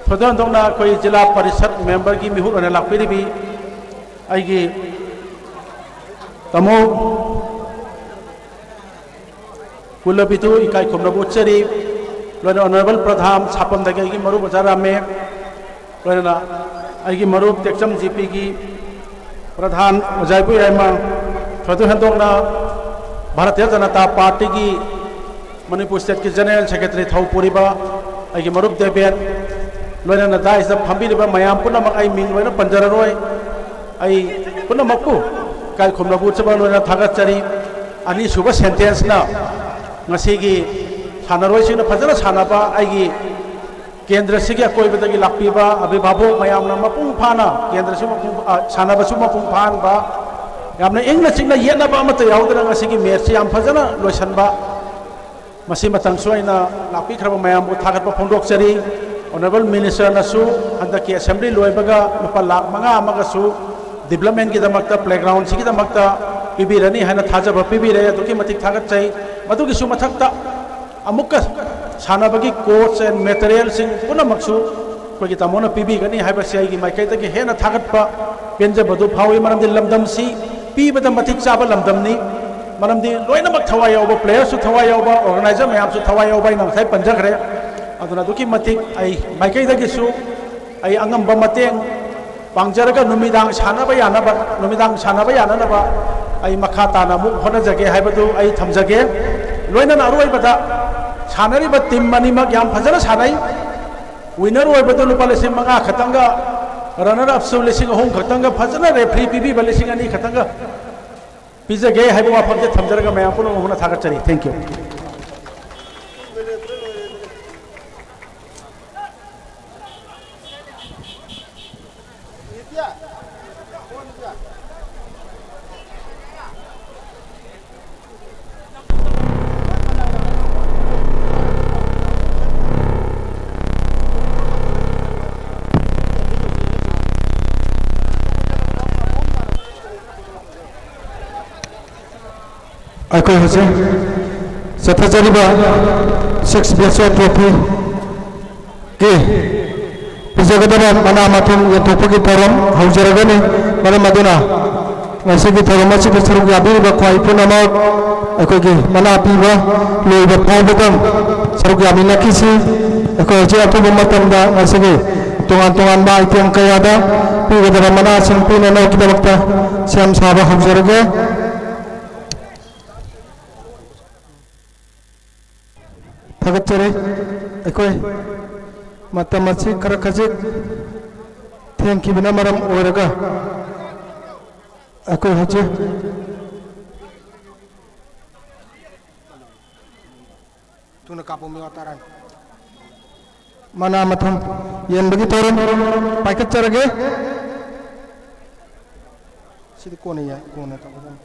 ꯊꯣꯏꯗꯣꯛ ꯍꯦꯟꯗꯣꯛꯅ ꯑꯩꯈꯣꯏ ꯖꯤꯂꯥ ꯄꯔꯤꯁꯠ ꯃꯦꯝꯕꯔꯒꯤ ꯃꯤꯍꯨꯠ ꯑꯣꯏꯅ ꯂꯥꯛꯄꯤꯔꯤꯕꯤ ꯑꯩꯒꯤ ꯇꯥꯃꯣ ꯀꯨꯂꯕꯤꯗꯨ ꯏꯀꯥꯏ ꯈꯨꯝꯅꯕ ꯎꯠꯆꯔꯤ꯫ ꯂꯣꯏꯅ ꯑꯣꯅꯔꯦꯕꯜ ꯄ꯭ꯔꯙꯥꯟ ꯁꯥꯄꯝꯗꯒꯤ ꯑꯩꯒꯤ ꯃꯔꯨꯞ ꯑꯣꯖꯥ ꯔꯥꯃꯦ, ꯂꯣꯏꯅꯅ ꯑꯩꯒꯤ ꯃꯔꯨꯞ ꯇꯦꯛꯆꯝ ꯖꯤ ꯄꯤꯒꯤ ꯄ꯭ꯔꯙꯥꯟ ꯑꯣꯖꯥ ꯏꯕꯨ ꯌꯥꯏꯃ, ꯊꯣꯏꯗꯣꯛ ꯍꯦꯟꯗꯣꯛꯅ ꯚꯥꯔꯇꯤꯌ ꯖꯅꯇꯥ ꯄꯥꯔꯇꯤꯒꯤ ꯃꯅꯤꯄꯨꯔ ꯁ꯭ꯇꯦꯠꯀꯤ ꯖꯦꯅꯔꯦꯜ ꯁꯦꯀ꯭ꯔꯦꯇꯔꯤ ꯊꯧ ꯄꯨꯔꯤꯕ ꯑꯩꯒꯤ ꯃꯔꯨꯞ ꯗꯦꯕꯦꯟ, ꯂꯣꯏꯅꯅ ꯗꯥꯏꯁꯇ ꯐꯝꯕꯤꯔꯤꯕ ꯃꯌꯥꯝ ꯄꯨꯝꯅꯃꯛ ꯑꯩ ꯃꯤꯡ ꯂꯣꯏꯅ ꯄꯟꯖꯔꯔꯣꯏ꯫ ꯑꯩ ꯄꯨꯝꯅꯃꯛꯄꯨ ꯏꯀꯥꯏ ꯈꯨꯝꯅꯕ ꯎꯠꯆꯕ ꯂꯣꯏꯅ ꯊꯥꯒꯠꯆꯔꯤ꯫ ꯑꯅꯤꯁꯨꯕ ꯁꯦꯟꯇꯦꯟꯁꯅ ꯉꯁꯤꯒꯤ ꯁꯥꯟꯅꯔꯣꯏꯁꯤꯡꯅ ꯐꯖꯅ ꯁꯥꯟꯅꯕ ꯑꯩꯒꯤ ꯀꯦꯟꯗ꯭ꯔꯁꯤꯒꯤ ꯑꯀꯣꯏꯕꯗꯒꯤ ꯂꯥꯛꯄꯤꯕ ꯑꯚꯤꯚꯥꯕꯣꯛ ꯃꯌꯥꯝꯅ ꯃꯄꯨꯡ ꯐꯥꯅ ꯀꯦꯟꯗ꯭ꯔꯁꯨ ꯃꯄꯨꯡ, ꯑ, ꯁꯥꯟꯅꯕꯁꯨ ꯃꯄꯨꯡ ꯐꯥꯍꯟꯕ, ꯌꯥꯝꯅ ꯏꯪꯅ ꯆꯤꯛꯅ ꯌꯦꯠꯅꯕ ꯑꯃꯠꯇ ꯌꯥꯎꯗꯅ ꯉꯁꯤꯒꯤ ꯃꯦꯠꯁꯁꯤ ꯌꯥꯝ ꯐꯖꯅ ꯂꯣꯏꯁꯤꯟꯕ, ꯃꯁꯤꯃꯇꯪꯁꯨ ꯑꯩꯅ ꯂꯥꯛꯄꯤꯈ꯭ꯔꯕ ꯃꯌꯥꯝꯕꯨ ꯊꯥꯒꯠꯄ ꯐꯣꯡꯗꯣꯛꯆꯔꯤ꯫ ꯑꯣꯅꯔꯦꯕꯜ ꯃꯤꯅꯤꯁꯇꯔꯅꯁꯨ ꯍꯟꯗꯛꯀꯤ ꯑꯦꯁꯦꯝꯕ꯭ꯂꯤ ꯂꯣꯏꯕꯒ ꯂꯨꯄꯥ ꯂꯥꯈ ꯃꯉꯥ ꯑꯃꯒꯁꯨ ꯗꯤꯕ꯭ꯂꯞꯃꯦꯟꯒꯤꯗꯃꯛꯇ, ꯄ꯭ꯂꯦꯒ꯭ꯔꯥꯎꯟꯁꯤꯒꯤꯗꯃꯛꯇ ꯄꯤꯕꯤꯔꯅꯤ ꯍꯥꯏꯅ ꯊꯥꯖꯕ ꯄꯤꯕꯤꯔꯦ꯫ ꯑꯗꯨꯛꯀꯤ ꯃꯇꯤꯛ ꯊꯥꯒꯠꯆꯩ꯫ ꯃꯗꯨꯒꯤꯁꯨ ꯃꯊꯛꯇ ꯑꯃꯨꯛꯀ ꯁꯥꯟꯅꯕꯒꯤ ꯀꯣꯆ ꯑꯦꯟ ꯃꯦꯇꯔꯤꯌꯦꯜꯁꯤꯡ ꯄꯨꯝꯅꯃꯛꯁꯨ ꯑꯩꯈꯣꯏꯒꯤ ꯇꯥꯃꯣꯅ ꯄꯤꯕꯤꯒꯅꯤ ꯍꯥꯏꯕꯁꯤ ꯑꯩꯒꯤ ꯃꯥꯏꯀꯩꯗꯒꯤ ꯍꯦꯟꯅ ꯊꯥꯒꯠꯄ ꯄꯦꯟꯖꯕꯗꯨ ꯐꯥꯎꯏ꯫ ꯃꯔꯝꯗꯤ ꯂꯝꯗꯝꯁꯤ ꯄꯤꯕꯗ ꯃꯇꯤꯛ ꯆꯥꯕ ꯂꯝꯗꯝꯅꯤ꯫ ꯃꯔꯝꯗꯤ ꯂꯣꯏꯅꯃꯛ ꯊꯋꯥꯏ ꯌꯥꯎꯕ, ꯄ꯭ꯂꯦꯌꯔꯁꯨ ꯊꯋꯥꯏ ꯌꯥꯎꯕ, ꯑꯣꯔꯒꯅꯥꯏꯖꯔ ꯃꯌꯥꯝꯁꯨ ꯊꯋꯥꯏ ꯌꯥꯎꯕ, ꯑꯩꯅ ꯉꯁꯥꯏ ꯄꯟꯖꯈ꯭ꯔꯦ꯫ ꯑꯗꯨꯅ ꯑꯗꯨꯛꯀꯤ ꯃꯇꯤꯛ ꯑꯩ ꯃꯥꯏꯀꯩꯗꯒꯤꯁꯨ ꯑꯩ ꯑꯉꯝꯕ ꯃꯇꯦꯡ ꯄꯥꯡꯖꯔꯒ ꯅꯨꯃꯤꯗꯥꯡ ꯁꯥꯟꯅꯕ ꯌꯥꯅꯕ, ꯅꯨꯃꯤꯗꯥꯡ ꯁꯥꯟꯅꯕ ꯌꯥꯅꯅꯕ ꯑꯩ ꯃꯈꯥ ꯇꯥꯅ ꯑꯃꯨꯛ ꯍꯣꯠꯅꯖꯒꯦ ꯍꯥꯏꯕꯗꯨ ꯑꯩ ꯊꯝꯖꯒꯦ꯫ ꯂꯣꯏꯅꯅ ꯑꯔꯣꯏꯕꯗ ꯁꯥꯟꯅꯔꯤꯕ ꯇꯤꯝ ꯑꯅꯤꯃꯛ ꯌꯥꯝ ꯐꯖꯅ ꯁꯥꯟꯅꯩ꯫ ꯋꯤꯅꯔ ꯑꯣꯏꯕꯗꯨ ꯂꯨꯄꯥ ꯂꯤꯁꯤꯡ ꯃꯉꯥ ꯈꯛꯇꯪꯒ, ꯔꯅꯔ ꯑꯞꯁꯨ ꯂꯤꯁꯤꯡ ꯑꯍꯨꯝ ꯈꯛꯇꯪꯒ, ꯐꯖꯅ ꯔꯦꯐ꯭ꯔꯤ ꯄꯤꯕꯤꯕ ꯂꯤꯁꯤꯡ ꯑꯅꯤ ꯈꯛꯇꯪꯒ ꯄꯤꯖꯒꯦ ꯍꯥꯏꯕ ꯋꯥꯐꯝꯁꯦ ꯊꯝꯖꯔꯒ ꯃꯌꯥꯝ ꯄꯨꯝꯅꯃꯛ ꯊꯥꯒꯠꯆꯔꯤ꯫ Thank you꯫ ꯑꯩꯈꯣꯏ ꯍꯧꯖꯤꯛ ꯆꯠꯊꯖꯔꯤꯕ Sixth Basho Trophy ꯒꯤ ꯄꯤꯖꯒꯗꯕ ꯃꯅꯥ ꯃꯊꯨꯝ ꯌꯦꯟꯊꯣꯛꯄꯒꯤ ꯊꯧꯔꯝ ꯍꯧꯖꯔꯒꯅꯤ꯫ ꯃꯔꯝ ꯑꯗꯨꯅ ꯉꯁꯤꯒꯤ ꯊꯧꯔꯝ ꯑꯁꯤꯗ ꯁꯔꯨꯛ ꯌꯥꯕꯤꯔꯤꯕ ꯈ꯭ꯋꯥꯏ ꯄꯨꯝꯅꯃꯛ ꯑꯩꯈꯣꯏꯒꯤ ꯃꯅꯥ ꯄꯤꯕ ꯂꯣꯏꯕ ꯐꯥꯎꯕꯗ ꯁꯔꯨꯛ ꯌꯥꯃꯤꯟꯅꯈꯤꯁꯤ꯫ ꯑꯩꯈꯣꯏ ꯍꯧꯖꯤꯛ ꯑꯊꯨꯕ ꯃꯇꯝꯗ ꯉꯁꯤꯒꯤ ꯇꯣꯉꯥꯟ ꯇꯣꯉꯥꯟꯕ item ꯀꯌꯥꯗ ꯄꯤꯒꯗꯕ ꯃꯅꯥꯁꯤꯡ ꯄꯤꯅꯅꯕꯒꯤꯗꯃꯛꯇ ꯁꯦꯝ ꯁꯥꯕ ꯍꯧꯖꯔꯒꯦ꯫ ꯊꯥꯒꯠꯆꯔꯤ꯫ ꯑꯩꯈꯣꯏ ꯃꯇꯝ ꯑꯁꯤ ꯈꯔ ꯈꯖꯤꯛ ꯊꯦꯡꯈꯤꯕꯅ ꯃꯔꯝ ꯑꯣꯏꯔꯒ ꯑꯩꯈꯣꯏ ꯍꯧꯖꯤꯛ ꯊꯨꯅ ꯀꯥꯞꯄꯣ, ꯃꯤꯋꯥ ꯇꯔꯥꯅꯤ꯫ ꯃꯅꯥ ꯃꯊꯨꯝ ꯌꯦꯟꯕꯒꯤ ꯊꯧꯔꯝ ꯄꯥꯏꯈꯠꯆꯔꯒꯦ꯫ ꯁꯤꯗꯤ ꯀꯣꯟꯅ ꯌꯥꯏ, ꯀꯣꯟꯅ ꯇꯧꯒꯗꯕꯅꯤ꯫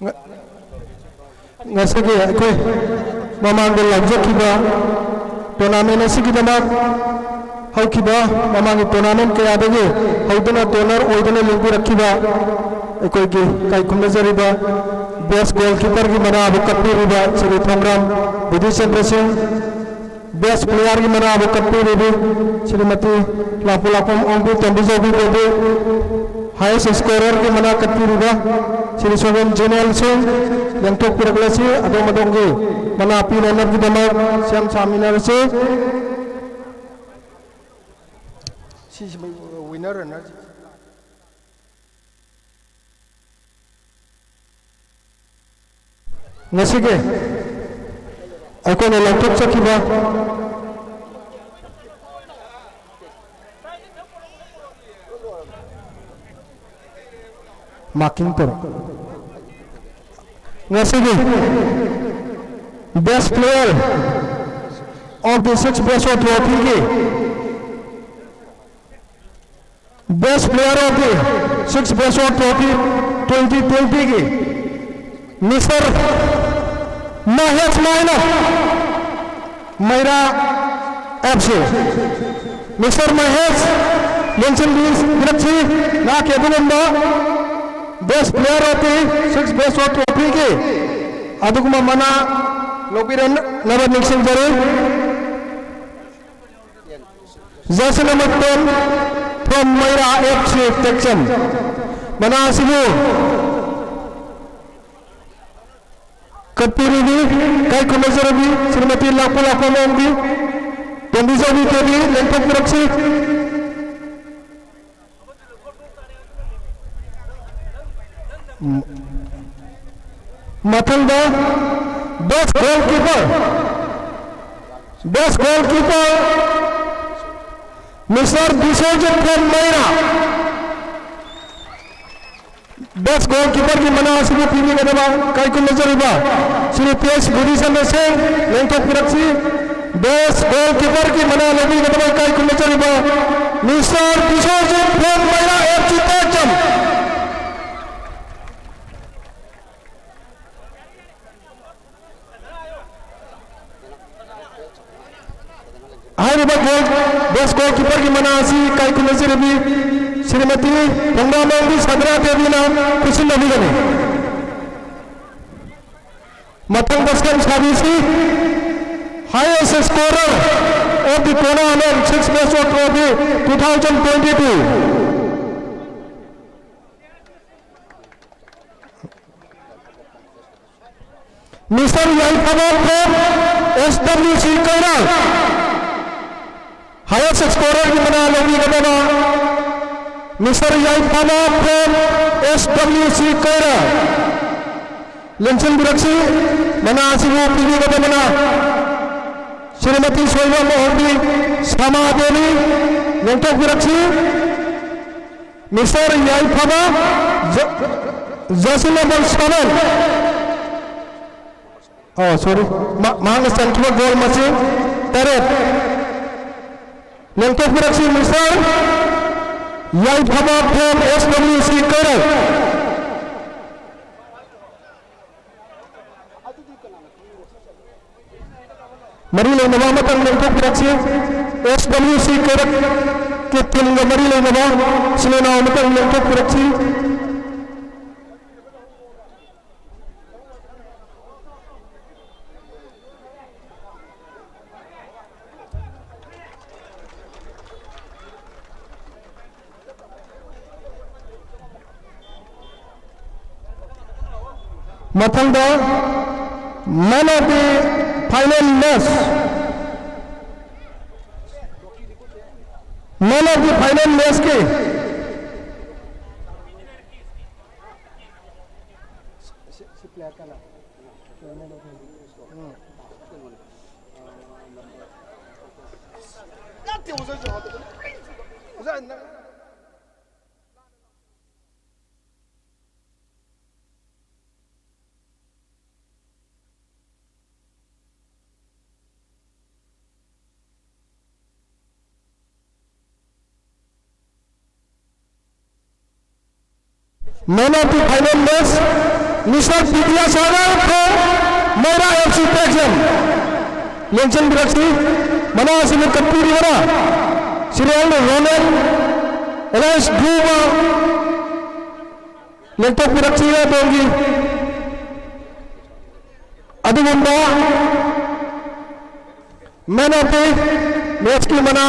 ꯉ-, ꯉꯁꯤꯒꯤ ꯑꯩꯈꯣꯏ ꯃꯃꯥꯡꯗ ꯂꯥꯎꯖꯈꯤꯕ tournament ꯑꯁꯤꯒꯤꯗꯃꯛ ꯍꯧꯈꯤꯕ ꯃꯃꯥꯡꯒꯤ tournament ꯀꯌꯥꯗꯒꯤ ꯍꯧꯗꯨꯅ donor ꯑꯣꯏꯗꯨꯅ ꯂꯦꯡꯕꯤꯔꯛꯈꯤꯕ ꯑꯩꯈꯣꯏꯒꯤ ꯏꯀꯥꯏ ꯈꯨꯝꯅꯖꯔꯤꯕ Best goalkeeperꯒꯤ ꯃꯅꯥꯕꯨ ꯀꯠꯄꯤꯔꯤꯕ ꯁ꯭ꯔꯤ ꯊꯣꯡꯒ꯭ꯔꯥꯝ ꯕꯤꯗꯨꯆꯟꯗ꯭ꯔ ꯁꯤꯡ, best playerꯒꯤ ꯃꯅꯥꯕꯨ ꯀꯠꯄꯤꯔꯤꯕꯤ ꯁ꯭ꯔꯤꯃꯇꯤ ꯂꯥꯛꯄꯨ ꯂꯥꯛꯄꯝ ꯑꯣꯡꯕꯤ ꯇꯣꯝꯕꯤꯖꯧꯕꯤ ꯗꯦꯕꯤ, highest scorerꯒꯤ ꯃꯅꯥ ꯀꯠꯄꯤꯔꯤꯕ ꯁ꯭ꯔꯤ ꯁꯣꯚꯦꯟ ꯖꯦꯅꯦꯜ ꯁꯤꯡ, ꯂꯦꯡꯊꯣꯛꯄꯤꯔꯛꯂꯁꯤ꯫ ꯑꯗꯣꯝ ꯑꯗꯣꯝꯒꯤ ꯃꯅꯥ ꯄꯤꯅꯅꯕꯒꯤꯗꯃꯛ ꯁꯦꯝ ꯁꯥꯃꯤꯟꯅꯔꯁꯤ꯫ ꯁꯤꯁꯤ winner runner꯫ ꯉꯁꯤꯒꯤ ꯑꯩꯈꯣꯏꯅ ꯂꯧꯊꯣꯛꯆꯈꯤꯕ marking ꯇꯧꯔꯣ꯫ ꯉꯁꯤꯒꯤ best player of the six best of trophyꯒꯤ Best player of the six best of trophy twenty twentyꯒꯤ Mister Mahesh ꯃꯥꯏꯅ, ꯃꯩꯔꯥ F C꯫ Mister ꯃꯍꯦꯁ, ꯌꯦꯡꯁꯤꯟꯕꯤꯔꯛꯁꯤ꯫ ꯅꯍꯥꯛꯀꯤ ꯑꯗꯨꯒꯨꯝꯕ best player of the six best of trophyꯒꯤ ꯑꯗꯨꯒꯨꯝꯕ ꯃꯅꯥ ꯂꯧꯕꯤꯔꯛꯅꯕ ꯅꯤꯡꯁꯤꯡꯖꯔꯤ꯫ Jersey number ten from Meira F C ꯇꯦꯛꯆꯝ꯫ ꯃꯅꯥ ꯑꯁꯤꯕꯨ ꯀꯠꯄꯤꯔꯤꯕꯤ, ꯏꯀꯥꯏ ꯈꯨꯝꯅꯖꯔꯕꯤ ꯁ꯭ꯔꯤꯃꯇꯤ ꯂꯥꯛꯄ ꯂꯥꯛꯄ ꯃꯑꯣꯡꯕꯤ, ꯇꯣꯝꯕꯤꯖꯧꯕꯤ ꯗꯦꯕꯤ, ꯂꯦꯡꯊꯣꯛꯄꯤꯔꯛꯁꯤ꯫ ꯃꯊꯪꯗ best goalkeeper, best goalkeeper, Mister Biswajit from ꯃꯩꯔꯥ꯫ Best goalkeeperꯒꯤ ꯃꯅꯥ ꯑꯁꯤꯕꯨ ꯄꯤꯕꯤꯒꯗꯕ ꯏꯀꯥꯏ ꯈꯨꯝꯅꯖꯔꯤꯕ ꯁ꯭ꯔꯤ ꯄꯤ ꯑꯦꯁ ꯒꯨꯔꯤꯆꯟꯗ꯭ꯔ ꯁꯤꯡ, ꯂꯦꯡꯊꯣꯛꯄꯤꯔꯛꯁꯤ꯫ Best goalkeeperꯒꯤ ꯃꯅꯥ ꯂꯧꯕꯤꯒꯗꯕ ꯏꯀꯥꯏ ꯈꯨꯝꯅꯖꯔꯤꯕ Mister Biswajit from Meira F C ꯇꯦꯛꯆꯝ꯫ ꯍꯥꯏꯔꯤꯕ goal, best goalkeeperꯒꯤ ꯃꯅꯥ ꯑꯁꯤ ꯏꯀꯥꯏ ꯈꯨꯝꯅꯖꯔꯕꯤ ꯁ꯭ꯔꯤꯃꯇꯤ ꯈꯣꯡꯗꯥꯃꯥꯡꯕꯤ ꯁꯗ꯭ꯔꯥ ꯗꯦꯕꯤꯅ ꯈꯨꯠꯁꯤꯟꯅꯕꯤꯒꯅꯤ꯫ ꯃꯊꯪꯗ ꯁꯦꯝ ꯁꯥꯕꯤꯁꯤ, highest scorer of the tournament, Sixth Master Trophy two thousand twenty-two꯫ Mister Yaifaba from S W C Kairal, highest scorer ꯒꯤ ꯃꯅꯥ ꯂꯧꯕꯤꯒꯗꯕ Mister Yaifaba from S W C Kairal꯫ ꯂꯦꯡꯁꯤꯟꯕꯤꯔꯛꯁꯤ, ꯃꯅꯥ ꯑꯁꯤꯕꯨ ꯄꯤꯕꯤꯒꯗꯕꯅ ꯁ꯭ꯔꯤꯃꯇꯤ ꯁꯣꯏꯕꯝ ꯑꯣꯡꯕꯤ ꯁꯃꯥ ꯗꯦꯕꯤ꯫ ꯂꯦꯡꯊꯣꯛꯄꯤꯔꯛꯁꯤ꯫ Mister Yaifaba, ꯖ-, jersey number seven꯫ ꯑꯣ, sorry꯫ ꯃ-, ꯃꯍꯥꯛꯅ ꯆꯟꯈꯤꯕ goal ꯃꯁꯤꯡ ꯇꯔꯦꯠ꯫ ꯂꯦꯡꯊꯣꯛꯄꯤꯔꯛꯁꯤ, Mister Yaifaba from S W C Kairal꯫ ꯃꯔꯤ ꯂꯩꯅꯕ ꯑꯃꯇꯪ ꯂꯦꯡꯊꯣꯛꯄꯤꯔꯛꯁꯤ꯫ S W C Kairal ꯀꯤ team ꯒ ꯃꯔꯤ ꯂꯩꯅꯕ ꯏꯆꯤꯜ ꯏꯅꯥꯎ ꯑꯃꯇꯪ ꯂꯦꯡꯊꯣꯛꯄꯤꯔꯛꯁꯤ꯫ ꯃꯊꯪꯗ man of the final match, man of the final match ꯀꯤ Man of the final match, Mister Vidyasagar from Maira F C Pekjam꯫ ꯌꯦꯡꯁꯤꯟꯕꯤꯔꯛꯁꯤ, ꯃꯅꯥ ꯑꯁꯤꯕꯨ ꯀꯠꯄꯤꯔꯤꯕꯅ ꯁꯤꯔꯦꯜ ꯔꯣꯅꯦꯜ ꯑꯦꯂꯥꯏꯁ ꯒ꯭ꯔꯨꯕ꯫ ꯂꯦꯡꯊꯣꯛꯄꯤꯔꯛꯁꯤ ꯑꯗꯣꯝꯒꯤ꯫ ꯑꯗꯨꯒꯨꯝꯕ Man of the Matchꯀꯤ ꯃꯅꯥ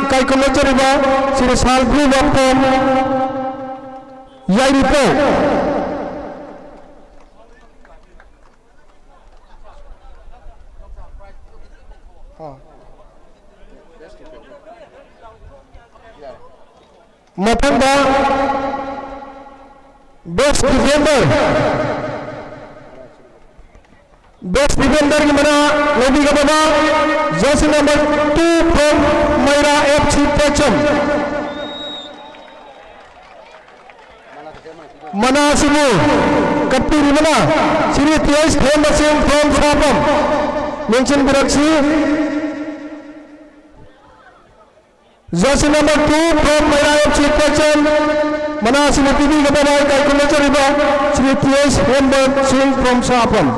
ꯏꯀꯥꯏ ꯈꯨꯝꯅꯖꯔꯤꯕ ꯁꯤꯔꯤ ꯁꯥꯜ ꯕ꯭ꯂꯨ ꯕꯥꯐꯝ ꯌꯥꯏꯔꯤꯄꯣꯛ꯫ ꯃꯊꯪꯗ Best Defender, Best Defenderꯒꯤ ꯃꯅꯥ ꯂꯧꯕꯤꯒꯗꯕ Jersey number two from Meira F C ꯄꯣꯠꯁꯝ꯫ ꯃꯅꯥ ꯑꯁꯤꯕꯨ ꯀꯠꯄꯤꯔꯤꯕꯅ ꯁꯤꯔꯤ ꯇꯤ ꯑꯩꯆ ꯍꯦꯝꯕꯁꯤꯡ from ꯁꯥꯄꯝ꯫ ꯌꯦꯡꯁꯤꯟꯕꯤꯔꯛꯁꯤ꯫ Jersey number two from Meira F C ꯄꯣꯠꯁꯝ꯫ ꯃꯅꯥ ꯑꯁꯤꯕꯨ ꯄꯤꯕꯤꯒꯗꯕ ꯏꯀꯥꯏ ꯈꯨꯝꯅꯖꯔꯤꯕ ꯁꯤꯔꯤ ꯇꯤ ꯑꯩꯆ ꯍꯦꯝꯕꯁꯤꯡ from ꯁꯥꯄꯝ꯫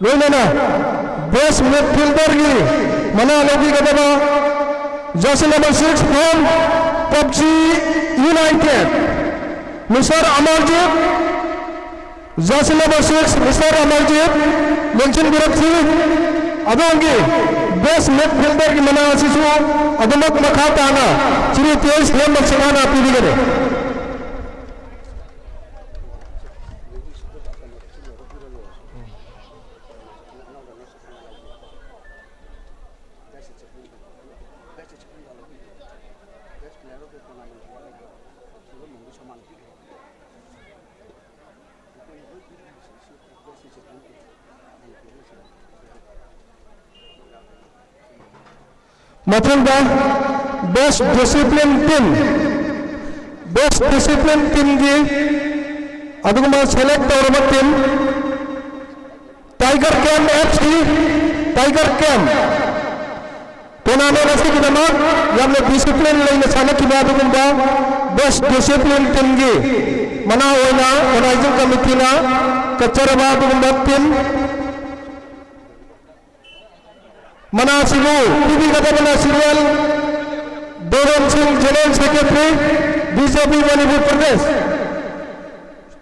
ꯂꯣꯏꯅꯅ Best Midfielderꯒꯤ ꯃꯅꯥ ꯂꯧꯕꯤꯒꯗꯕ Jersey number six from PUBG United, Mister Amarjit, Jersey number six, Mister Amarjit, ꯌꯦꯡꯁꯤꯟꯕꯤꯔꯛꯁꯤ꯫ ꯑꯗꯣꯝꯒꯤ Best Midfielderꯒꯤ ꯃꯅꯥ ꯑꯁꯤꯁꯨ ꯑꯗꯨꯃꯛ ꯃꯈꯥ ꯇꯥꯅ ꯁꯤꯔꯤ ꯇꯤ ꯑꯩꯆ ꯍꯦꯝꯕꯁꯤꯡ ꯍꯥꯟꯅ ꯄꯤꯕꯤꯒꯅꯤ꯫ ꯃꯊꯪꯗ Best Discipline Team, Best Discipline Teamꯒꯤ ꯑꯗꯨꯒꯨꯝꯕ select ꯇꯧꯔꯕ team Tiger Camp F C, Tiger Camp꯫ Tournament ꯑꯁꯤꯒꯤꯗꯃꯛ ꯌꯥꯝꯅ discipline ꯂꯩꯅ ꯁꯥꯟꯅꯈꯤꯕ ꯑꯗꯨꯒꯨꯝꯕ Best Discipline Teamꯒꯤ ꯃꯅꯥ ꯑꯣꯏꯅ Organizing Committeeꯅ ꯀꯠꯆꯔꯕ ꯑꯗꯨꯒꯨꯝꯕ team꯫ ꯃꯅꯥ ꯑꯁꯤꯕꯨ ꯄꯤꯕꯤꯒꯗꯕꯅ ꯁꯤꯔꯤꯌꯦꯜ ꯗꯣꯔꯣꯟ ꯁꯤꯡ, General Secretary, B J P Manipur Pradesh.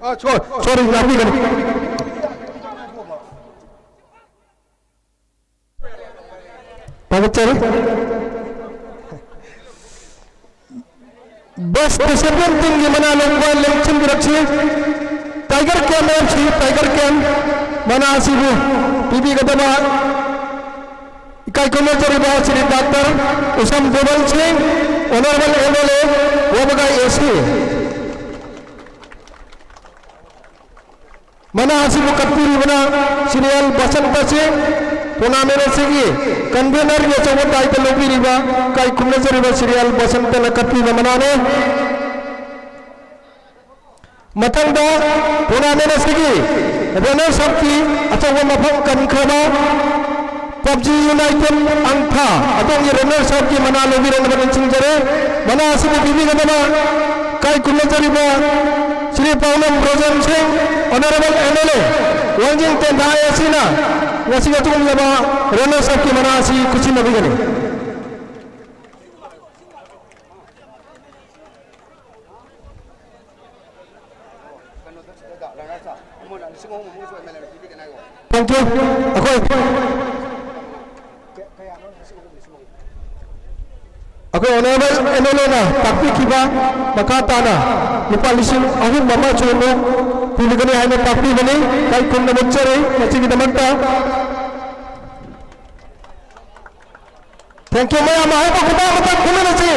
ꯑ, ꯁꯣ-, ꯁꯣꯔꯤ, ꯉꯥꯛꯄꯤꯒꯅꯤ꯫ ꯊꯥꯒꯠꯆꯔꯤ꯫ Best Discipline Teamꯒꯤ ꯃꯅꯥ ꯂꯧꯕ ꯂꯦꯡꯁꯤꯟꯕꯤꯔꯛꯁꯤ꯫ Tiger Camp FC, Tiger Camp ꯃꯅꯥ ꯑꯁꯤꯕꯨ ꯄꯤꯕꯤꯒꯗꯕ ꯏꯀꯥꯏ ꯈꯨꯝꯅꯖꯔꯤꯕ ꯁ꯭ꯔꯤ ꯗꯥꯛꯇꯔ ꯎꯁꯝ ꯕꯤꯃꯜ ꯁꯤꯡ, Honourable M L A, ꯋꯥꯕꯒꯥꯏ A C꯫ ꯃꯅꯥ ꯑꯁꯤꯕꯨ ꯀꯠꯄꯤꯔꯤꯕꯅ ꯁ꯭ꯔꯤ ꯑꯦꯜ ꯕꯁꯟꯇ ꯁꯤꯡ, tournament ꯑꯁꯤꯒꯤ convenerꯒꯤ ꯑꯆꯧꯕ ꯗꯥꯏꯇ ꯂꯧꯕꯤꯔꯤꯕ ꯏꯀꯥꯏ ꯈꯨꯝꯅꯖꯔꯤꯕ ꯁ꯭ꯔꯤ ꯑꯦꯜ ꯕꯁꯟꯇꯅ ꯀꯠꯄꯤꯕ ꯃꯅꯥꯅꯤ꯫ ꯃꯊꯪꯗ tournament ꯑꯁꯤꯒꯤ runners upꯀꯤ ꯑꯆꯧꯕ ꯃꯐꯝ ꯀꯟꯈ꯭ꯔꯕ ꯄꯞꯖꯤ ꯌꯨꯅꯥꯏꯇꯦꯗ ꯑꯪꯊꯥ ꯑꯗꯣꯝꯒꯤ runners upꯀꯤ ꯃꯅꯥ ꯂꯧꯕꯤꯔꯛꯅꯕ ꯅꯤꯡꯁꯤꯡꯖꯔꯤ꯫ ꯃꯅꯥ ꯑꯁꯤꯕꯨ ꯄꯤꯕꯤꯒꯗꯕ ꯏꯀꯥꯏ ꯈꯨꯝꯅꯖꯔꯤꯕ ꯁ꯭ꯔꯤ ꯄꯥꯎꯅꯝ ꯕ꯭ꯔꯣꯖꯦꯟ ꯁꯤꯡ, Honourable M L A, ꯋꯥꯡꯖꯤꯡ ꯇꯦꯟꯊꯥ A Cꯅ ꯉꯁꯤ ꯑꯗꯨꯒꯨꯝꯂꯕ runners upꯀꯤ ꯃꯅꯥ ꯑꯁꯤ ꯈꯨꯠꯁꯤꯟꯅꯕꯤꯒꯅꯤ꯫ Thank you꯫ ꯑꯩꯈꯣꯏ ꯑꯩꯈꯣꯏ Honourable M L Aꯅ ꯇꯥꯛꯄꯤꯈꯤꯕ ꯃꯈꯥ ꯇꯥꯅ ꯂꯨꯄꯥ ꯂꯤꯁꯤꯡ ꯑꯍꯨꯝ ꯑꯃꯁꯨ ꯑꯃꯨꯛ ꯄꯤꯕꯤꯒꯅꯤ ꯍꯥꯏꯅ ꯇꯥꯛꯄꯤꯕꯅꯤ꯫ ꯏꯀꯥꯏ ꯈꯨꯝꯅ ꯃꯨꯠꯆꯔꯤ ꯃꯁꯤꯒꯤꯗꯃꯛꯇ꯫ Thank you꯫ ꯃꯌꯥꯝ ꯑꯍꯧꯕ ꯈꯨꯕꯥꯛ ꯑꯃꯇꯪ ꯈꯨꯝꯃꯤꯟꯅꯁꯤ꯫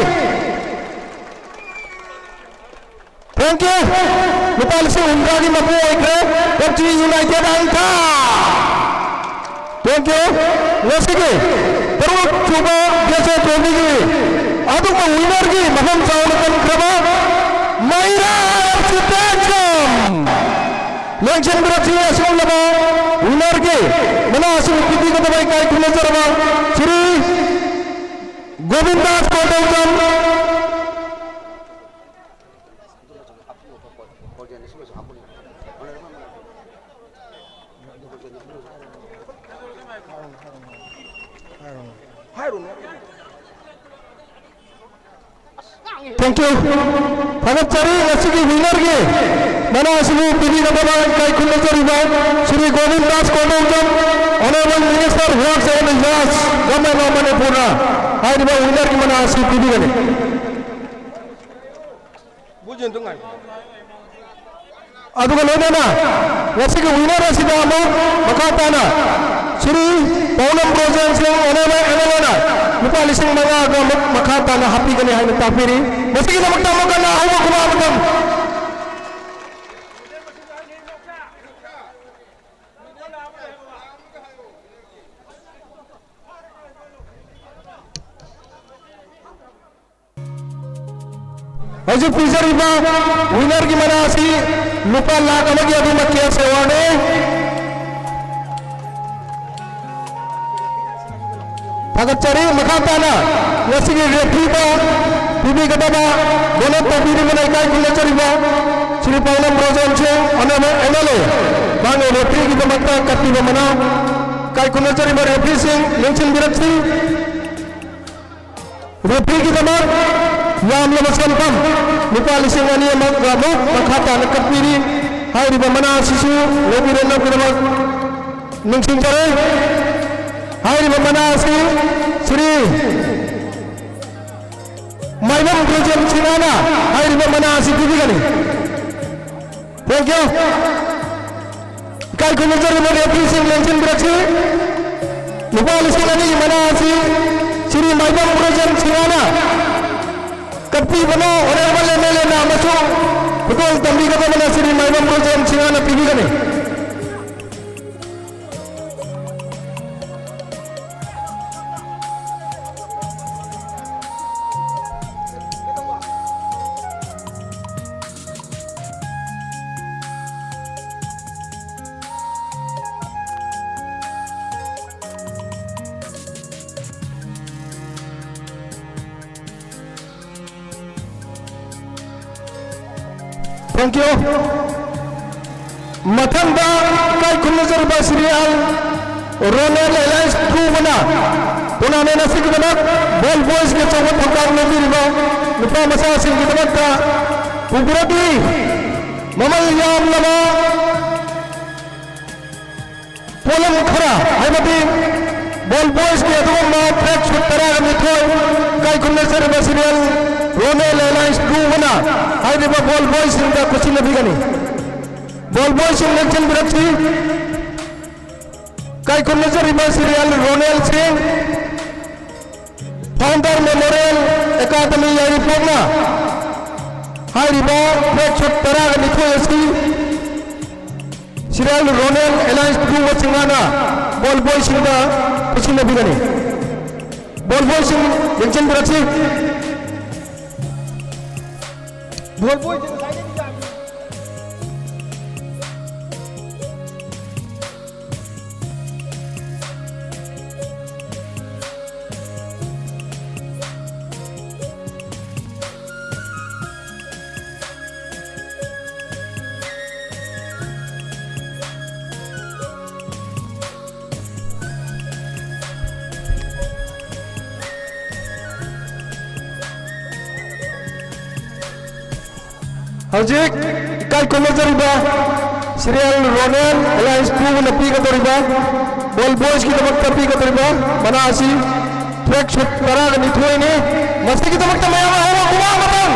Thank you꯫ ꯂꯨꯄꯥ ꯂꯤꯁꯤꯡ ꯍꯨꯝꯗ꯭ꯔꯥꯒꯤ ꯃꯄꯨ ꯑꯣꯏꯈ꯭ꯔꯦ ꯄꯞꯖꯤ ꯌꯨꯅꯥꯏꯇꯦꯗ ꯑꯪꯊꯥ꯫ Thank you꯫ ꯉꯁꯤꯒꯤ ꯇꯔꯨꯛ ꯁꯨꯕ ꯕꯦꯁ ꯇ꯭ꯔꯣꯐꯤꯒꯤ ꯑꯗꯨꯒꯨꯝꯕ winnerꯒꯤ ꯃꯐꯝ ꯆꯥꯎꯅ ꯀꯟꯈ꯭ꯔꯕ ꯃꯩꯔꯥ ꯑꯦꯐ ꯁꯤ ꯇꯦꯟꯖꯝ꯫ ꯂꯦꯡꯁꯤꯟꯕꯤꯔꯛꯁꯤ ꯑꯁꯤꯒꯨꯝꯂꯕ winnerꯒꯤ ꯃꯅꯥ ꯑꯁꯤꯕꯨ ꯄꯤꯕꯤꯒꯗꯕ ꯏꯀꯥꯏ ꯈꯨꯝꯅꯖꯔꯕ ꯁ꯭ꯔꯤ ꯒꯣꯕꯤꯟꯗꯥꯁ ꯀꯣꯡꯊꯧꯖꯝ꯫ Thank you꯫ ꯊꯥꯒꯠꯆꯔꯤ ꯉꯁꯤꯒꯤ winnerꯒꯤ ꯃꯅꯥ ꯑꯁꯤꯕꯨ ꯄꯤꯕꯤꯒꯗꯕ ꯏꯀꯥꯏ ꯈꯨꯝꯅꯖꯔꯤꯕ Shri Gobin Das ꯀꯣꯟꯗꯣꯡꯖꯝ, Honourable Minister Works and Industries, Government of ꯃꯅꯤꯄꯨꯔꯅ ꯍꯥꯏꯔꯤꯕ winner ꯒꯤ ꯃꯅꯥ ꯑꯁꯤ ꯄꯤꯕꯤꯒꯅꯤ꯫ ꯑꯗꯨꯒ ꯂꯣꯏꯅꯅ ꯉꯁꯤꯒꯤ winner ꯑꯁꯤꯗ ꯑꯃꯨꯛ ꯃꯈꯥ ꯇꯥꯅ ꯁ꯭ꯔꯤ ꯄꯥꯎꯅꯝ ꯕ꯭ꯔꯣꯖꯦꯟ ꯁꯤꯡ, Honourable MLA ꯅ ꯂꯨꯄꯥ ꯂꯤꯁꯤꯡ ꯃꯉꯥꯒ ꯑꯃꯨꯛ ꯃꯈꯥ ꯇꯥꯅ ꯍꯥꯞꯄꯤꯒꯅꯤ ꯍꯥꯏꯅ ꯇꯥꯛꯄꯤꯔꯤ꯫ ꯃꯁꯤꯒꯤꯗꯃꯛꯇ ꯑꯃꯨꯛ ꯀꯟꯅ ꯑꯍꯧꯕ ꯈꯨꯕꯥꯛ ꯑꯃꯇꯪ꯫ ꯍꯧꯖꯤꯛ ꯄꯤꯖꯔꯤꯕ winner ꯒꯤ ꯃꯅꯥ ꯑꯁꯤ ꯂꯨꯄꯥ ꯂꯥꯈ ꯑꯃꯒꯤ ꯑꯗꯨꯃꯛ cash award ꯅꯤ꯫ ꯊꯥꯒꯠꯆꯔꯤ꯫ ꯃꯈꯥ ꯇꯥꯅ ꯉꯁꯤꯒꯤ referee ꯗ ꯄꯤꯕꯤꯒꯗꯕ ꯗꯣꯅꯦꯠ ꯇꯧꯕꯤꯔꯤꯕꯅ ꯏꯀꯥꯏ ꯈꯨꯝꯅꯖꯔꯤꯕ ꯁ꯭ꯔꯤ ꯄꯥꯎꯅꯝ ꯕ꯭ꯔꯣꯖꯦꯟ ꯁꯤꯡ, Honourable MLA, ꯃꯍꯥꯛꯅ referee ꯒꯤꯗꯃꯛꯇ ꯀꯠꯄꯤꯕ ꯃꯅꯥ꯫ ꯏꯀꯥꯏ ꯈꯨꯝꯅꯖꯔꯤꯕ referee ꯁꯤꯡ, ꯂꯦꯡꯁꯤꯟꯕꯤꯔꯛꯁꯤ꯫ Referee ꯒꯤꯗꯃꯛ ꯌꯥꯝꯂꯕ ꯁꯦꯟꯐꯝ ꯂꯨꯄꯥ ꯂꯤꯁꯤꯡ ꯑꯅꯤ ꯑꯃꯒ ꯑꯃꯨꯛ ꯃꯈꯥ ꯇꯥꯅ ꯀꯠꯄꯤꯔꯤ꯫ ꯍꯥꯏꯔꯤꯕ ꯃꯅꯥ ꯑꯁꯤꯁꯨ ꯂꯧꯕꯤꯔꯛꯅꯕꯒꯤꯗꯃꯛ ꯅꯤꯡꯁꯤꯡꯖꯔꯤ꯫ ꯍꯥꯏꯔꯤꯕ ꯃꯅꯥ ꯑꯁꯤ ꯁ꯭ꯔꯤ ꯃꯥꯏꯕꯝ ꯕ꯭ꯔꯣꯖꯦꯟ ꯁꯤꯡꯍꯅ ꯍꯥꯏꯔꯤꯕ ꯃꯅꯥ ꯑꯁꯤ ꯄꯤꯕꯤꯒꯅꯤ꯫ Thank you꯫ ꯏꯀꯥꯏ ꯈꯨꯝꯅꯖꯔꯤꯕ referee ꯁꯤꯡ ꯂꯦꯡꯁꯤꯟꯕꯤꯔꯛꯁꯤ꯫ ꯂꯨꯄꯥ ꯂꯤꯁꯤꯡ ꯑꯅꯤꯒꯤ ꯃꯅꯥ ꯑꯁꯤ ꯁ꯭ꯔꯤ ꯃꯥꯏꯕꯝ ꯕ꯭ꯔꯣꯖꯦꯟ ꯁꯤꯡꯍꯅ ꯀꯠꯄꯤꯕꯅ Honourable MLA ꯅ ꯑꯃꯁꯨꯡ ꯈꯨꯗꯣꯜ ꯇꯝꯕꯤꯒꯗꯕꯅ ꯁ꯭ꯔꯤ ꯃꯥꯏꯕꯝ ꯕ꯭ꯔꯣꯖꯦꯟ ꯁꯤꯡꯍꯅ ꯄꯤꯕꯤꯒꯅꯤ꯫ Thank you꯫ ꯃꯊꯪꯗ ꯏꯀꯥꯏ ꯈꯨꯝꯅꯖꯔꯤꯕ ꯁ꯭ꯔꯤ ꯑꯜ ꯔꯣꯅꯦꯜ ꯑꯦꯂꯥꯏꯟꯁ ꯊ꯭ꯔꯨꯕꯅ tournament ꯑꯁꯤꯒꯤꯗꯃꯛ ball boys ꯀꯤ ꯑꯆꯧꯕ ꯊꯧꯗꯥꯡ ꯂꯧꯕꯤꯔꯤꯕ ꯅꯨꯄꯥ ꯃꯆꯥꯁꯤꯡꯒꯤꯗꯃꯛꯇ ꯄꯨꯕꯤꯔꯛꯂꯤ꯫ ꯃꯃꯜ ꯌꯥꯝꯂꯕ ꯄꯣꯠꯂꯝ ꯈꯔ, ꯍꯥꯏꯕꯗꯤ ꯕꯣꯜ ꯕꯣꯏꯁꯀꯤ ꯑꯗꯨꯒꯨꯝꯕ ꯇ꯭ꯔꯦꯛ ꯁꯨꯠ ꯇꯔꯥꯒ ꯅꯤꯊꯣꯏ, ꯀꯥꯏ ꯀꯨꯝꯅꯖꯔꯤꯕ ꯁꯤꯔꯤꯌꯦꯜ ꯔꯣꯅꯦꯜ ꯑꯦꯂꯥꯏꯟꯁ ꯕ꯭ꯂꯨ ꯑꯃꯅ ꯍꯥꯏꯔꯤꯕ ꯕꯣꯜ ꯕꯣꯏꯁꯤꯡꯗ ꯈꯨꯠꯁꯤꯟꯅꯕꯤꯒꯅꯤ꯫ ꯕꯣꯜ ꯕꯣꯏꯁꯤꯡ ꯂꯦꯡꯁꯤꯟꯕꯤꯔꯛꯁꯤ꯫ ꯀꯥꯏ ꯀꯨꯝꯅꯖꯔꯤꯕ ꯁꯤꯔꯤꯌꯦꯜ ꯔꯣꯅꯦꯜ ꯁꯤꯡ, ꯐꯥꯎꯟꯗꯔ ꯃꯦꯃꯣꯔꯤꯌꯦꯜ ꯑꯦꯀꯥꯗꯃꯤ ꯌꯥꯏꯔꯤꯄꯣꯛꯅ ꯍꯥꯏꯔꯤꯕ ꯇ꯭ꯔꯦꯛ ꯁꯨꯠ ꯇꯔꯥꯒ ꯅꯤꯊꯣꯏ ꯑꯁꯤ ꯁꯤꯔꯤꯌꯦꯜ ꯔꯣꯅꯦꯜ ꯑꯦꯂꯥꯏꯟꯁ ꯄꯨꯊꯣꯛꯄ ꯆꯤꯡꯉꯥꯅ ꯕꯣꯜ ꯕꯣꯏꯁꯤꯡꯗ ꯈꯨꯠꯁꯤꯟꯅꯕꯤꯒꯅꯤ꯫ ꯕꯣꯜ ꯕꯣꯏꯁꯤꯡ ꯌꯦꯡꯁꯤꯟꯕꯤꯔꯛꯁꯤ꯫ ꯕꯣꯜ ꯕꯣꯏꯁꯤꯡ ꯉꯁꯥꯏꯗꯒꯤ ꯌꯥꯝꯃꯤ꯫ ꯍꯧꯖꯤꯛ ꯏꯀꯥꯏ ꯈꯨꯝꯅꯖꯔꯤꯕ ꯁꯤꯔꯤꯌꯦꯜ ꯔꯣꯅꯦꯜ ꯑꯦꯂꯥꯏꯟꯁ ꯄꯨꯕꯅ ꯄꯤꯒꯗꯧꯔꯤꯕ ꯕꯣꯜ ꯕꯣꯏꯁꯀꯤꯗꯃꯛꯇ ꯄꯤꯒꯗꯧꯔꯤꯕ ꯃꯅꯥ ꯑꯁꯤ ꯇ꯭ꯔꯦꯛ ꯁꯨꯠ ꯇꯔꯥꯒ ꯅꯤꯊꯣꯏꯅꯤ꯫ ꯃꯁꯤꯒꯤꯗꯃꯛꯇ ꯃꯌꯥꯝ ꯑꯍꯧꯕ ꯈꯨꯕꯥꯛ ꯑꯃꯇꯪ꯫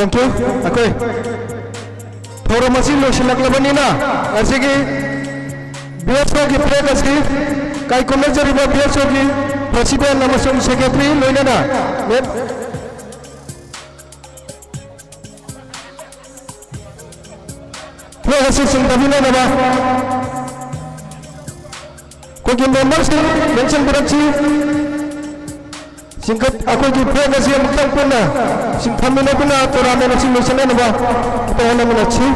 Thank you. ꯑꯩꯈꯣꯏ ꯊꯧꯔꯝ ꯑꯁꯤ ꯂꯣꯏꯁꯤꯜꯂꯛꯂꯕꯅꯤꯅ, ꯉꯁꯤꯒꯤ ꯕꯤ ꯑꯦꯁ ꯑꯣꯒꯤ ꯐ꯭ꯂꯦꯒ ꯑꯁꯤ ꯀꯥꯏꯀꯨꯝꯅꯖꯔꯤꯕ ꯕꯤ ꯑꯦꯁ ꯑꯣꯒꯤ ꯄ꯭ꯔꯦꯁꯤꯗꯦꯟ ꯑꯃꯁꯨꯡ ꯁꯦꯀ꯭ꯔꯦꯇꯔꯤ ꯂꯣꯏꯅꯅ ꯃꯦꯝ ꯑꯁꯤ ꯆꯤꯡꯊꯕꯤꯅꯅꯕ ꯑꯩꯈꯣꯏꯒꯤ ꯃꯦꯝꯕꯔꯁꯤꯡ ꯂꯦꯡꯁꯤꯟꯕꯤꯔꯛꯁꯤ꯫ ꯆꯤꯡꯈꯠ-, ꯑꯩꯈꯣꯏꯒꯤ ꯐ꯭ꯂꯦꯒ ꯑꯁꯤ ꯑꯃꯨꯛꯇꯪ ꯄꯨꯟꯅ ꯆꯤꯡꯊꯃꯤꯟꯅꯗꯨꯅ ꯇꯣꯔꯅꯥꯃꯦꯟ ꯑꯁꯤ ꯂꯣꯏꯁꯤꯟꯅꯅꯕ ꯑꯃꯨꯛꯇ ꯍꯣꯠꯅꯃꯤꯟꯅꯁꯤ꯫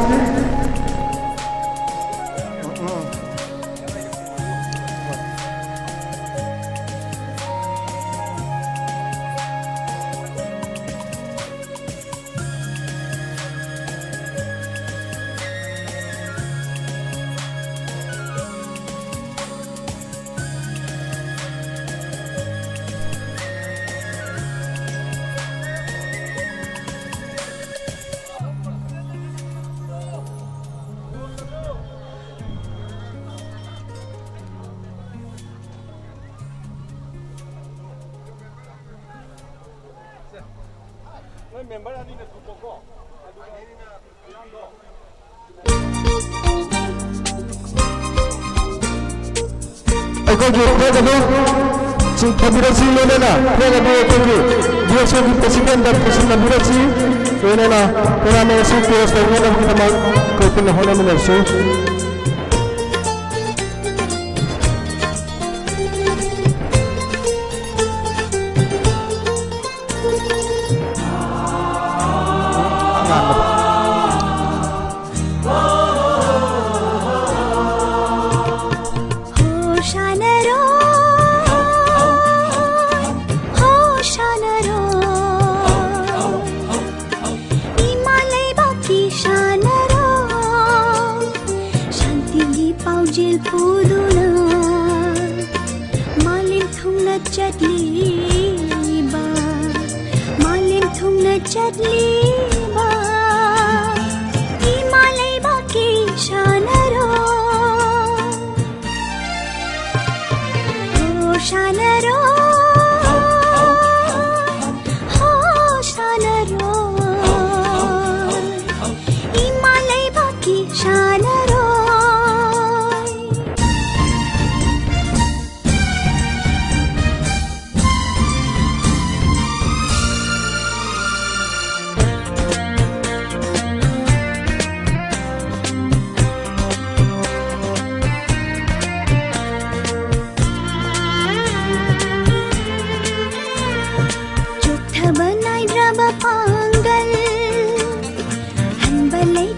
ꯅꯣꯏ ꯃꯦꯝꯕꯔ ꯑꯅꯤꯅ ꯊꯨꯝꯃꯣꯀꯣ꯫ ꯑꯩꯈꯣꯏꯒꯤ ꯐ꯭ꯂꯦꯒ ꯑꯗꯨ ꯆꯤꯡꯊꯕꯤꯔꯁꯤ, ꯂꯣꯏꯅꯅ ꯐ꯭ꯂꯦꯒ ꯑꯗꯨ ꯑꯩꯈꯣꯏꯒꯤ ꯕꯤ ꯑꯦꯁ ꯑꯣꯒꯤ ꯄ꯭ꯔꯁꯤꯗꯦꯟꯗ ꯄꯨꯁꯤꯟꯅꯕꯤꯔꯁꯤ, ꯂꯣꯏꯅꯅ ꯇꯣꯔꯅꯥꯃꯦꯟ ꯑꯁꯤ ꯀ꯭ꯂꯣꯖ ꯇꯧꯅꯅꯕꯒꯤꯗꯃꯛ ꯑꯩꯈꯣꯏ ꯄꯨꯟꯅ ꯍꯣꯠꯅꯃꯤꯟꯅꯁꯤ꯫ ꯍꯣ ꯁꯥꯟꯅꯔꯣ, ꯍꯣ ꯁꯥꯟꯅꯔꯣ, ꯏꯃꯥ ꯂꯩꯕꯥꯛꯀꯤ ꯁꯥꯟꯅꯔꯣ, ꯁꯥꯟꯇꯤꯒꯤ ꯄꯥꯎꯖꯦꯜ ꯄꯨꯗꯨꯅ꯫ ꯃꯥꯂꯦꯝ ꯊꯨꯡꯅ ꯆꯠꯂꯤꯕ, ꯃꯥꯂꯦꯝ ꯊꯨꯡꯅ ꯆꯠꯂꯤꯕ ꯏꯃꯥ ꯂꯩꯕꯥꯛꯀꯤ ꯁꯥꯟꯅꯔꯣꯏ꯫ ꯍꯣ ꯁꯥꯟꯅꯔꯣꯏ, ꯍꯣ ꯁꯥꯟꯅꯔꯣꯏ, ꯏꯃꯥ ꯂꯩꯕꯥꯛꯀꯤ ꯁꯥꯟꯅꯔꯣꯏ꯫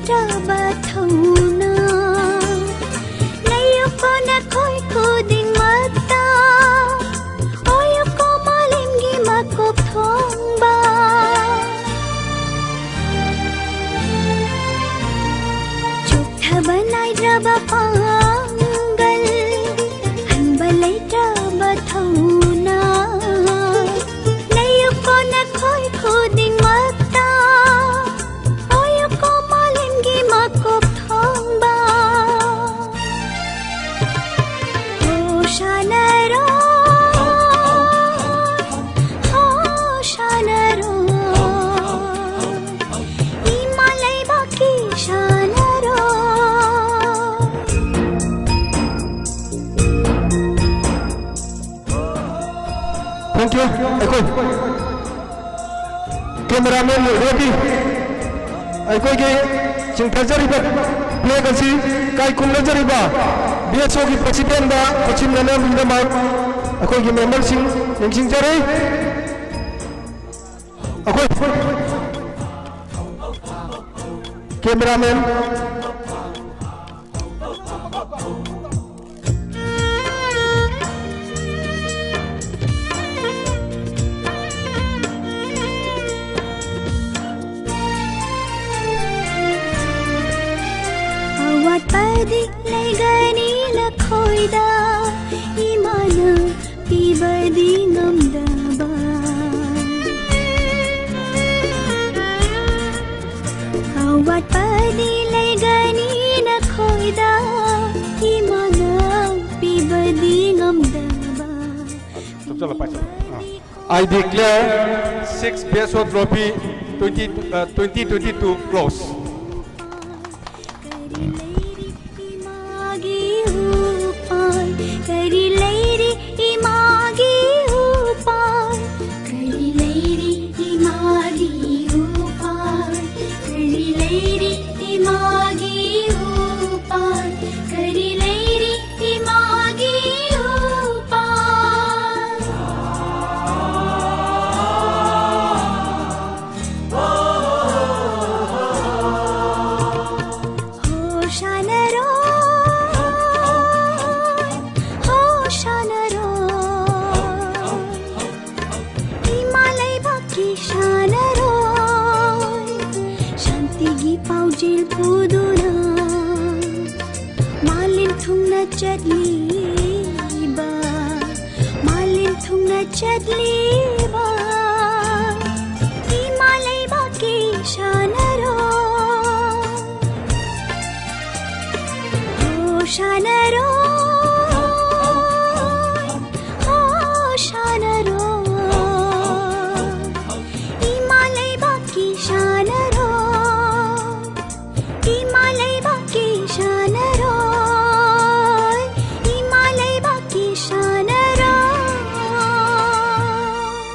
ꯆꯥꯕ ꯊꯧꯅꯥ ꯂꯩꯌꯨꯀꯣ ꯅꯈꯣꯏ ꯈꯨꯗꯤꯡꯃꯛꯇ, ꯑꯣꯏꯌꯨꯀꯣ ꯃꯥꯂꯦꯝꯒꯤ ꯃꯀꯣꯛ ꯊꯣꯡꯕ꯫ ꯆꯣꯛꯊꯕ ꯅꯥꯏꯗ꯭ꯔꯕ ꯄꯥꯡꯒꯜ, ꯍꯟꯕ ꯂꯩꯇ꯭ꯔꯕ ꯊꯧꯅꯥ ꯂꯩꯌꯨꯀꯣ ꯅꯈꯣꯏ ꯈꯨꯗꯤꯡꯃꯛꯇ, ꯑꯣꯏꯌꯨꯀꯣ ꯃꯥꯂꯦꯝꯒꯤ ꯃꯀꯣꯛ ꯊꯣꯡꯕ꯫ ꯍꯣ ꯁꯥꯟꯅꯔꯣ, ꯍꯣ ꯁꯥꯟꯅꯔꯣ, ꯏꯃꯥ ꯂꯩꯕꯥꯛꯀꯤ ꯁꯥꯟꯅꯔꯣ꯫ Thank you꯫ ꯑꯩꯈꯣꯏ cameraman ꯔꯣꯕꯤ, ꯑꯩꯈꯣꯏꯒꯤ ꯆꯤꯡꯊꯖꯔꯤꯕ flag ꯑꯁꯤ ꯀꯥꯏ ꯀꯨꯝꯅꯖꯔꯤꯕ ꯕꯤ ꯑꯦꯁ ꯑꯣꯒꯤ president ꯗ ꯈꯨꯠꯁꯤꯟꯅꯅꯕꯒꯤꯗꯃꯛ ꯑꯩꯈꯣꯏꯒꯤ member ꯁꯤꯡ ꯅꯤꯡꯁꯤꯡꯖꯔꯤ꯫ ꯑꯩꯈꯣꯏ cameraman꯫ ꯑꯋꯥꯠꯄꯗꯤ ꯂꯩꯒꯅꯤ ꯅꯈꯣꯏꯗ, ꯏꯃꯥꯅ ꯄꯤꯕꯗꯤ ꯉꯝꯗꯕ꯫ ꯑꯋꯥꯠꯄꯗꯤ ꯂꯩꯒꯅꯤ ꯅꯈꯣꯏꯗ, ꯏꯃꯥꯅ ꯄꯤꯕꯗꯤ ꯉꯝꯗꯕ꯫ ꯆꯞ ꯆꯞ ꯄꯥꯏꯁꯜꯂꯣ꯫ ꯑꯥ꯫ I declare six B S O trophy twenty, uh, twenty twenty-two close꯫ ꯀꯔꯤ ꯂꯩꯔꯤ ꯏꯃꯥꯒꯤ ꯎꯄꯥꯜ? ꯀꯔꯤ ꯂꯩꯔꯤ ꯏꯃꯥꯒꯤ ꯎꯄꯥꯜ? ꯀꯔꯤ ꯂꯩꯔꯤ ꯏꯃꯥꯒꯤ ꯎꯄꯥꯜ? ꯀꯔꯤ ꯂꯩꯔꯤ ꯏꯃꯥꯒꯤ ꯎꯄꯥꯜ? ꯀꯔꯤ ꯂꯩꯔꯤ ꯏꯃꯥꯒꯤ ꯎꯄꯥꯜ? ꯄꯨꯗꯨꯅ ꯃꯥꯂꯦꯝ ꯊꯨꯡꯅ ꯆꯠꯂꯤꯕ, ꯃꯥꯂꯦꯝ ꯊꯨꯡꯅ ꯆꯠꯂꯤꯕ ꯏꯃꯥ ꯂꯩꯕꯥꯛꯀꯤ ꯁꯥꯟꯅꯔꯣꯏ꯫ ꯍꯣ ꯁꯥꯟꯅ